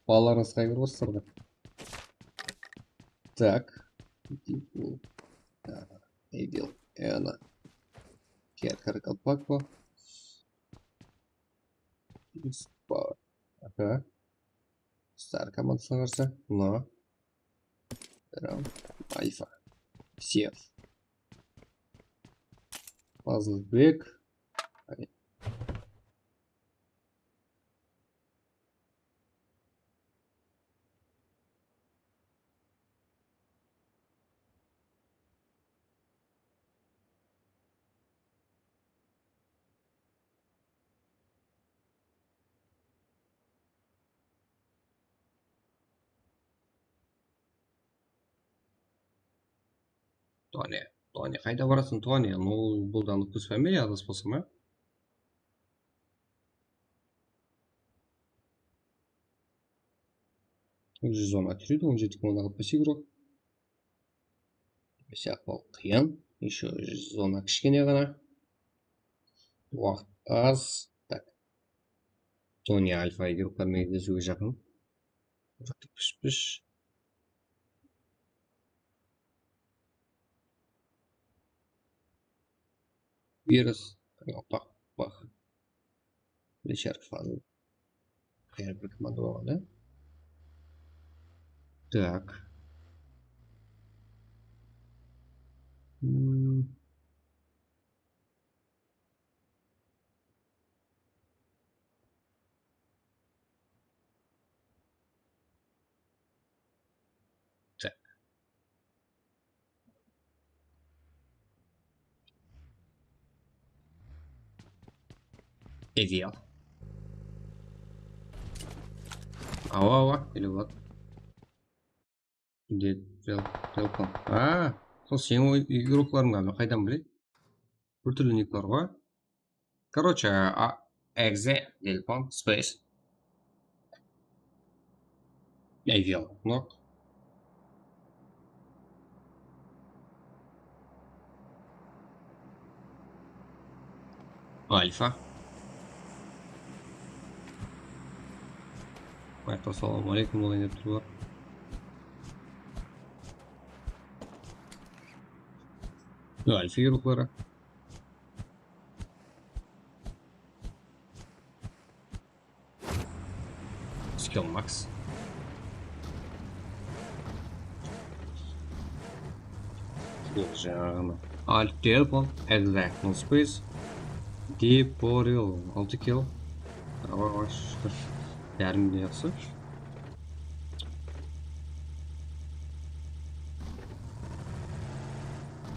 balalarıńız qayǵırıp otırdı. Tak. Evil. Ana. Kerkar kalpak bu. Spa. Aha. Star komandasına qarsı. Mına. Ram. Alfa. Sef. Fazılbek. Tony, Tony, qayda barasıń, Tony? Nol boldı, anı kóz familiya, adaspasam, á? Júz on atridi, on jeti kúni alpasik urı. Ese ahval qıyın. Ещё zona kishkene ǵana. Waqıt az. Tak. Tony Alfa gruppalar menen gezisiwge jaqın. Pish-pish. Virus. Paq, paq. Richard Fazıl. Qayda bir komanda bolǵan, á? Tak. Hmm. Tak. Ideal. Awa, awa, ele boladı. Del-, Delpon. A, sol seniń oy-, igoroklarıń ba, men qaydan bileyim? Bir túrli nik bar ǵoy. Короче, a, exe, Delpon, space. Ideal, nok. Alfa. Ayaqta, assalawma áleykum, olayın dep turıp. Alfa ruxları. Skill max. Skill jaǵı. Alt Delpon, exact no space. Deep Poril, altı kill. Awa, awa, shúkir. Bárin de jaqsı.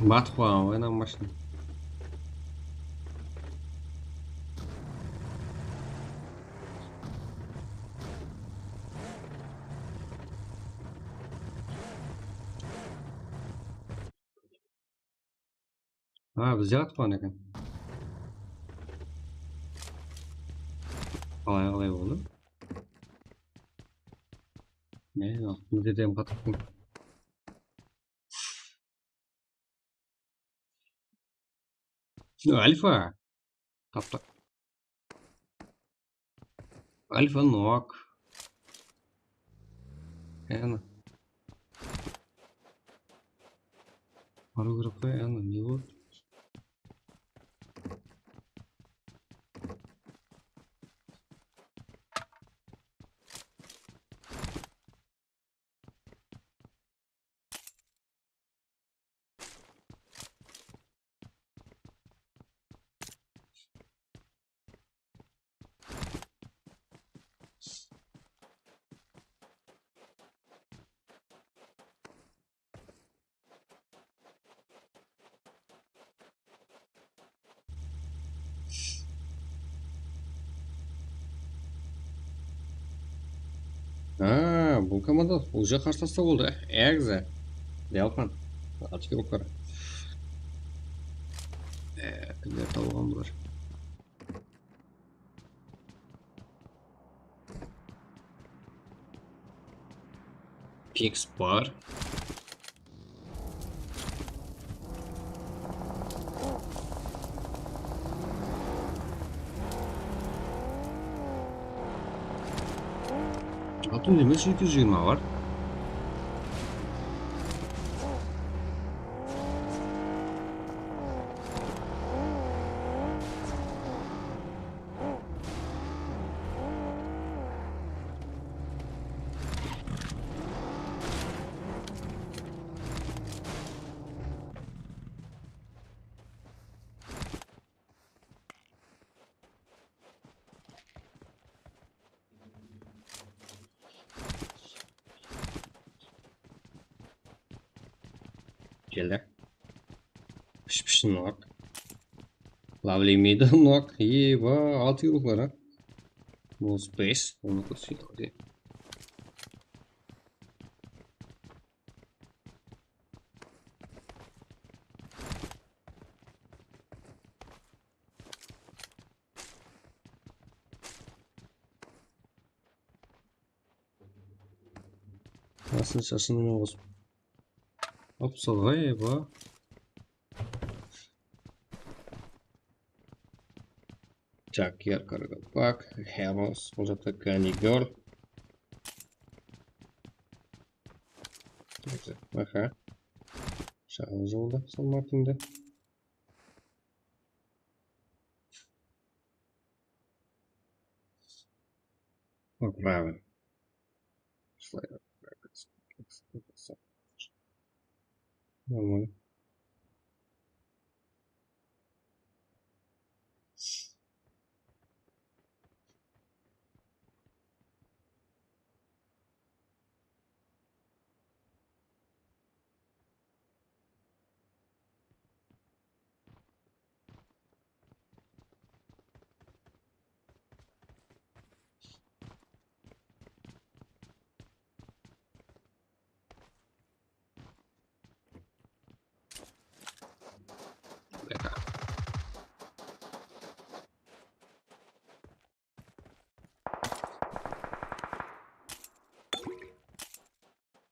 Batıp qoyǵan ǵoy, mına mashina. Ha, bizde atıp qoyǵan eken. Qalay, qalay boldı? Ne, bizde de em qatıp qoydı. Yo, Alfa. Taptıq. Alfa nok. Ana. Arıw kerek qoy, ana, ne boldı? Ha, bul komanda уже qarslasta boldı. Egze. Delpan. Atke okar. E, kimler tawılǵan bular? Pix bar. Altın demesi jeti júz jigirma bar. Keldi. Pish pish nok. Lovely middle nok. Eba, altı yıllıklar ha. No space. Onı kórseydi. Asıl shashını men qosıp. Hop, solǵay, eba. Jakier, Karagopaq, Heros, bul jaqta Ganigor. Aha. Shaǵın jolda, sol Martinde. Popravim. Usılay. Normal.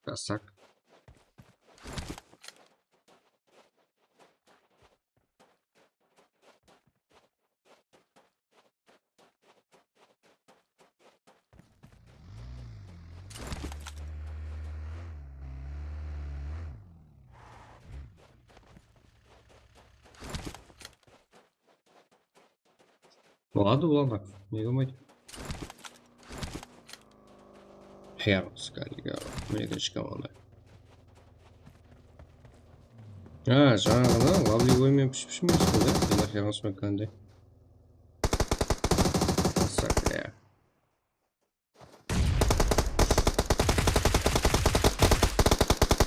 Красак. Boladı, boladı. Nege bolmaydı? Heros, Kaliga, mine, ekinshi komanda. Ha, jańaǵı da Lovely Boy menen pish-pish emes pe da? Mına Heros menen Kandi. Sakra.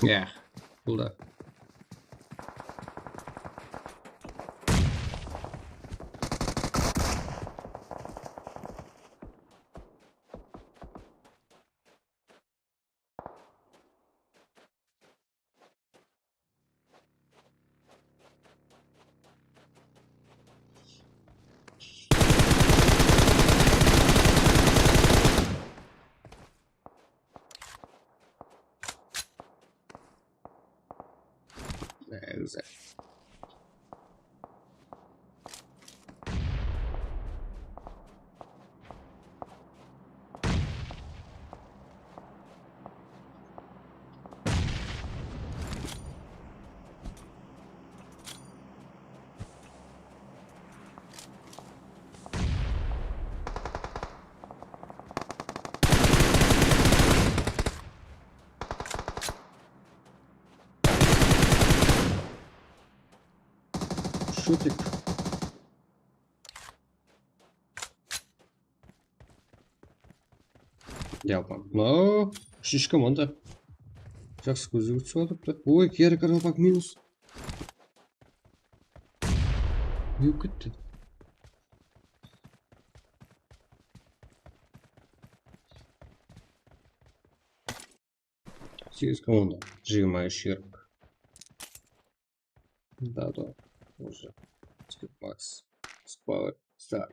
Ya, bul da. Ne güzel. Şutik. Yalpan. No, úshinshi komanda. Jaqsı kózge túsip atırıptı. Oy, Kiyara Karapaq minus. Kúyip ketti. Segiz komanda, jigirma úsh erk. Dado, уже. Max, Power, Star.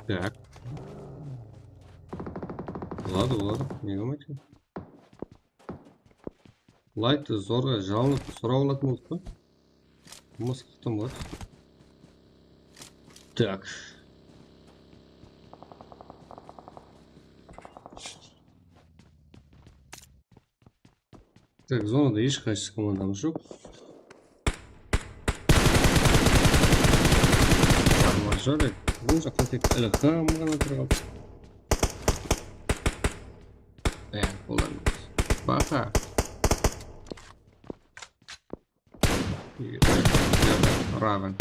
Tak. Boladı, boladı. Nege bolmaydı? Layttı zorǵa jalınıp sorap alatın boldıq pa? Mıskıqtım ǵoy. Tak. Tak, zonada hesh qaysı komandamız joq. Jarıq, bul jaqta tek Ilham ǵana turıp qaldı. Bári qolayımız. Baqa. Raven.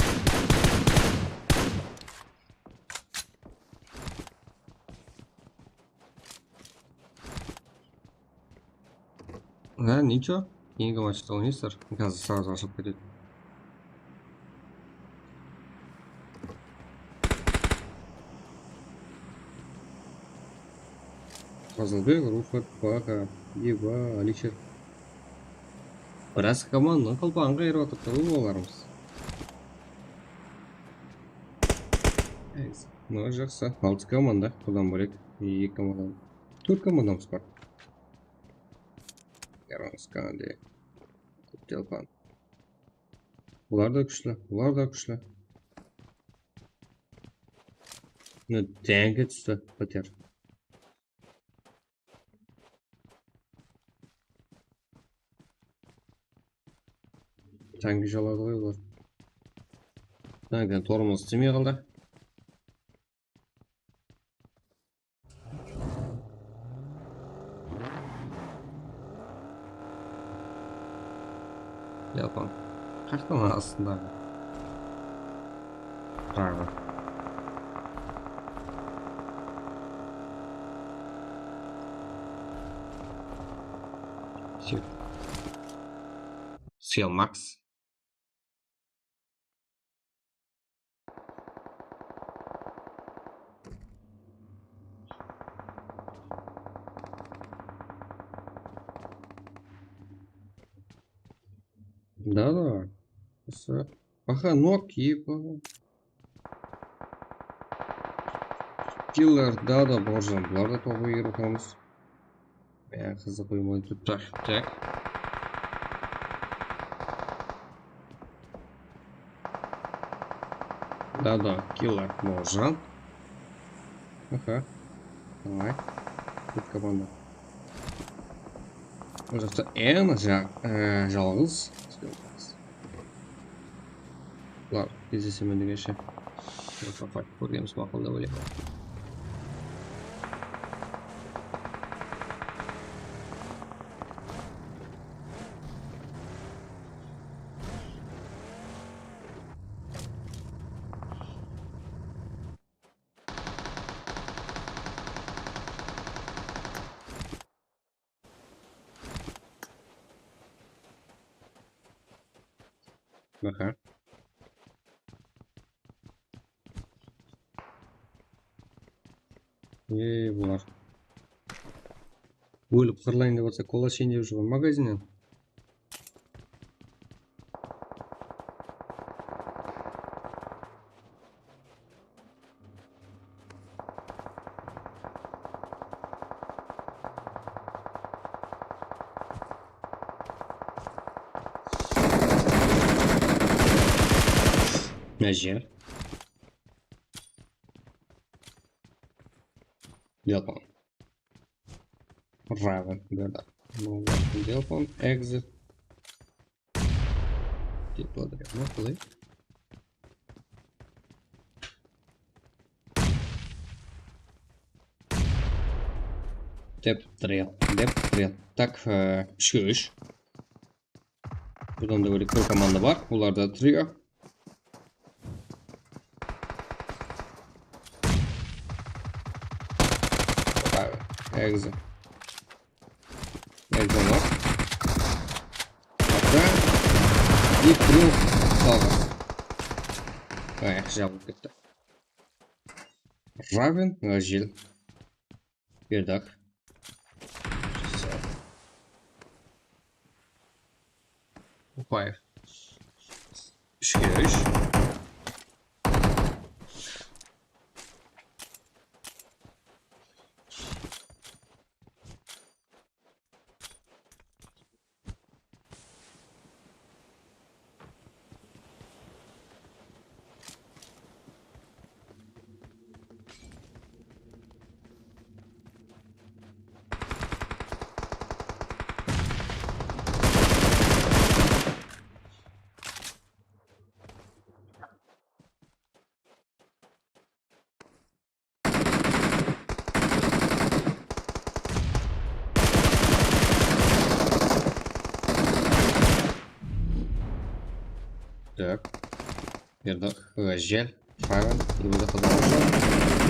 Ha, nicho? Keyingi matchta oynaysızlar. Házir srazı ashılıp ketedi. Qızılbek, Ruxat, Baqa, Eba, Alisher. Biraz komandanıń qalpaǵın qayırıp atırıptı ǵoy balalarımız. Nayse, mına jaqsı. Altı komanda, budan bólek eki komanda. Tórt komandamız bar. Yaramaz komanda. Telefon. Bular da kúshli, bular da kúshli. Mine, tánkge tústi, páter. Tánkge jaladı ǵoy bular. Tánkten tormoz islemey qaldı. Yapan. Qaqtan astındaǵı. Qaraǵı. Sel Max. Да, да. Usı. Aha, nok kiyip. Killer, da, da, Borjan. Bular da toǵı erip atamız. Ya, qızıq oyın oynatıp, tak, tak. Da, da, Killer, Borjan. Aha. Давай. Tórt komanda. Bul jaqta eń ja-, e, jalǵız. Bular, gezdesemen degenshe. Qaytıp kórgenińiz maqul dep oylayman. Aha. Ey, bular. Ólip qırılayın dep atsa, kola isheyin dep júr ǵoy magazinnen. Mına jer. Delpon. Raven, berdi. Delpon, exit. Dep atır, ne qılay? Dep trail, dep trail. Tak, e, úshke úsh. Budan da bólek bir komanda bar. Olarda trio. Abi, egzi. Egzi bar. Hatta bir trio saldı. Ay, jabılıp ketti. Raven, Gajel. Berdak. Upayev. Úshke úsh. Так. Бердак, Гажел, Фавен, и вот это тоже.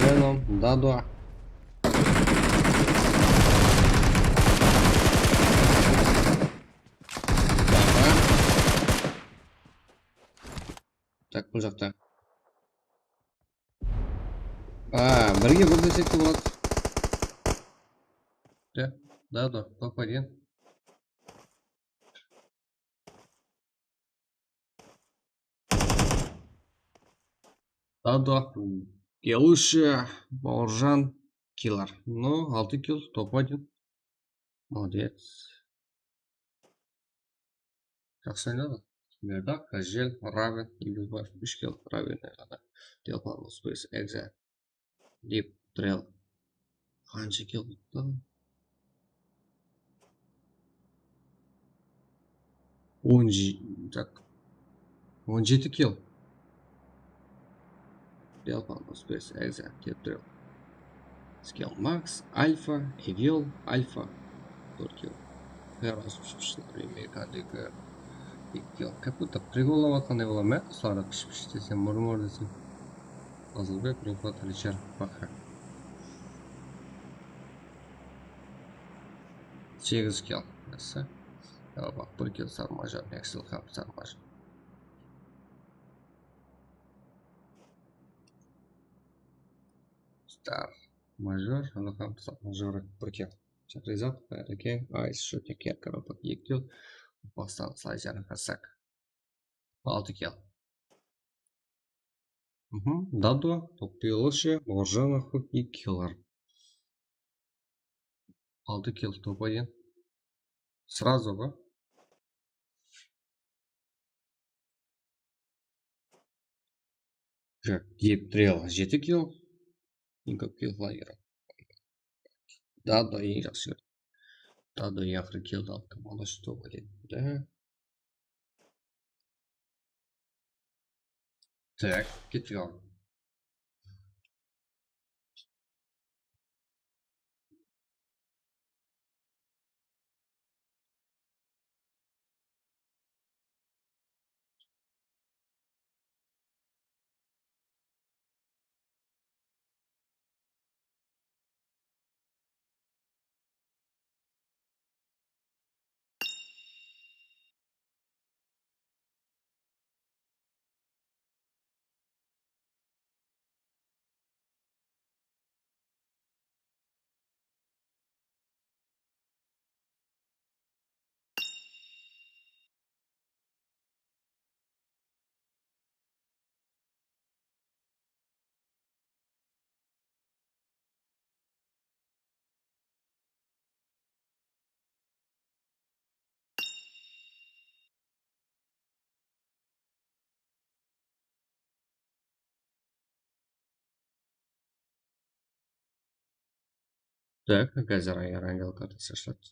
Веном, Дадо. Tak, bul jaqta. A, birge bir desek te boladı. De, Dado, topa degen. Dado, Gelusha, Bawırjan, Kilar. No, altı kill, topa degen. Молодец. Jaqsı oynadı. Berdak, Gajel, Raven, Ibizbaev, úsh kill, Raven oynadı. Delpan, Space, Exa, Deep, Trail. Qansha kill boldı? On, tak. On jeti kill. Delpan, Space, Exa, Deep Trail. Skill Max, Alpha, Evil, Alpha. Tórt kill. Heroes pıshpıshlar, Amerikadaki eki kill. Как будто приколлап atqanday bola ma? Usılardı pısh-pısh desem, murmur desem. Fazılbek, Ruxat, Richard, Baha. Segiz kill. Yaqsı. Yalbaq, bir kill, Sarmajor, Nexil hám Sarmajor. Star Major, Alham Star Major, bir kill. Shahrizat, Qayratken, Ice, Shotnik, Kerkaropak, eki kill. Upasan, Slayzer, Hasak. Altı kill. Mhm. Dado, Toppiloshi, Morjana, Huk, eki killer. Altı kill, topa degen. Сразу ǵoy. Deep Trail jeti kill. Eń kóp kill Flyer. Dado eń jaqsı. Dado eń aqırı killdi aldı. Молодец, topa degen. Tak, kettik al. Так, házir Air Angel kartası ashıladı.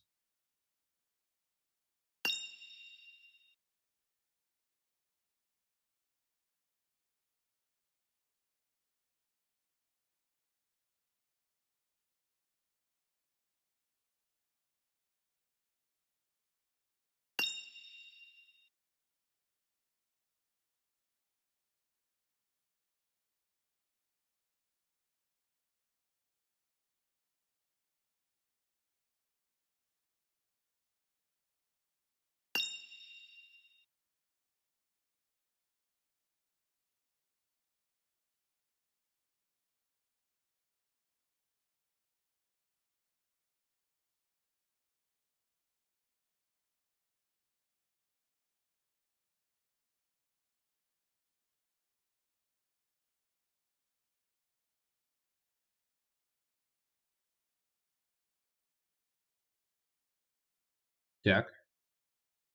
Так.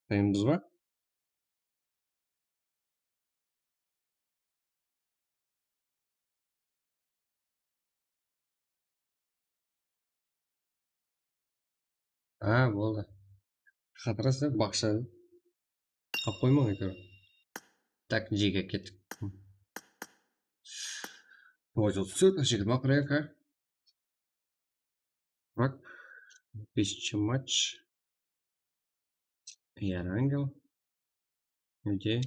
Dayınbız ba? A, boldı. Xatırası baqsha. Qap qoymań, áytewir. Tak, jege kettik. Ой, тут всё, так, jigirma проекка. Так, бесинshi матч. Air Angel. Где?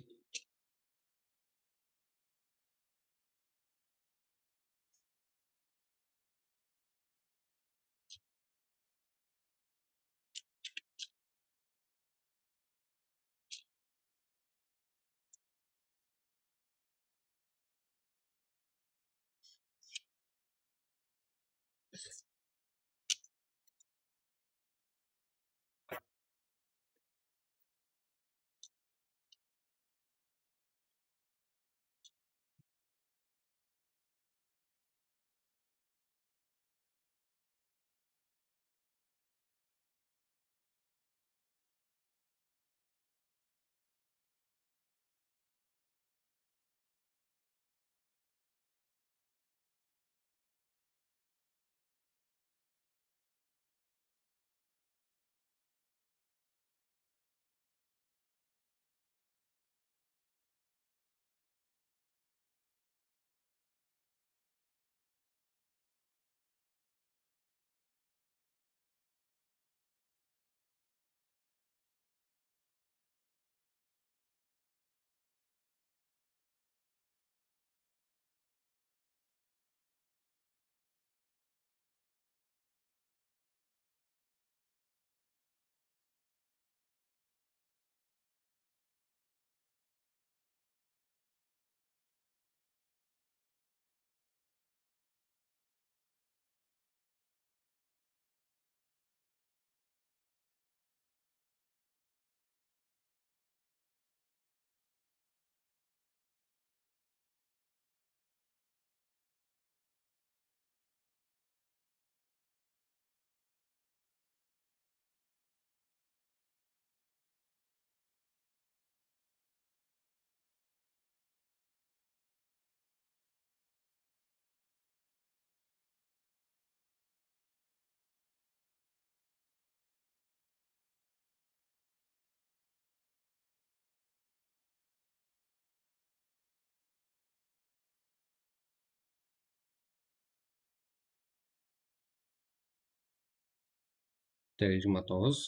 Jigirma toǵız.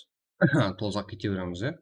Tozaq kete beremiz, ya.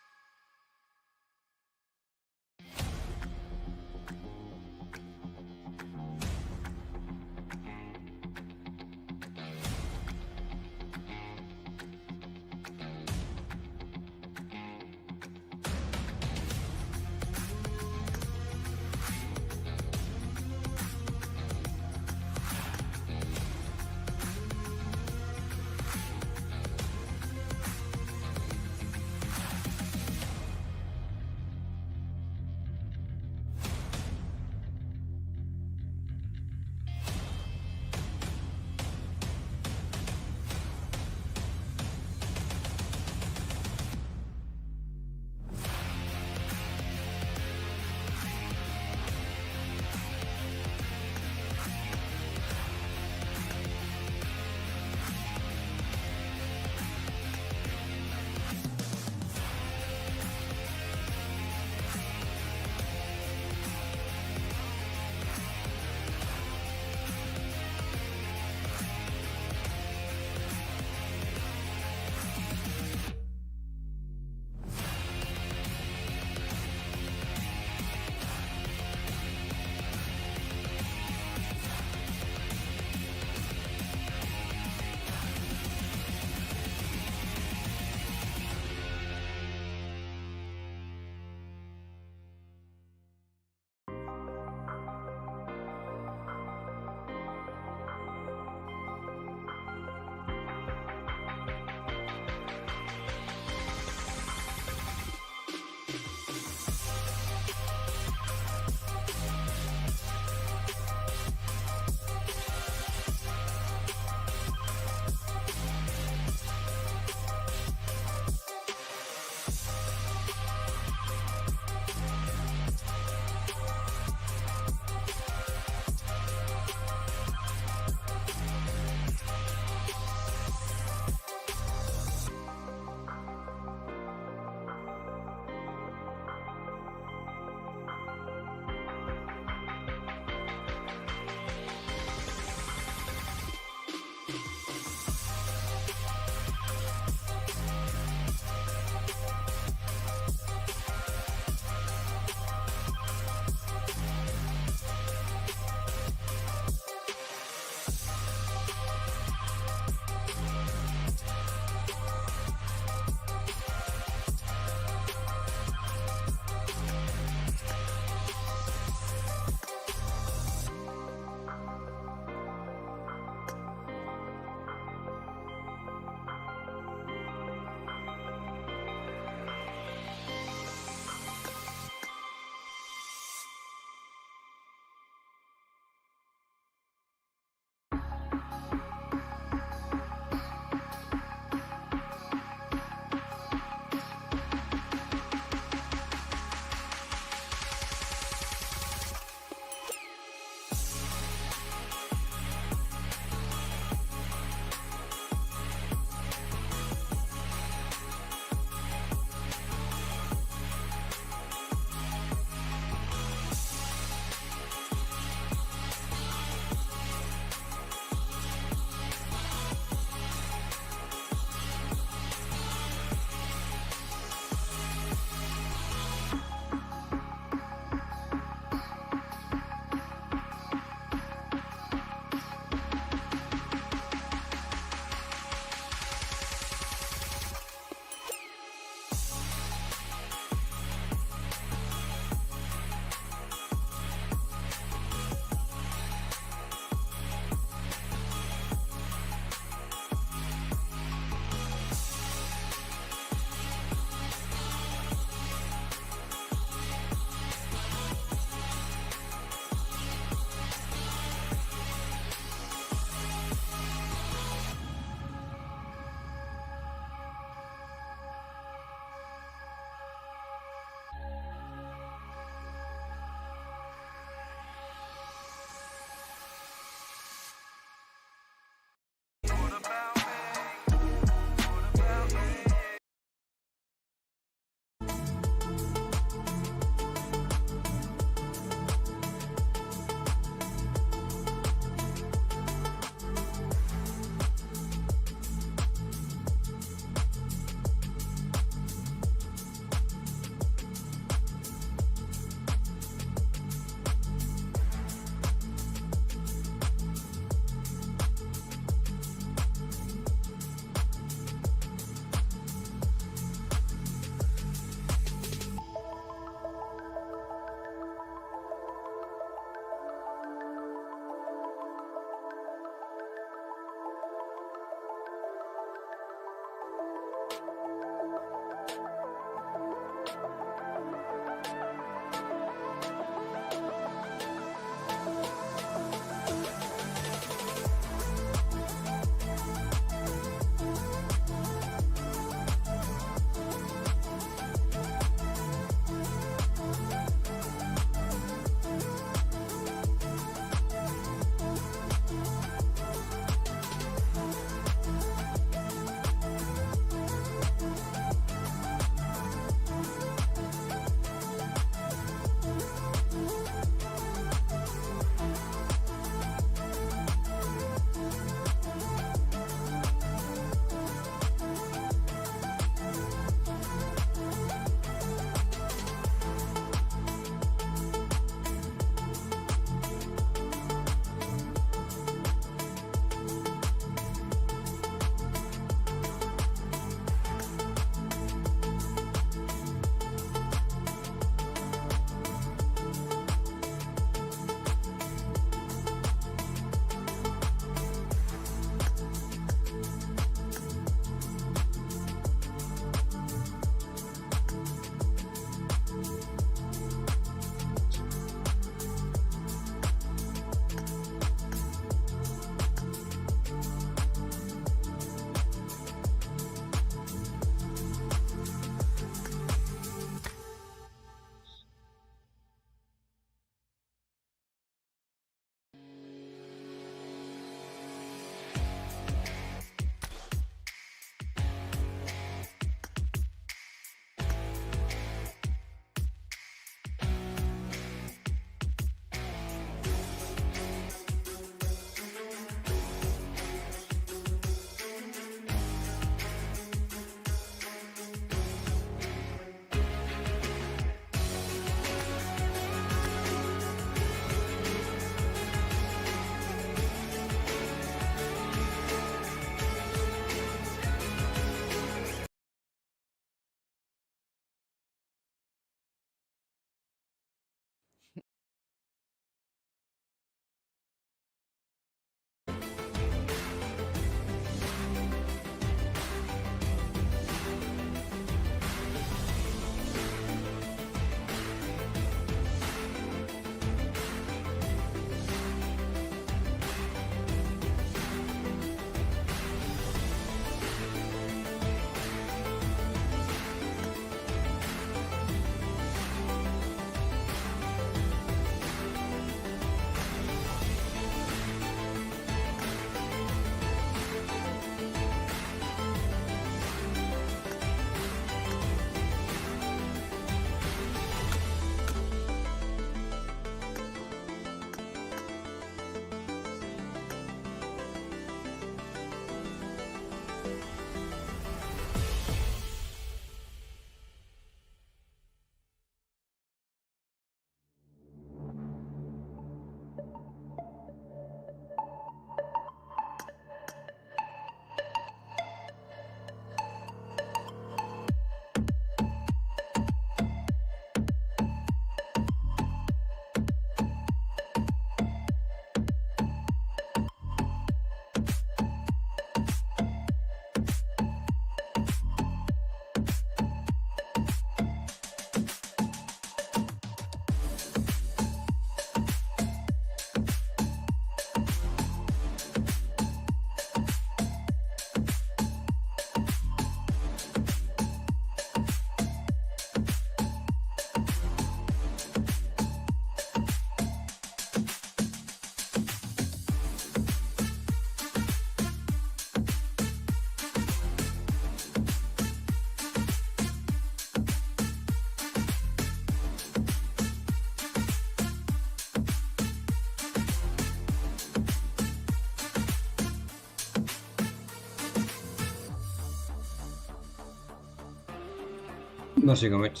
Nárse kórmeydi.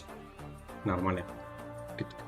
Нормально. Kettik.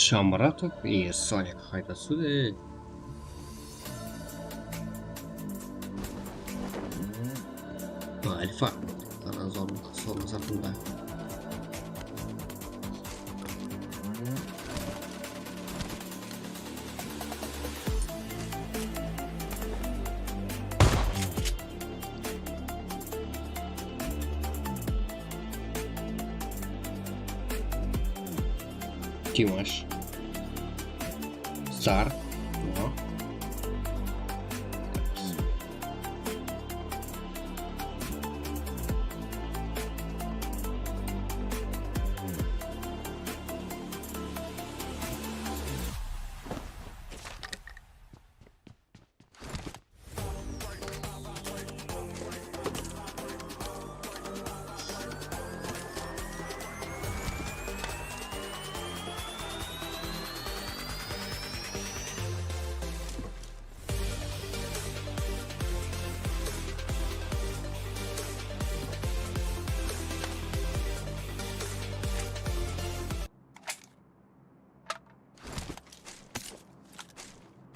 Shamıratov i Sonik qayda túsedi? Alfa. Ana, zorın, zorın sırtında. Dimash. Sar. Oha.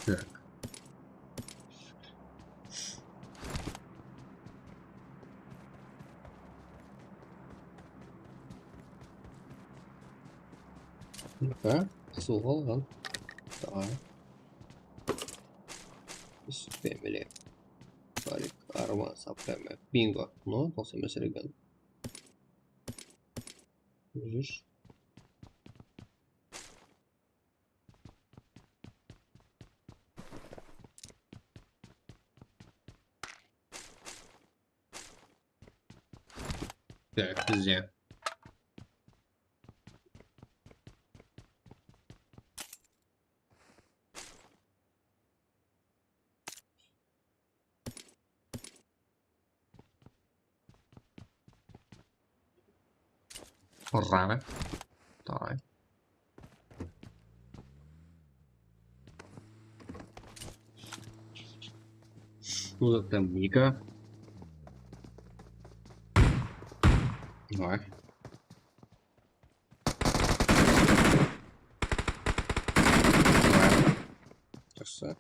Так. Mınaqa suw qalǵan. Давай. Uspemele. Barik, arma, sapreme. Bingo. No, toqsan bes regen. Júz. Так, bizde. Urradı. Давай. Bul zat tam eki. Vay. Jaqsı.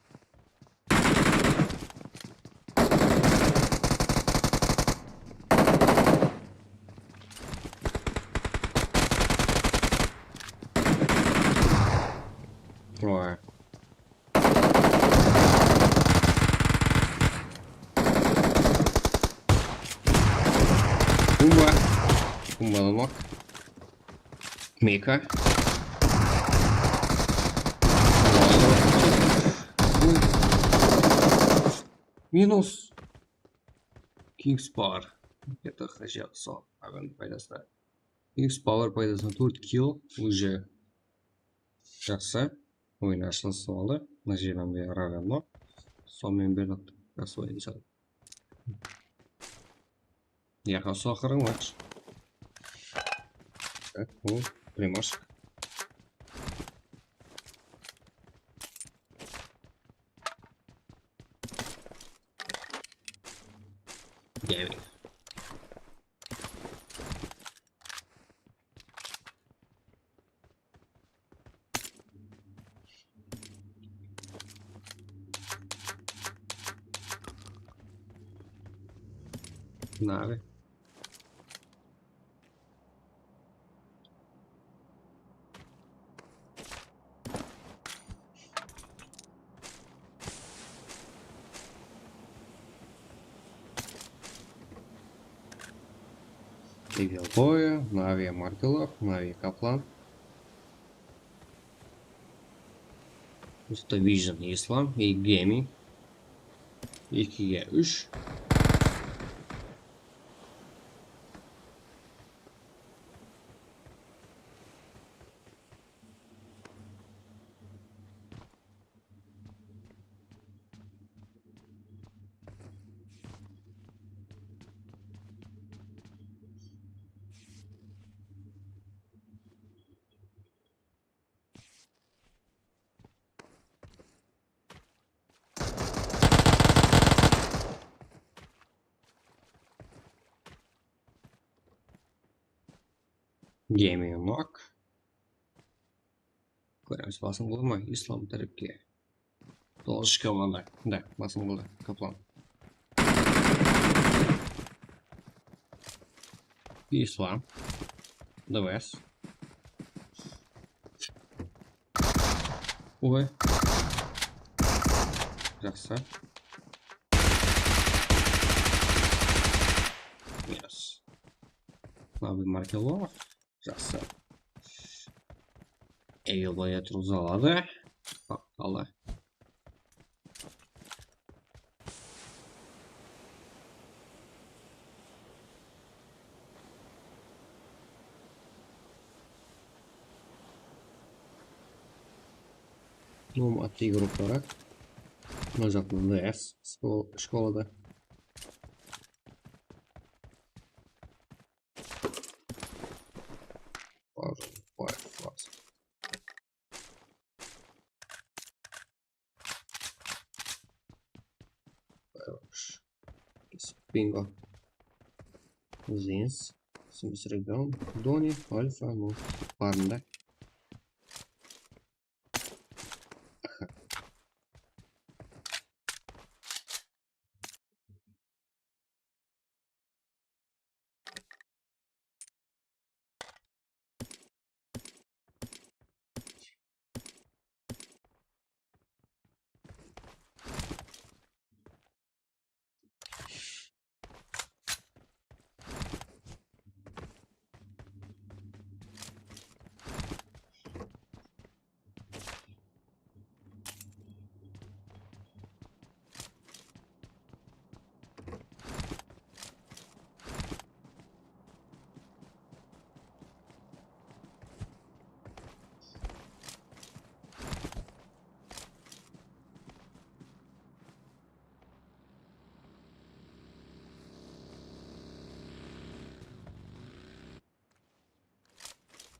Vay. Bumba. Bumbadan bak. Meka. Minus. King's Power. Это хозяйство. Aǵan paydasına. King's Power paydasına tórt kill. Уже. Jaqsı. Oyın ashılısıp aldı. Mına jerden bir ragan bar. Sonımen berdik. Jaqsı oyın. Yaqası aqırın bar. Так, ну, примашка. Девять. Nave. Evil Boy, Navi Markelov, Navi Kaplan. Usta Vision Islam, Egemi. Ekige úsh. Gemi nok. Kóremiz, basın qılma, Islam tárepke. Dolaşka mınday. Mınday, basın qıldı, Kaplan. Islam. Dves. Oy. Jaqsı. Yes. Mına bir marka bar. Jaqsı. Eyoboya turǵıza aladı. Baqalı. Nom atlı gruppaǵa. Mına jaqta D S skol-, shkolada. Bar, bar, bar. Хорош. Bingo. Zins. Sims Rebel. Doni, Alfa, ну, barında.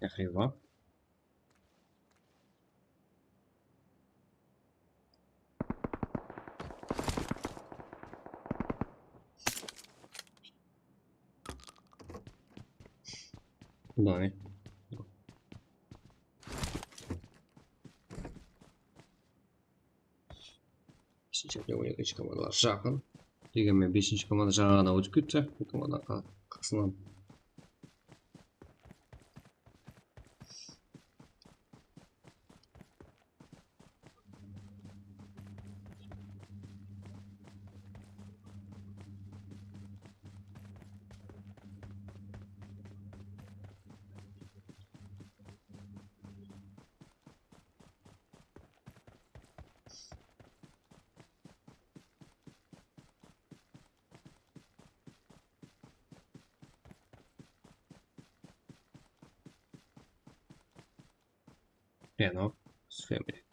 Yaxayba. Bunday. Beshinshi hám on ekinshi komandalar jaqın. Degenmen, beshinshi komanda jańa ǵana ótip ketti. Bul komanda qa-, qasınan. Reno, Sfemli.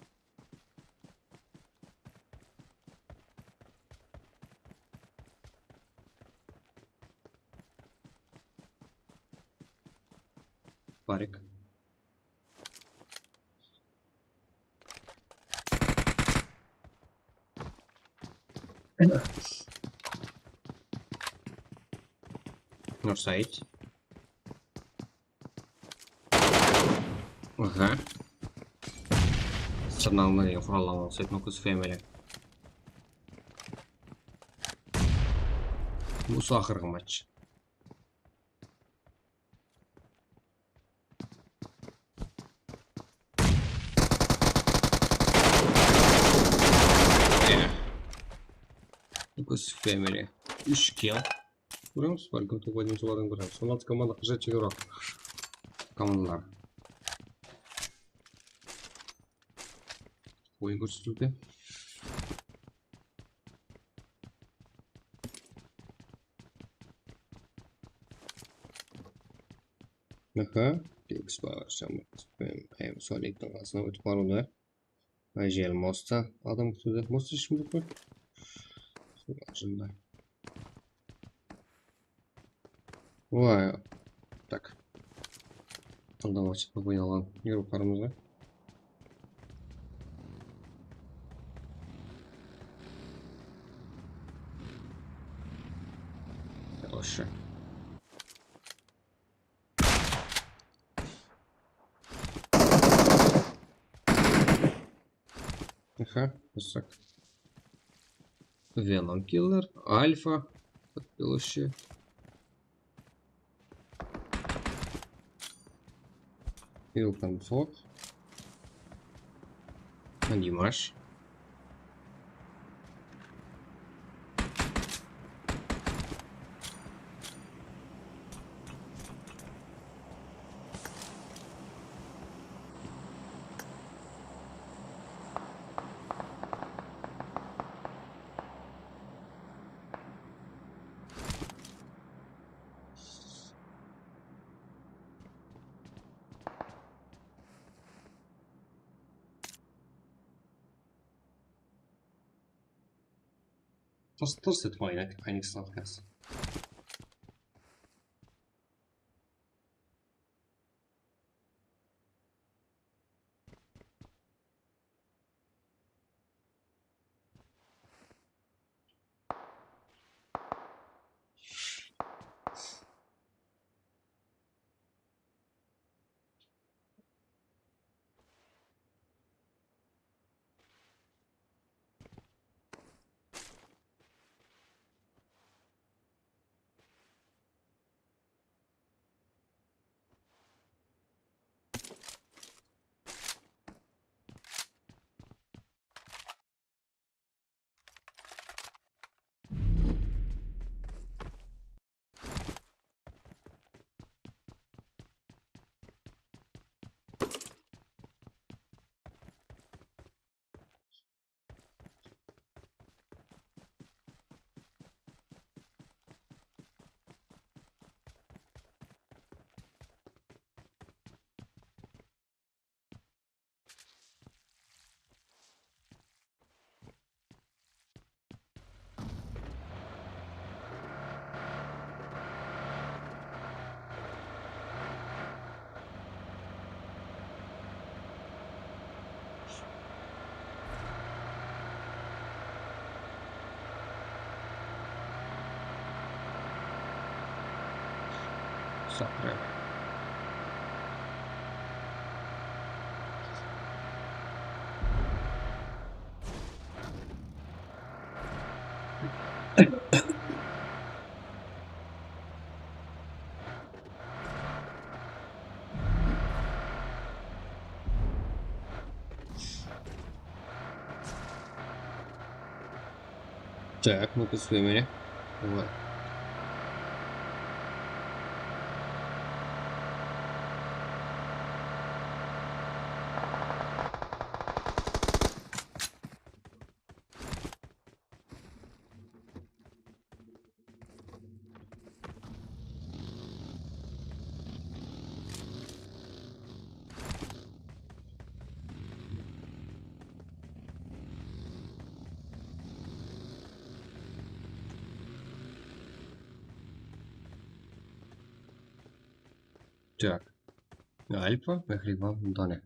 Barik. Nursaid. Aha. Sırnalma degen qurallarǵa uqsaydı, Nukus Family. Usı aqırǵı match. Nukus Family. Úsh kill. Kóremiz, bálkim, tawıp atayın solardan kóremiz. On altı komanda qıjat jege uraq. Komandalar. Oyın kórsetiwde. Aha, X bar, Samet, em, em, Soniktiń qasına ótip barıwda. Mına jer mosta adam kútiwde. Mosta eshkim joq pa? Sol ajında. Vay. Tak. Aldaǵı waqıtta oynalǵan yurıplarımızǵa. Хорошо. Aha, ıssak. Venom Killer, Alfa, подпевающий. Илтон Фок. Димаш. Tırs-tırs etip oynadı, Aynıksın atkası. Сохран. Так, ну-ка, стой, міне. Давай. Так. Альфа, Мехрибан, Даня.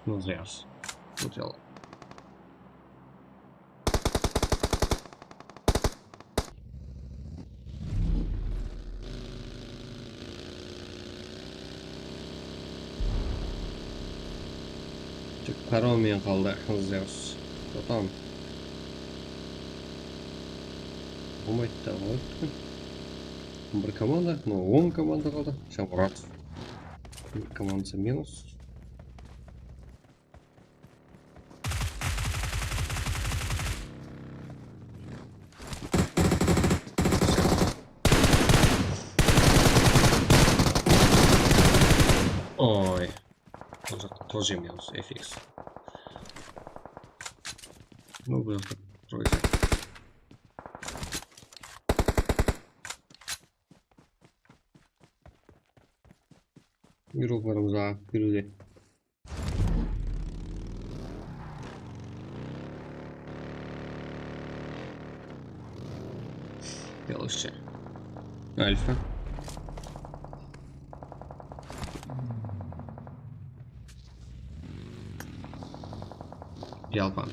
Ну, зря. Вот я. Tek Karo menen qaldı, Zeus. Потом. Bolmaydı da, bolmaydı. Bir komanda, no, on komanda qaldı. Shamurat. Bir komandası minus. Oy. Тоже, тоже минус F X. Ну, просто тройка. Yürüp barımız, a, yürüde. Yalışça. Alfa. Yalpan.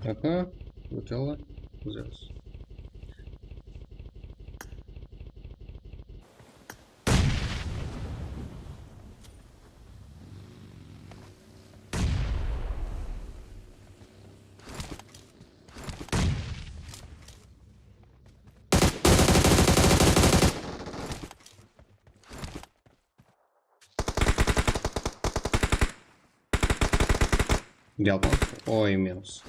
Aka, Nutella, Zeus. Yalpan. Oy, minus.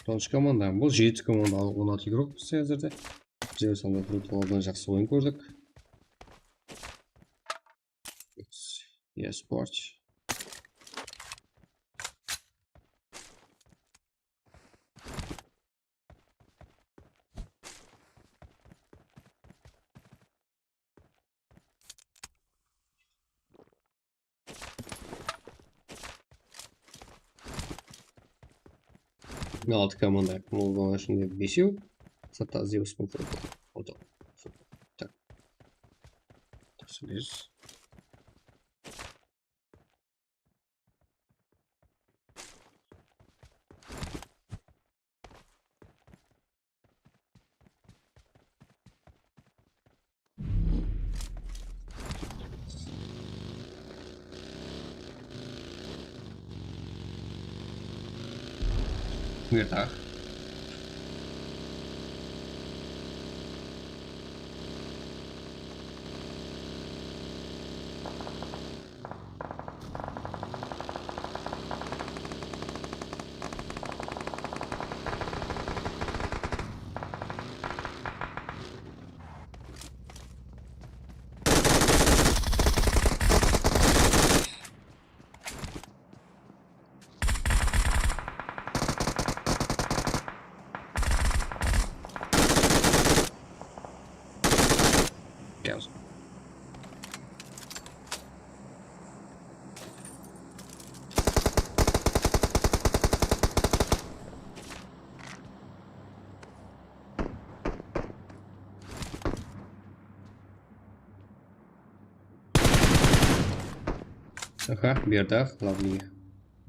Tonısh komanda. Bul jeti komanda, on altı igrok bizde házirde. Bizler sonda Brutallardan jaqsı oyın kórdik. Yes, sport. Altı komanda. Bunıń ishinde besew. Sırtta Zeus penen Frodo. Oldı. Tak. Biz. Buyurdı. Gelsin. Aha, berdi, lovely.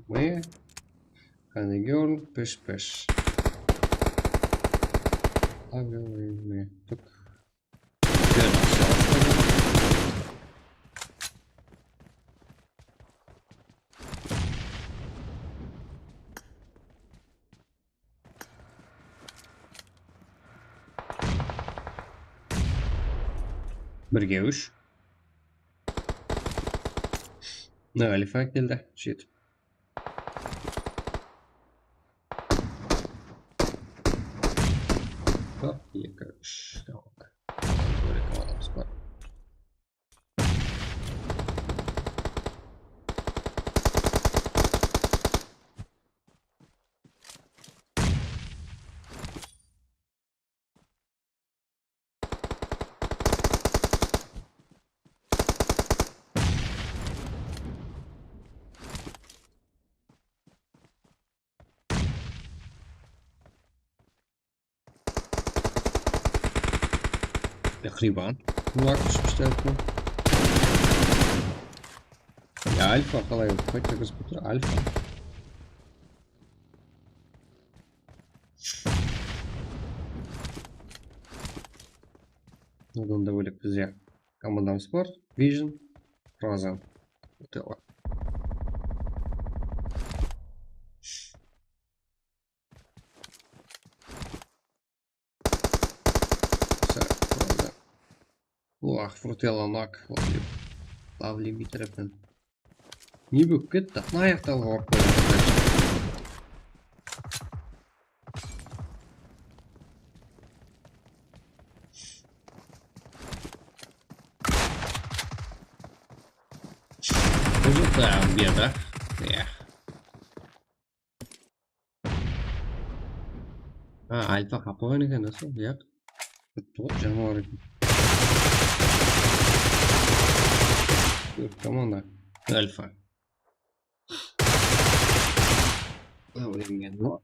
We, qáne girl, pish pish. Lovely, we, we. Tuk. Berdi. Birge úsh. Mına Alifa keldi, jetip. Hop, eki, úsh, tamam. Bólek adamımız bar. Mehriban. Kulak düşmüş telefon. Ya Alfa qalay qayta kirip tur Alfa. Bundan da bólek bizde komandamız bar. Vision, Frozen, Utella. Uah, Frutella nak. Lovely, Lovely mi taraftan. Ne bolıp ketti? Mına ayaqtaǵılarǵa urıp qoydı. Buzıp da berdi. Ya. Ha, Alfa qapıǵan eken, nasıl? Yaq. Bitti ǵoy, janıwar eken. Tórt komanda. Alfa. Mına ólengen ǵoy.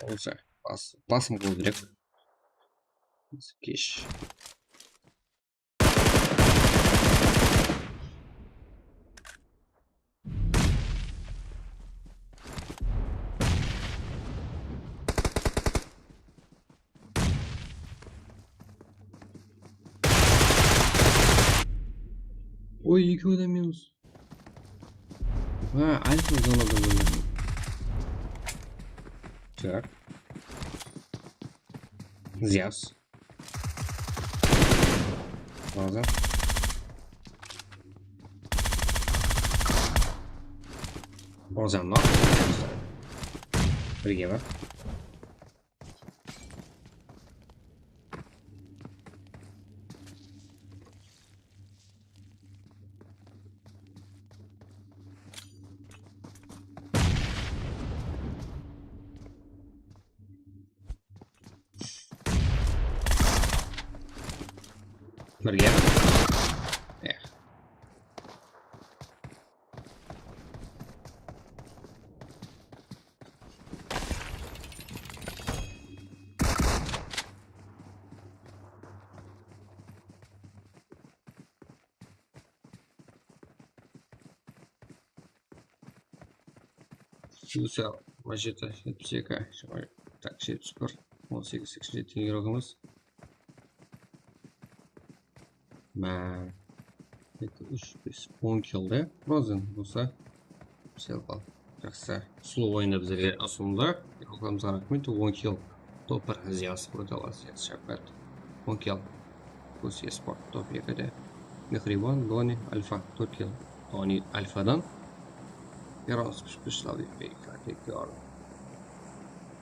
Bolsa, bas, basım qılıw kerek. Kesh. Oy, eki adam minus. Ha, Alfa zonada boldı. Tak. Zeus. Bozan. Bozan bar. Birge bar. Birge. Ya. Jusa, Vajeta, jetpis eki, tak, jetpis bir, on segiz, seksen jeti trenirovkamız. Má, eki, úsh, bes, on kill de. Frozen bolsa, sel qal. Jaqsı. Slow oyında bizlerge asılımda. Yolqamızǵa raxmet, on kill. Top bir Aziyas, Brutal Aziyas, Shavkat. On kill. Plus Esport, top ekide. Mehriban, Doni, Alfa, tórt kill. Doni Alfadan. Eros, Pish Pish, Lavi, Fake, Fake, Yor.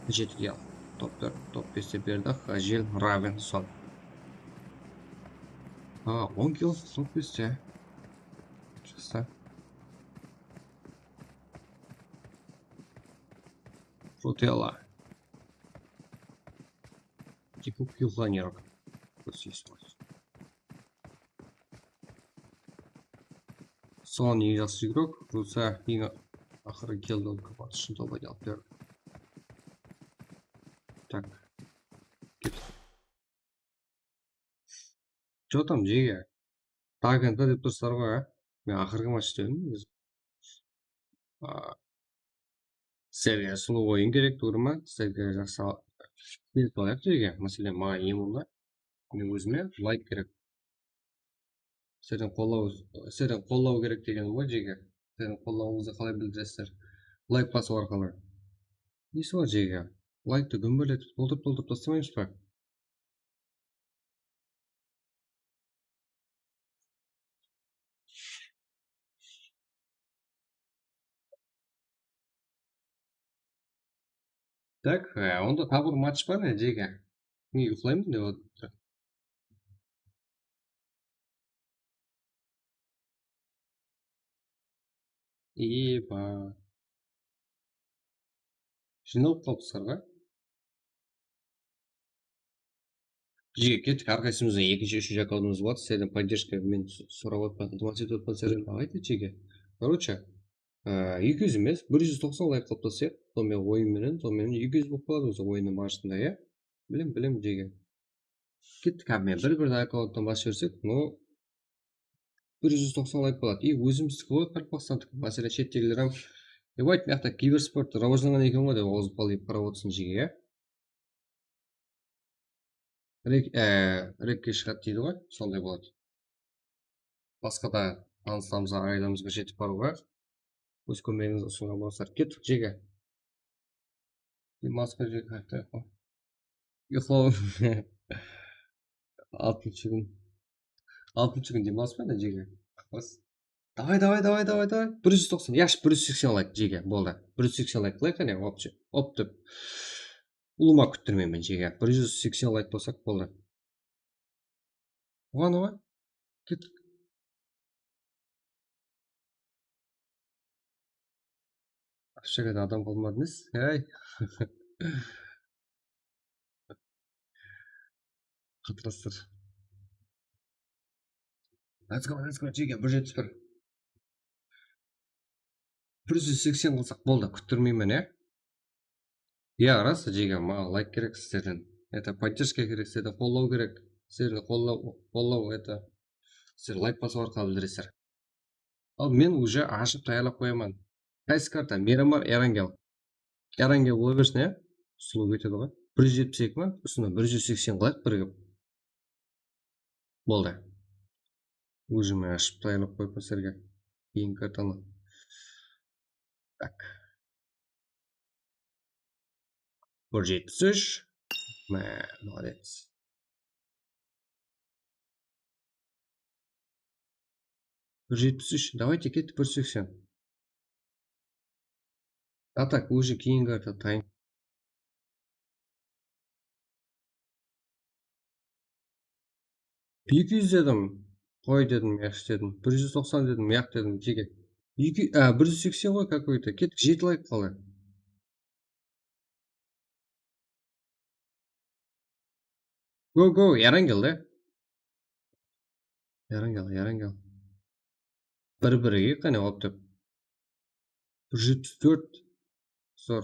Jeti kill. Top tórt, top beste Berdi, Hajil, Raven, Son. Ha, on kill, top beste. Jaqsı. Frutella. Типа пилонерок. Son eń jaqsı igrok, Rusa eń aqırǵı keldi, ol kapatı ushın tolbaydı alıp berdi. Tak. Ket. Что там, Jege? Tag and dep tursızlar ǵoy, a? Men aqırǵı match dedim ózi. A, sizlerge sunıw oyın kerek, tuwrı ma? Sizlerge jaqsı al-, berip alayıq, Jege. Máselen, maǵan eń boldı. Men ózime layk kerek. Sizlerden qollaw, sizlerden qollaw kerek degen ǵoy, Jege. Sizlerden qollawıńızdı qalay bildiresizler? Layk basıw arqalı. Nesi bar, Jege? Layktı gúmberletip, toldırıp, toldırıp tastamaymız ba? Tak, e, onda taǵı bir match bar ne, Jege? Men uyqılayman dep otırıptı. Eba. Jıynalıp qalıpsızlar ǵoy. Jege, kettik, hár qaysımızdıń ekinshi, úshinshi akkauntımız boladı. Sizlerden поддержка men s-, sorap atpan, iltimas etip atpan sizlerden, давайте, Jege. Короче, e, eki júz emes, bir júz toqsan layk qılıp taslayıq. Sonıń menen oyın menen, sonıń menen eki júz bolıp qaladı ózi oyınnıń barısında, ya. Bilem, bilem, Jege. Kettik, abi, men bir-birden akkaunttan basıp jibersek, no, bir júz toqsan layk boladı. И ózimizdiki ǵoy, Qaraqalpaqstandiki. Máselen, shettegiler hám, "Ey, bayt, mıyaqta kibersport rawajlanǵan eken ǵoy", dep ozıp qalayıp qarap otırsın, Jege, ya. Rek-, e, rekke shıǵadı deydi ǵoy, sonday boladı. Basqa da tanıslarımızǵa, aǵaylarımızǵa jetip barıwǵa óz kómegińizdi usınǵan bolasızlar. Kettik, Jege. Demasqa, Jege, qayaqta? Uyqılaw. Altınshı kún. Altınshı kún demas pa edi, Jege? Bas. Davay, davay, davay, davay, davay. Bir júz toqsan, yash, bir júz seksen layk, Jege, boldı. Bir júz seksen layk qılayıq, qáne, opchi. Op dep. Ulıwma kúttirmeymen, Jege. Bir júz seksen layk bolsaq boldı. Oǵan, oǵan. Kettik. Общагада adam qalmadı emes. Hey. Qatırastır. Let's go, let's go, Jege, bir jetpis bir. Bir júz seksen qılsaq boldı, kúttirmeymen, ya? Ya, ras, Jege, maǵan layk kerek sizlerden. Это, поддержка kerek, sizlerden qollaw kerek. Sizlerden qollaw, qollaw, это, sizler layk basıw arqalı bildiresizler. Al, men уже ashıp tayarlap qoyaman. Qaysı karta? Miramar, Erangel. Erangel bola bersin, ya? Slow ketedi ǵoy. Bir júz jetpis eki ma? Usını bir júz seksen qılayıq birigip. Boldı. Уже men ashıp tayarlap qoyıppan sizlerge. Keyingi kartanı. Так. Bir jetpis úsh. Mine, молодец. Bir jetpis úsh. Давайте, kettik, bir seksen. А так, уже keyingi karta tayın. Eki júz dedim. Qoy dedim, yaqshı dedim. Bir júz toqsan dedim, yaq dedim, Jege. Eki, á, bir júz seksen ǵoy какой-то. Kettik, jeti layk qaldı. Go, go, Erangel de. Erangel, Erangel. Bir-biriga qáne, optep. Bir jetpis tórt. Zor.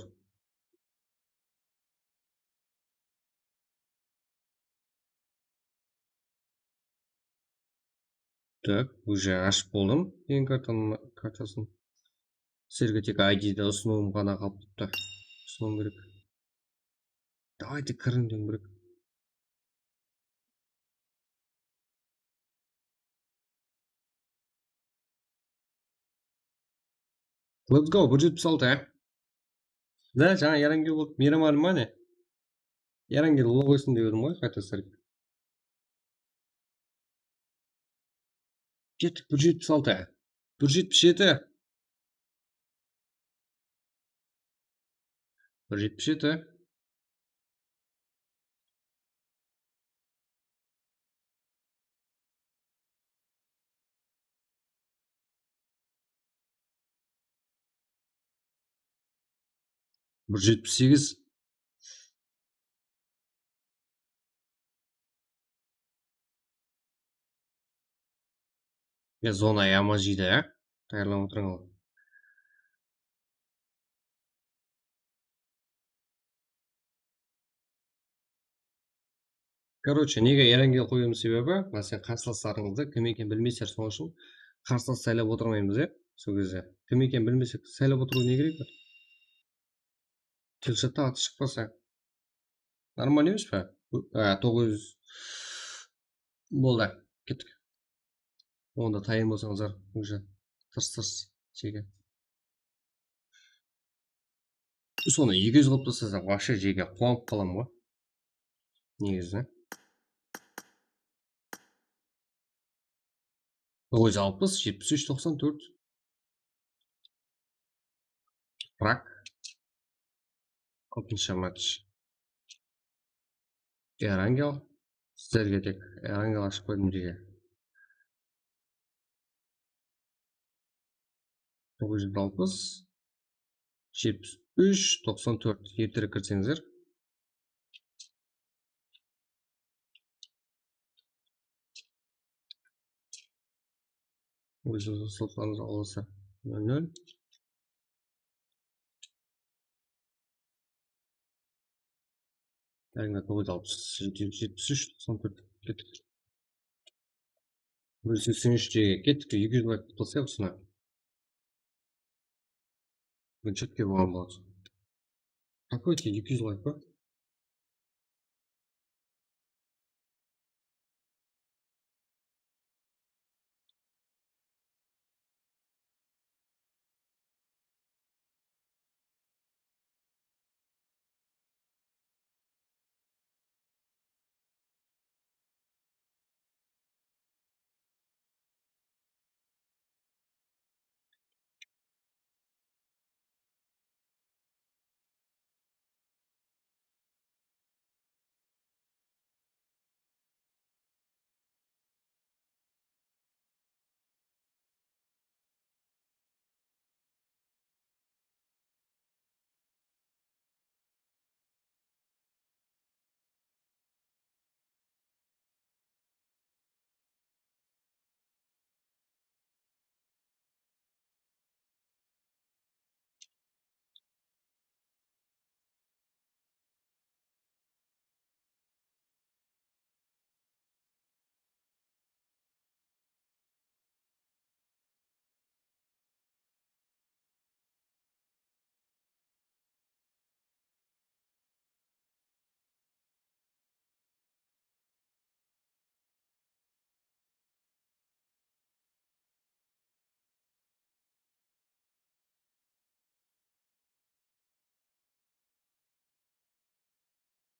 Так, уже ashıp boldım. Eń kartanı, kartasın. Sizlerge tek I D-di usınıwım ǵana qalıp turıptı. Usınıwım kerek. Давайте kiriń deń bir. Let's go, bir jetpis altı, á? Da, jańa Erangel boldı. Miyraman ma ne? Erangel bola qoysın dep edim ǵoy, qayta sirk. Kettik, bir jetpis altı. Bir jetpis jeti. Bir jetpis jeti. Bir jetpis segiz. Ya, zona yama jeydi, á? Tayarlanıp otırıń al. Короче, nege Erangel qoyıwımız sebebi, mına sen qarsılaslarıńızdı kim ekenin bilmeysiz, sonıń ushın qarsılas saylap otırmaymız, ya. Sol gezde kim ekenin bilmesek, saylap otırıw ne kerek bar? Tilshatta atı shıqpasa. Normal emes pa? Á, toǵız júz. Boldı, kettik. Onda tayın bolsańızlar, уже tırs-tırs jege. Sonı eki júz qılıp taslasaq, вообще jege quwanıp qalam ǵoy. Negizinen. Toǵız júz alpıs, jetpis úsh, toqsan tórt. Rak. Altınshı match. Erangel. Sizlerge tek Erangel ashıp qoydım jege. Toǵız júz alpıs, jetpis úsh, toqsan tórt. Erterek kirseńizler. Ózimiz slotlarımız alasa. Nol nol. Yangi toǵız júz alpıs, jetpis úsh, toqsan tórt. Kettik. Bir júz seksen úsh jege kettik, eki júz layk qılıp taslayıq usına. Birinshi retke bolǵan boladı. Какой-то eki júz layk pa?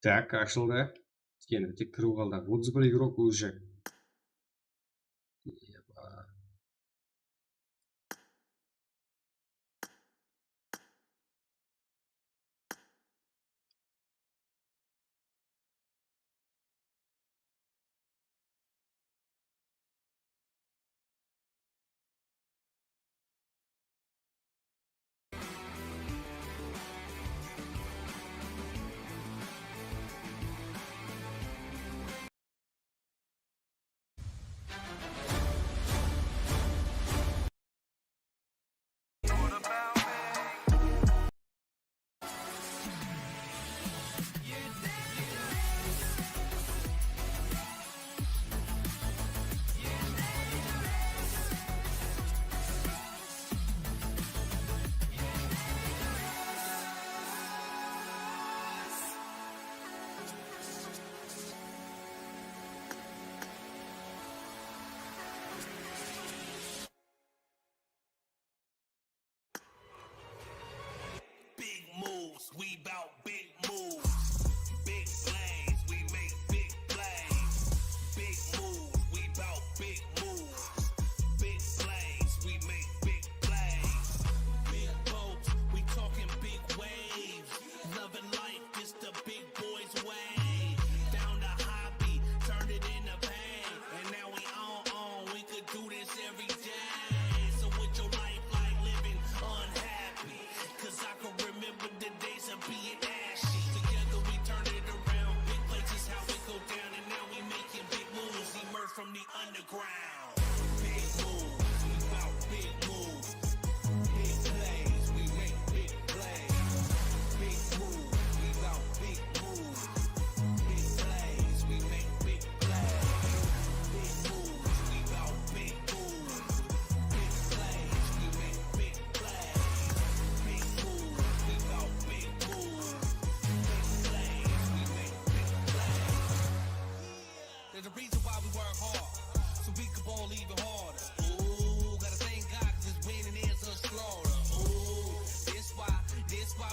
Tak, ashıldı. Endi tek kiriw qaldı. Otız bir игрок уже.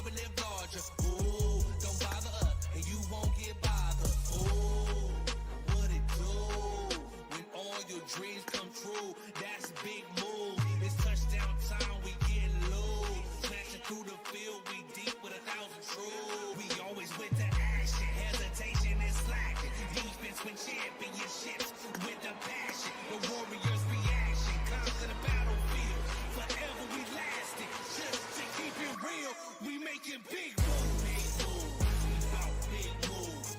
Live larger. Ooh, don't bother us, and you won't get bothered. Ooh, what it do? When all your dreams come true, that's a big move. It's touchdown time, we get loose. Smashing through the field, we deep with a thousand troops. We always with the action. Hesitation is slacking. Defense win championships with a passion. The Warriors reaction. Conquer the battlefield. Forever we lasting. Just to keep it real, we making big moves. Big moves. We bout big moves.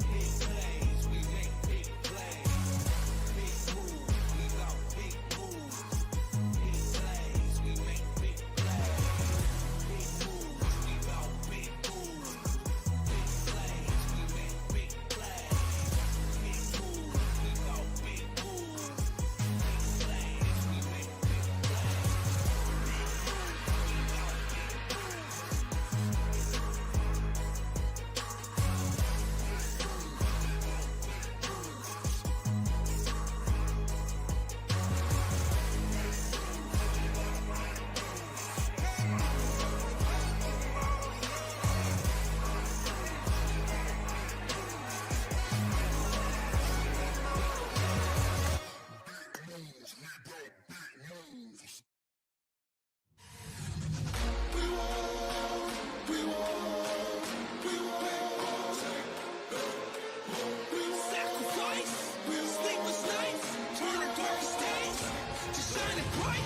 Big plays. We make big plays. Big moves. We bout big moves. Big plays. We make big plays. Big moves. We bout big moves. Big plays. We make big Sacrifice, sleepless nights, turn the darkest days to shining bright.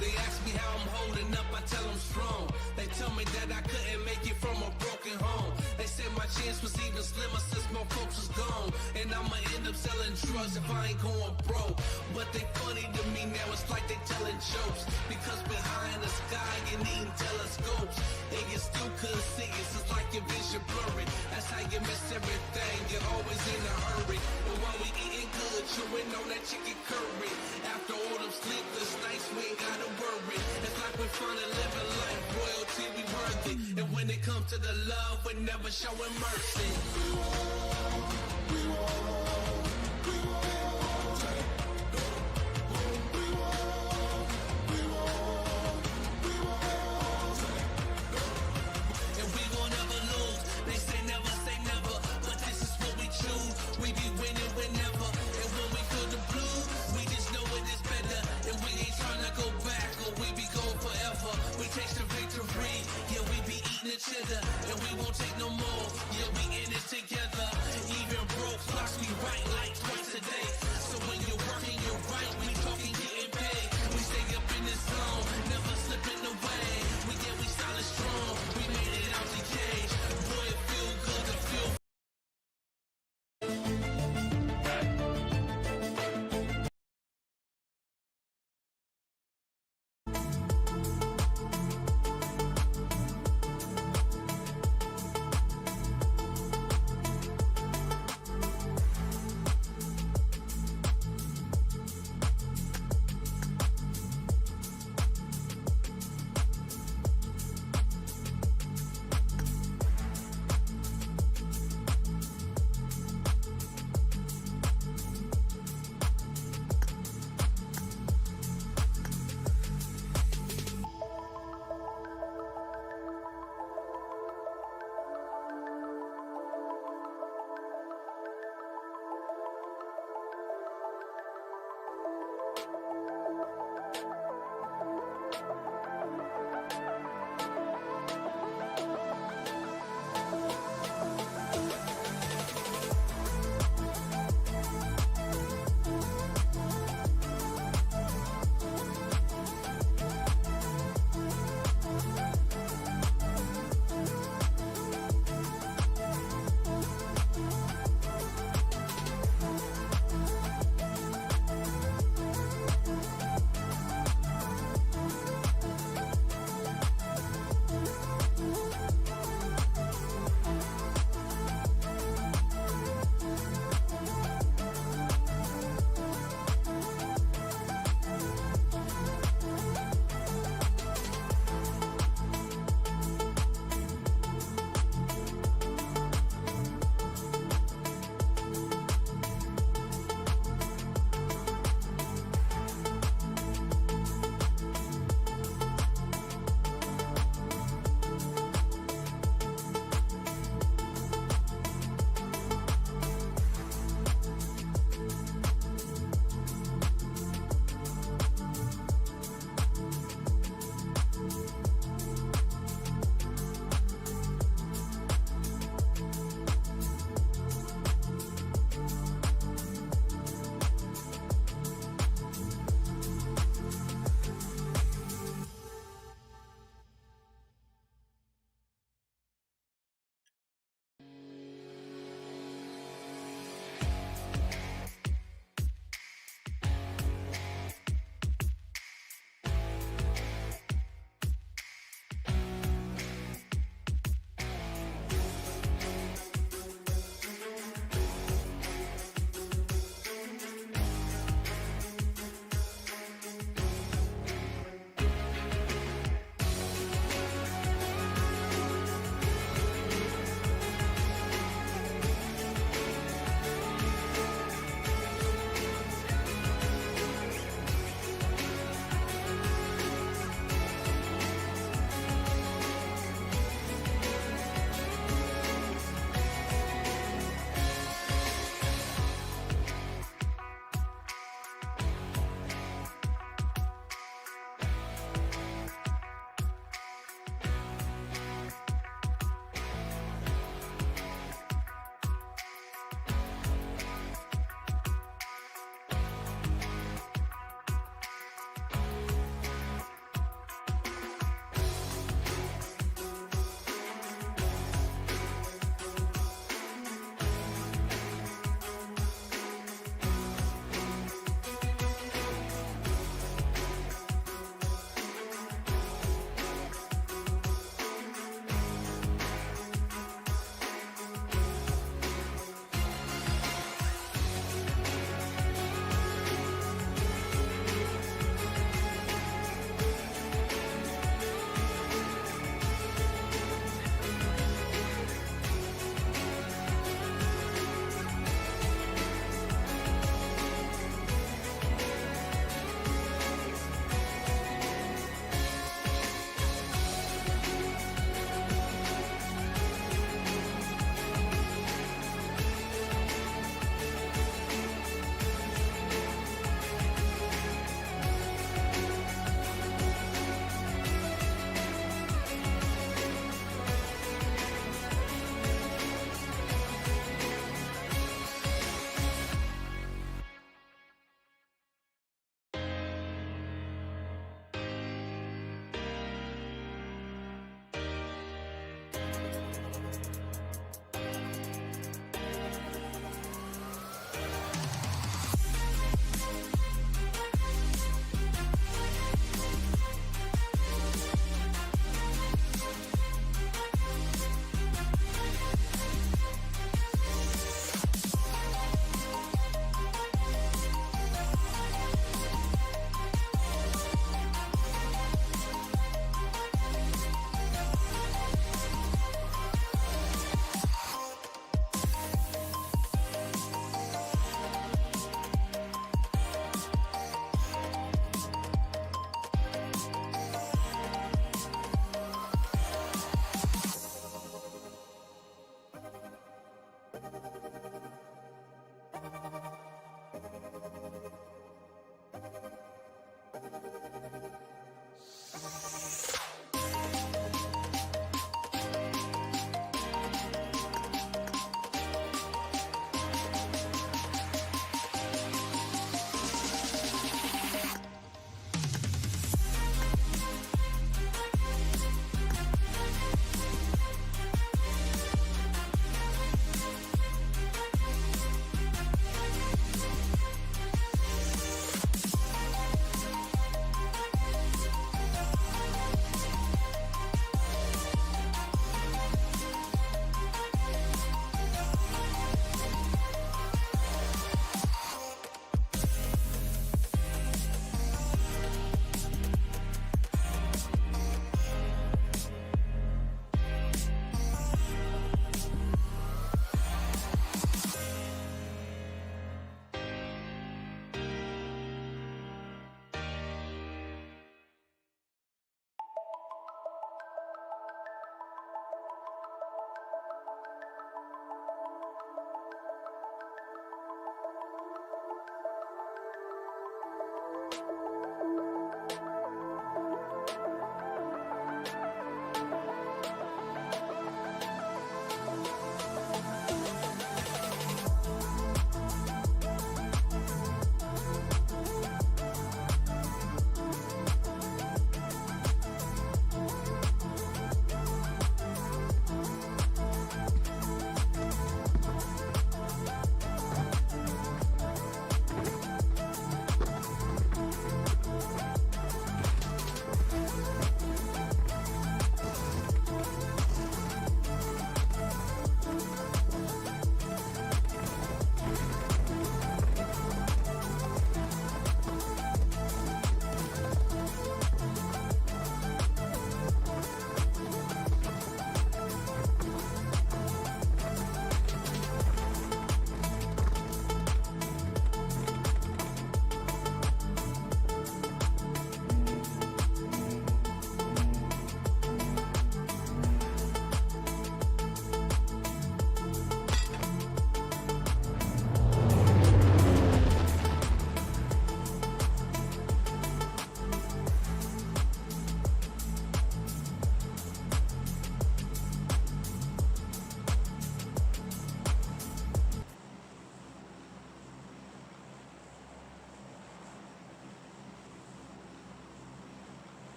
They ask me how I'm holding up, I tell 'em strong. They tell me that I couldn't make it from a broken home. They say my chance was even slimmer since my folks was gone. And I'ma end up selling drugs if I ain't going broke. But they funny to me now, it's like they telling jokes. Because we're high in the sky and eating telescopes. And you still couldn't see us, it's like your vision blurry. That's how you miss everything, you're always in a hurry. And while we eating good, chewing on that chicken curry. After all them sleepless nights, we ain't gotta worry. It's like we finally living life, royalty, we worthy. And when it comes to the love, we're never showing mercy. And we won't ever lose. They say never say never, but this is what we choose. We be winning whenever. And when we feel the blues, we just know it is better. And we ain't tryna go back, or we be gone forever. We chase the victory, yeah, we be eating the cheddar. And we won't take no more, yeah, we in it together. Even broke clocks, we right like twice a day. So when you're working, you're right. We talking, getting paid. We stay up in the zone, never slipping away. We, yeah, we solid, strong. We made it out the cage. Boy, it feel good to feel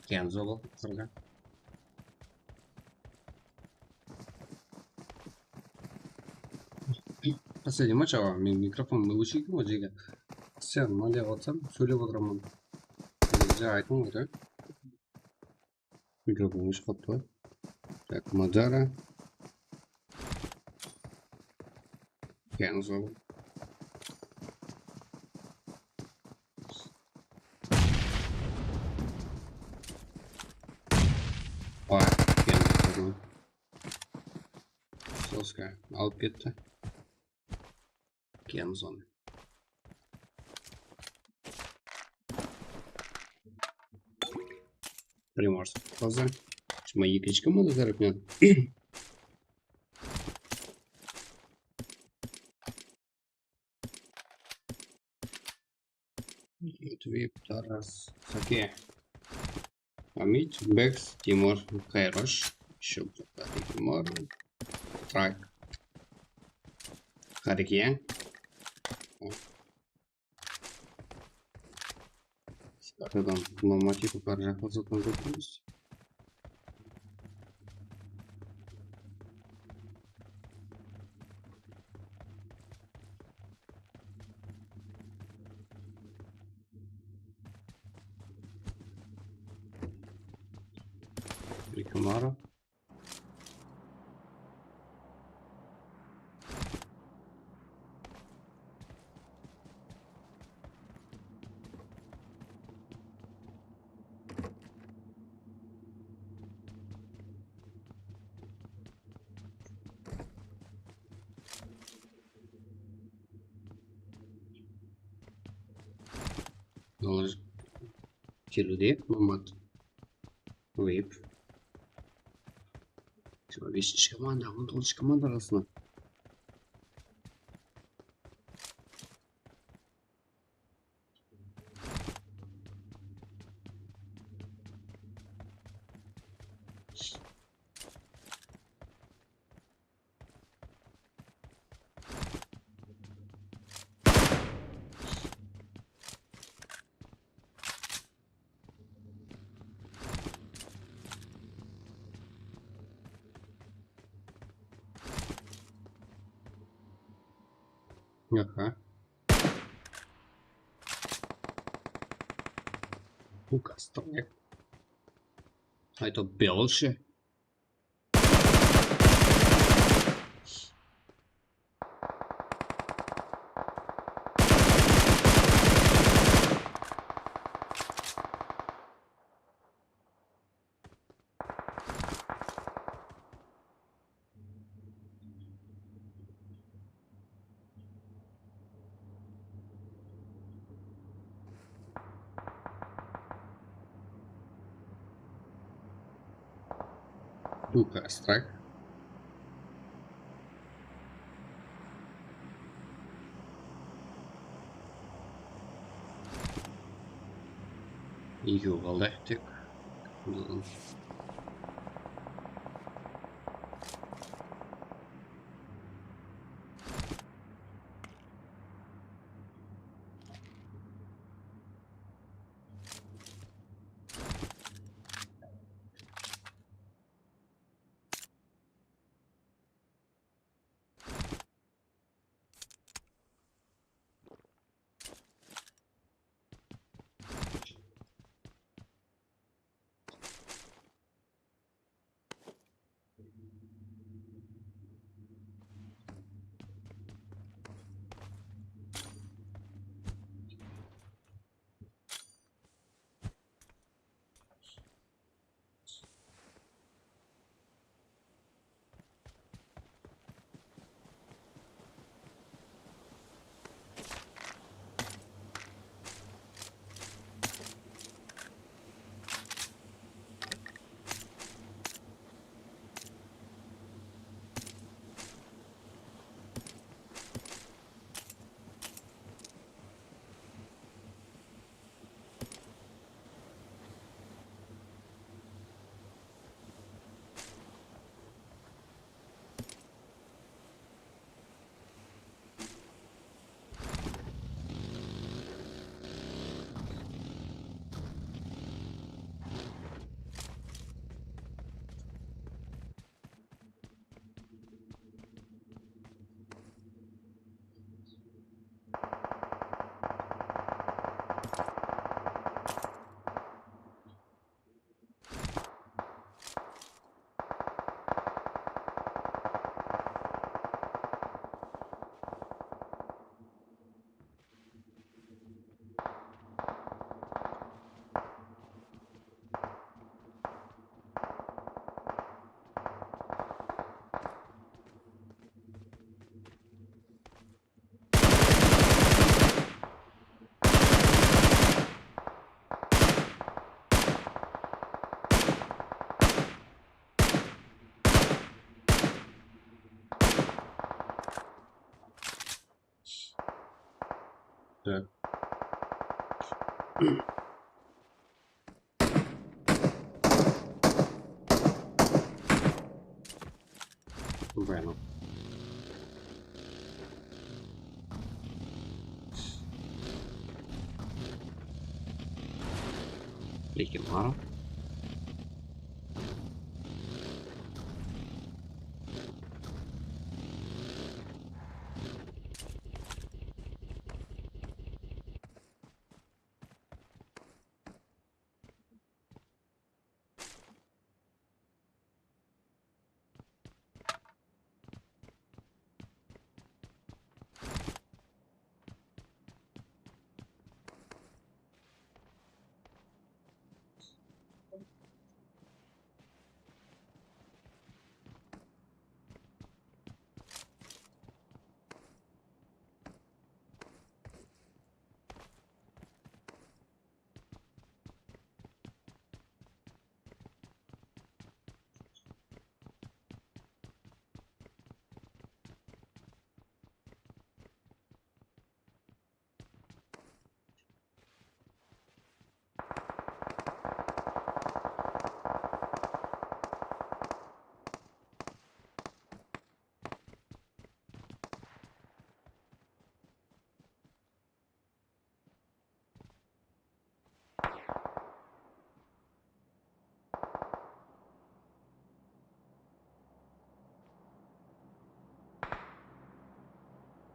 Kenzo bul qırǵa. Последний матч, awa, men mikrofonımdı óshirdim ǵoy, jege. Sen mınday qılıp otırsam, sóylep otıraman. Bizge aytıń ǵoy, da. Mikrofon óship qaptı ǵoy. Так, Madara. Kenzo. Vay, Kenzo. Soska alıp ketti. Kenzoni. Primorsk qutqazdı. Shıma ekinshi komanda tárepinen. Tvip, Taras, Sake. Amit, Beks, Timur, Kayrosh. Ещё кто-то, Timur. Trayk. Qárekeyan. Spartadan Lomotiv bar jaqqa zottan kóremiz. Rikamaru. Olar keliwde, Mamat. Vip. Jigirma besinshi komanda, on toǵızınshı komanda arasında. Aha. Uka, strike. А это Белши. Uka, strike. Ekew qaldı tek. Bueno. Lekin mara.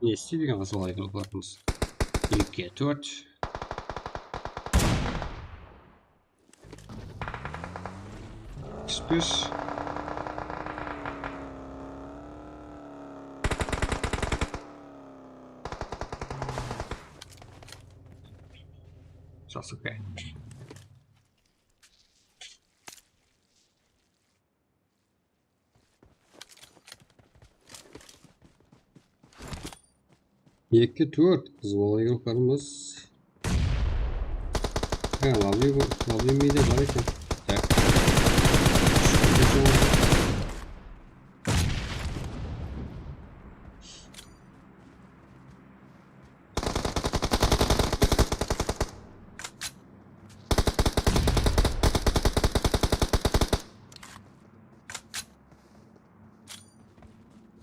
Ne isteydi eken, qızıl aygır qılatımız? Eki, tórt. Spes. Sasuke. Eki, tórt. Qızıl aygır qılatımız. Ha, lavli bu, lavli mide bar eken. Tak.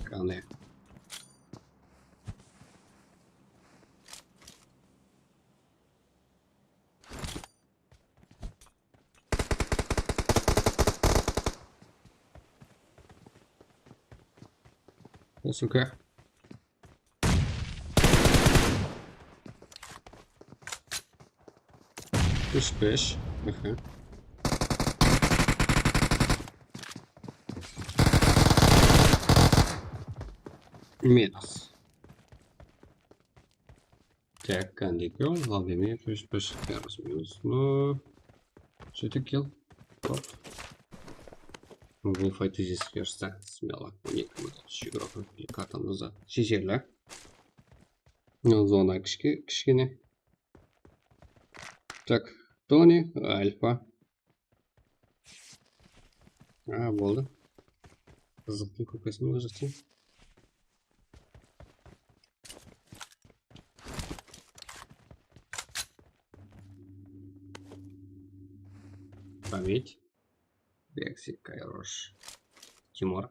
Qane. Suka. Úsh bes. Aha. Minus. Так, Кандикел, Владимир, то есть, то есть, минус. Ну, что ты kill? Топ. Bul faytı jezip berse, смело. On eki minut, еще игрок. Kartamızda. Шешерлі. Zona kishke-, kishkene. Так, Тони, Альфа. A, boldı. Qızıqtıń kópesin ózirteyim. Заметь. Бекси, хорош. Тимур.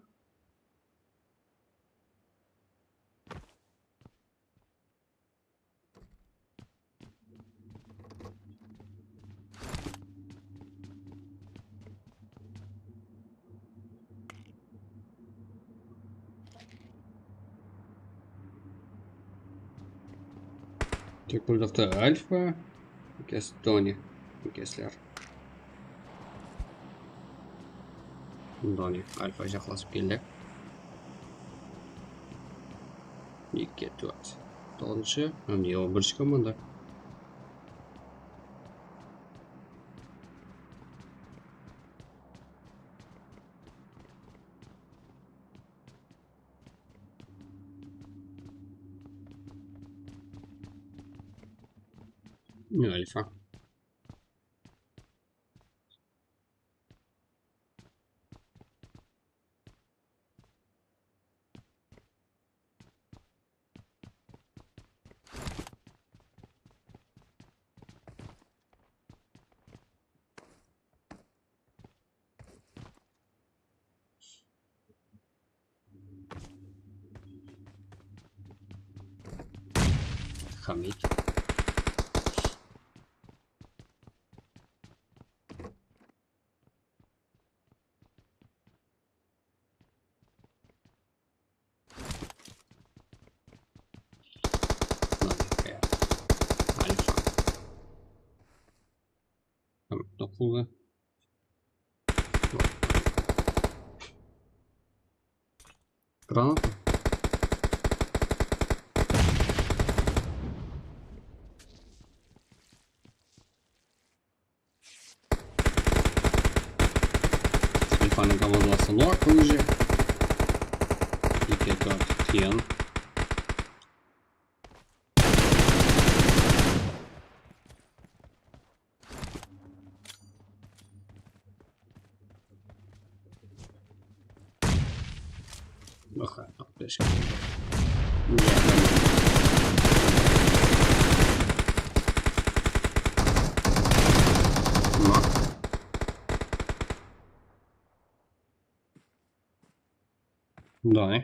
Tek bul jaqta Alfa, Kes Doni, Kesler. Doni, Alfa jaqlasıp keldi. Eki, tórt. Toǵızınshı, mine, on birinshi komanda. Alfa. Tamit. Alfa. Tamit, toqıldı. Granata. Alfanıń komandası nol, уже. Eki, tórt, qıyın. Baqa, aptechka. Mına.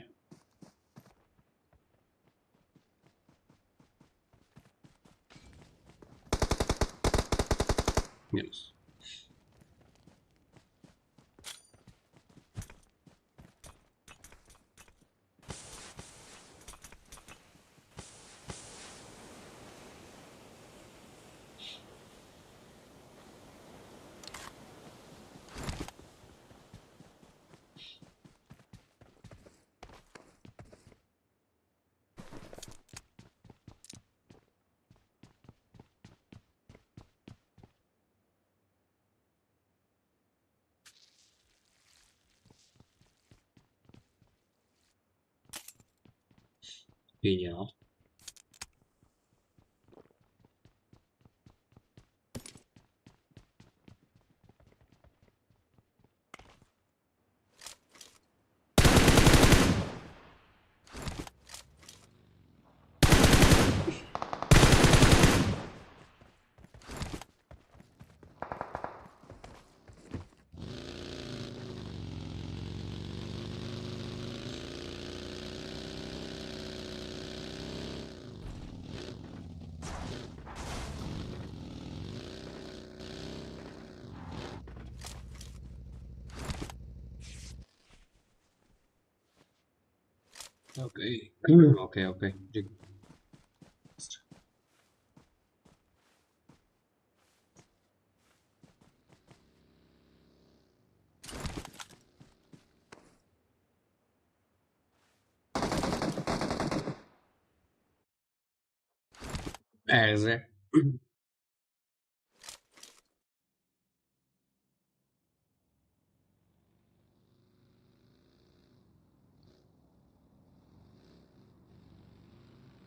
Minus. Genial. Okey. Okey, okey. Ázi.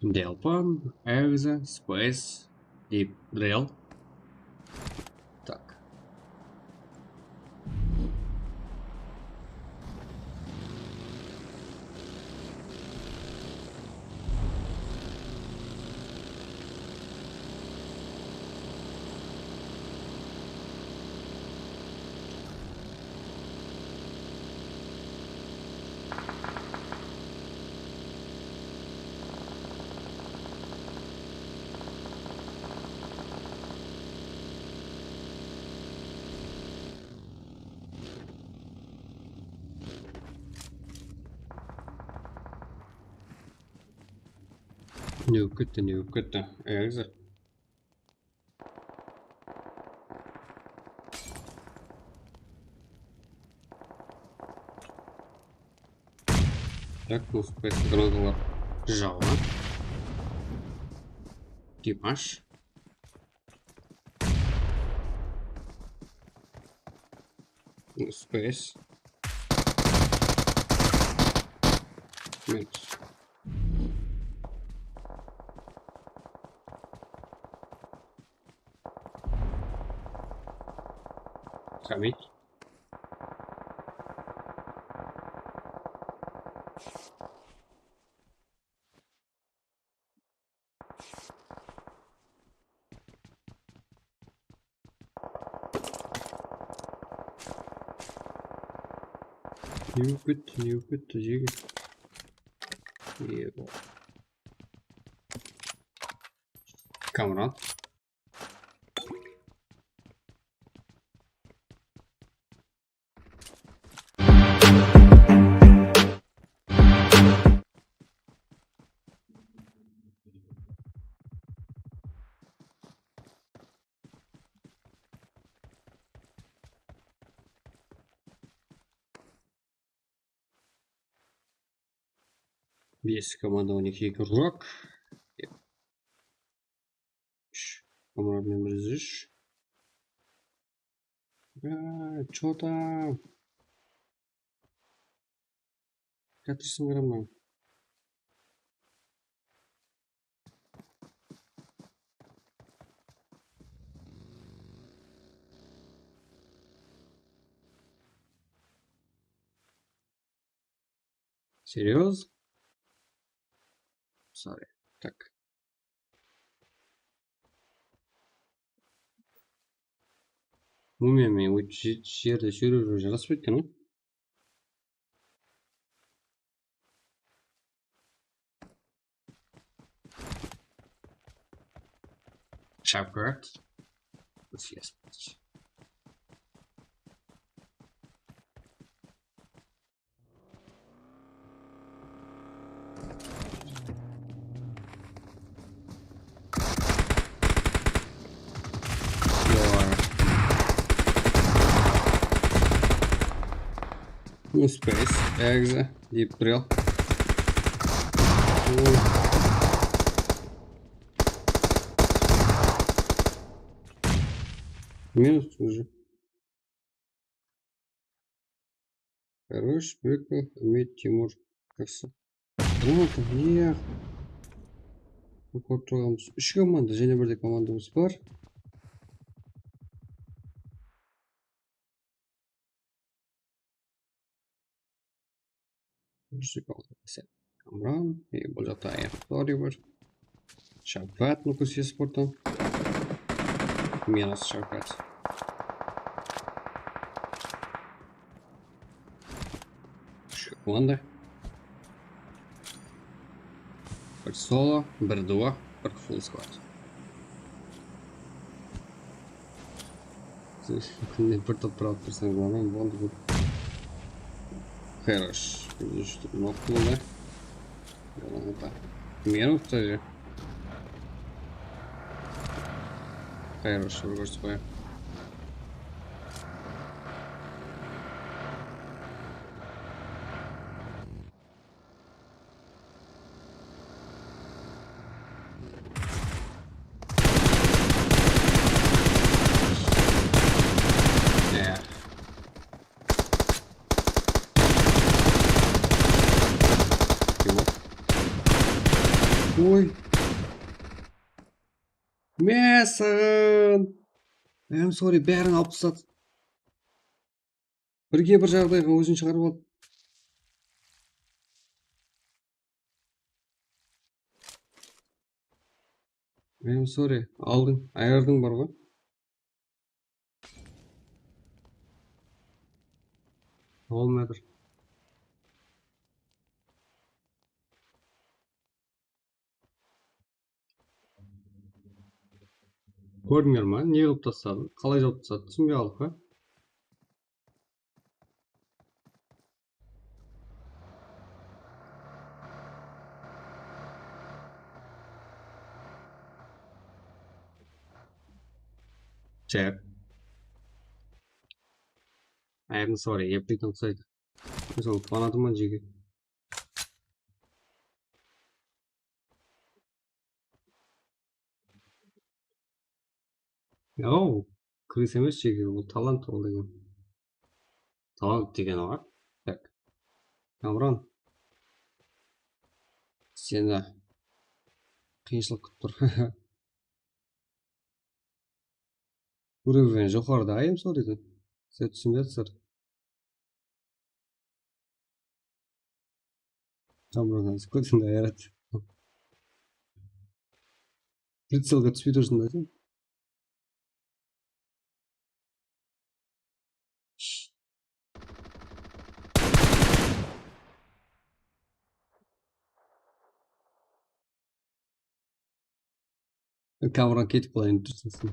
Delpan, Ázi, Space, Deep Drill. Tak. Ne bolıp ketti, ne bolıp ketti? Ázi. Tak, bu space granatalar jawa. Dimash. Space. Minus. Tamit. Ne bolıp ketti, ne bolıp ketti, jigit? Ego. Kamran. Bes komanda, on eki rurak. Úsh. Komanda bir júz úsh. Aa, chota. Katırsın qıramnan. Серьёзно? Sorry. Так. Umuman, men jerde sóylew jarasıp ketken ǵoy. Shavkat. Space, exe, deep drill. Minus уже. Хорош, Беков, Ахмет, Тимур. Жақсы. Грамота, е. Úsh komanda, jáne bir de komandamız bar. Kamran, e, bul jaqta Ayam Tori bar. Shavkat, Nukus esporttan. Minus Shavkat. Úsh komanda. Bir solo, bir duo, bir full squad. Kúnine bir top alıp tursań, boldı, boldı. Хорош. Nok boldı. Meni uqtı. Хорош, bir kórsetip qoyayıq. Oy. Másán. I'm sorry, bárin alıp tasladı. Birge bir jaǵdayǵa ózin shıǵarıp aldı. I'm sorry, aldıń, ayırdıń bar ǵoy. Olmadı. Kórdińler ma? Ne qılıp tasladı? Qalay jawıp tasladı? Túsinbey qaldık pa? Check. I am sorry, epleytin uqsaydı. Mısalı, quvanatıman jeke. Yow, kris emes jeke, ol talant, ol degen. Talant degen ol. Tak. Kamran. Seni qıyınshılıq kútip tur. Уровень joqarıda, I am sorry dep. Sizler túsinbey atırsızlar. Tamam, buradan skutında yarat. Прицелге túspey tursın da sen. Kamran ketip qalayın dursansın.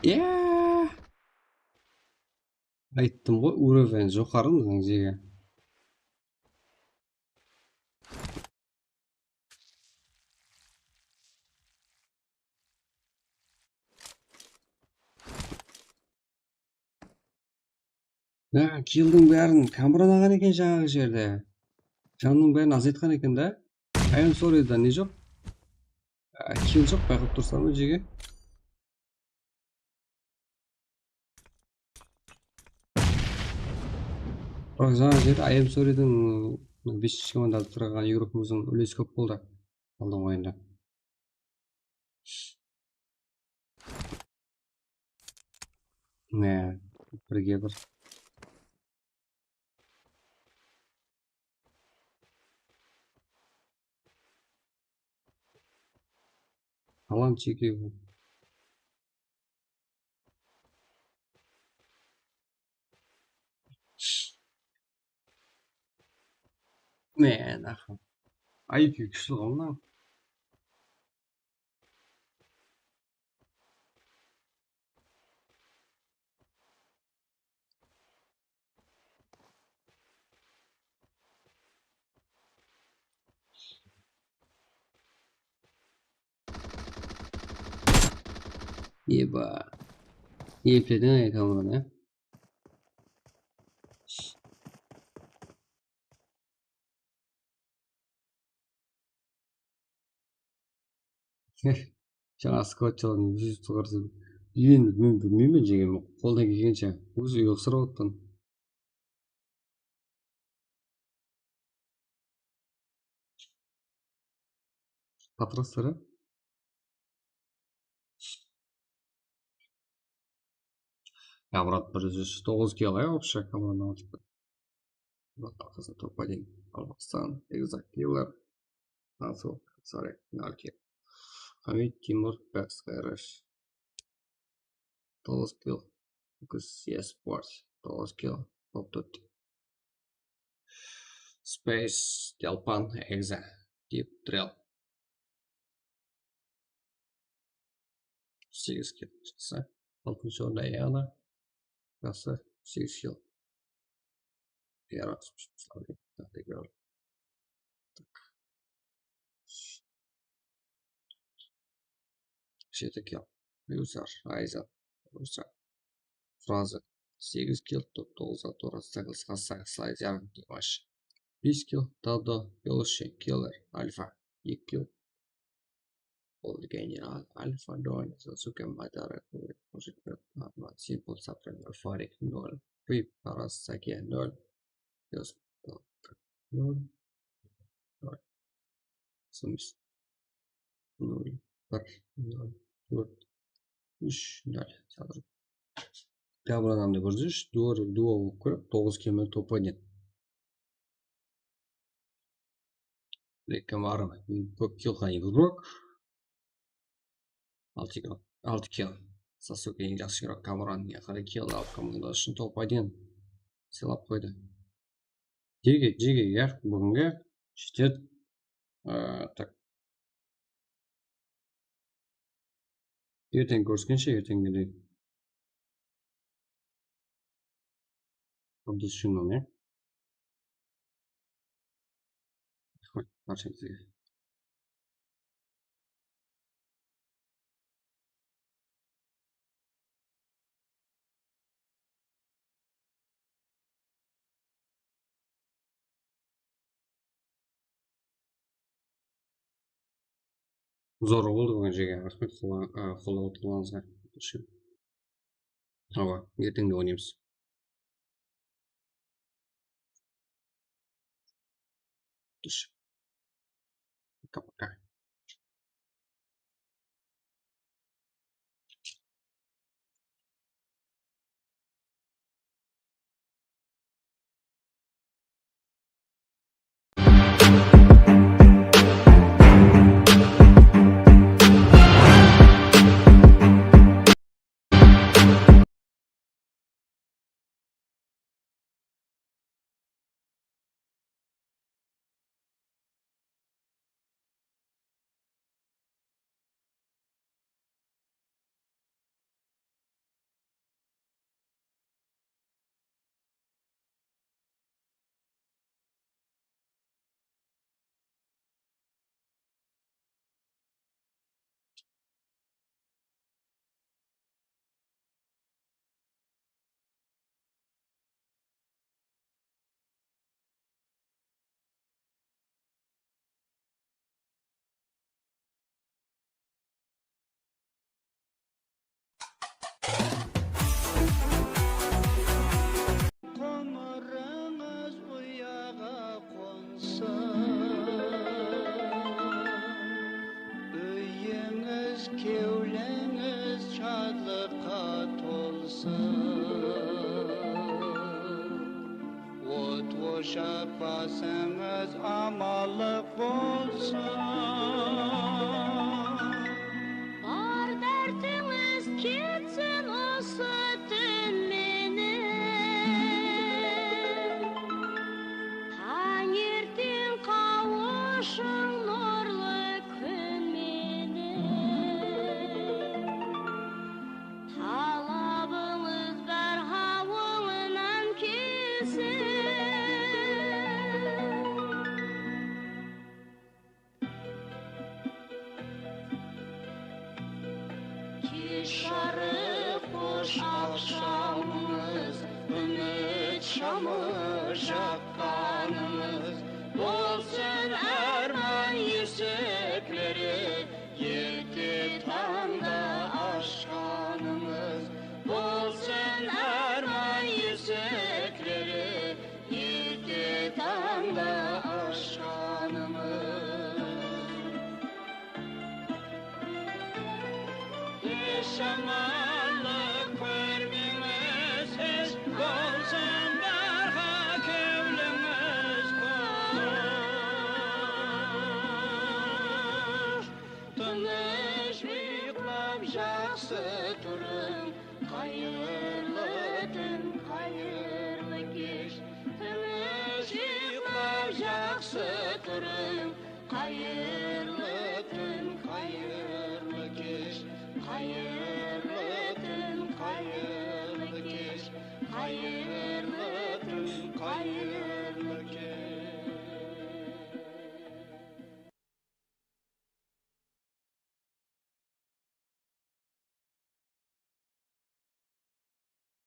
Ya. Ayttım ǵoy, уровень joqarı mınań jege. Ha, killdiń bárin Kamran alǵan eken jańaǵı jerde. Jannıń bárin azaytqan eken da. I am sorry da ne joq? Ha, kill joq, bayqap tursań ba jege? Biraq jańa jeri I am sorrydiń besinshi komandada turǵan игрокımızdıń úlesi kóp boldı aldınǵı oyında. Ne, birge bir. Alan jeke. Men, aha. I Q kúshli ǵoy mınaw. Eba. Eplediń ay Kamran, ya. Jańa skvadçılardıń júz qarsı. Endi men bilmeymen, jegen, qoldan kelgenshe ózi uyatsırap atpan. Patraslar, a? Kamran bir júz toǵız kill, ya, вообще, Kamran altı. Murat Alqasın, топ один. Qalmaqstan, Exact Killer. Nasıl, sorry, nol kill. Hamid, Timur, Best Qayrash. Toǵız kill. Lucas Esport, toǵız kill, top tórt. Space, Delpan, Exa, Deep Trail. Segiz kill, jaqsı. Altınshı orında Ayana, jaqsı, segiz kill. Erasmus, tekrar. Tak. Jeti kill. User, Aiza, User. Fraza, segiz kill, top toǵız, Tora, Stakl, Skasa, Slayzer, Dimash. Bes kill, Tado, Beloshi, Killer, Alfa, eki kill. Ol General, Alfa, Don, Sasuke, Madara, Kuri, Mujik, Batman, Simple, Saprano, Farik, nol. Pip, Aras, Sakia, nol. Yos, nol. Nol. Summis. Nol, bir, nol, tórt, úsh, nol. Sabır. Kamran adamda bir júz, duo, duo bolıp kirip, toǵız kill menen top один. Lek Kamran, kóp kill qan игрок. Altı kill, altı kill. Sasuke eń jaqsı игрок, Kamran, ne qara kill alıp, komanda ushın top один sıylap qoydı. Jege, jege, ya, búginge jeter. Aa, tak. Erteń kóriskenshe, erteńgidey. Abdus Shunam, ya. Raxmet, barshańızǵa. Zor boldı búgin, jege. Raxmet, qolla-, ı, qollap otırǵanıńızǵa. Awa, erteńde oynaymız. Tús. Пока-пока. Shadlıqqa tolsın. Ot oshaq basıńız amanlıq bolsın. Bar dártińiz ketsin usı tún menen. Tańerteń qawıshıń nurlı kún menen. Talabıńız bár hawıńnan kelsin. Kesh jarıq xosh aqshamıńız, úmit shamı jaqqanıńız bolsın árman esikleri. Erte tańda ashqanıńız bolsın árman esikleri, erte tańda ashqanıńız. Hesh jamanlıq kórmeńiz, hesh bolsın barǵa kewlińiz xosh. Tınısh uyıqlap jaqsı turıń, qayırlı tún, qayırlı kesh. Tınısh uyıqlap jaqsı turıń, qayırlı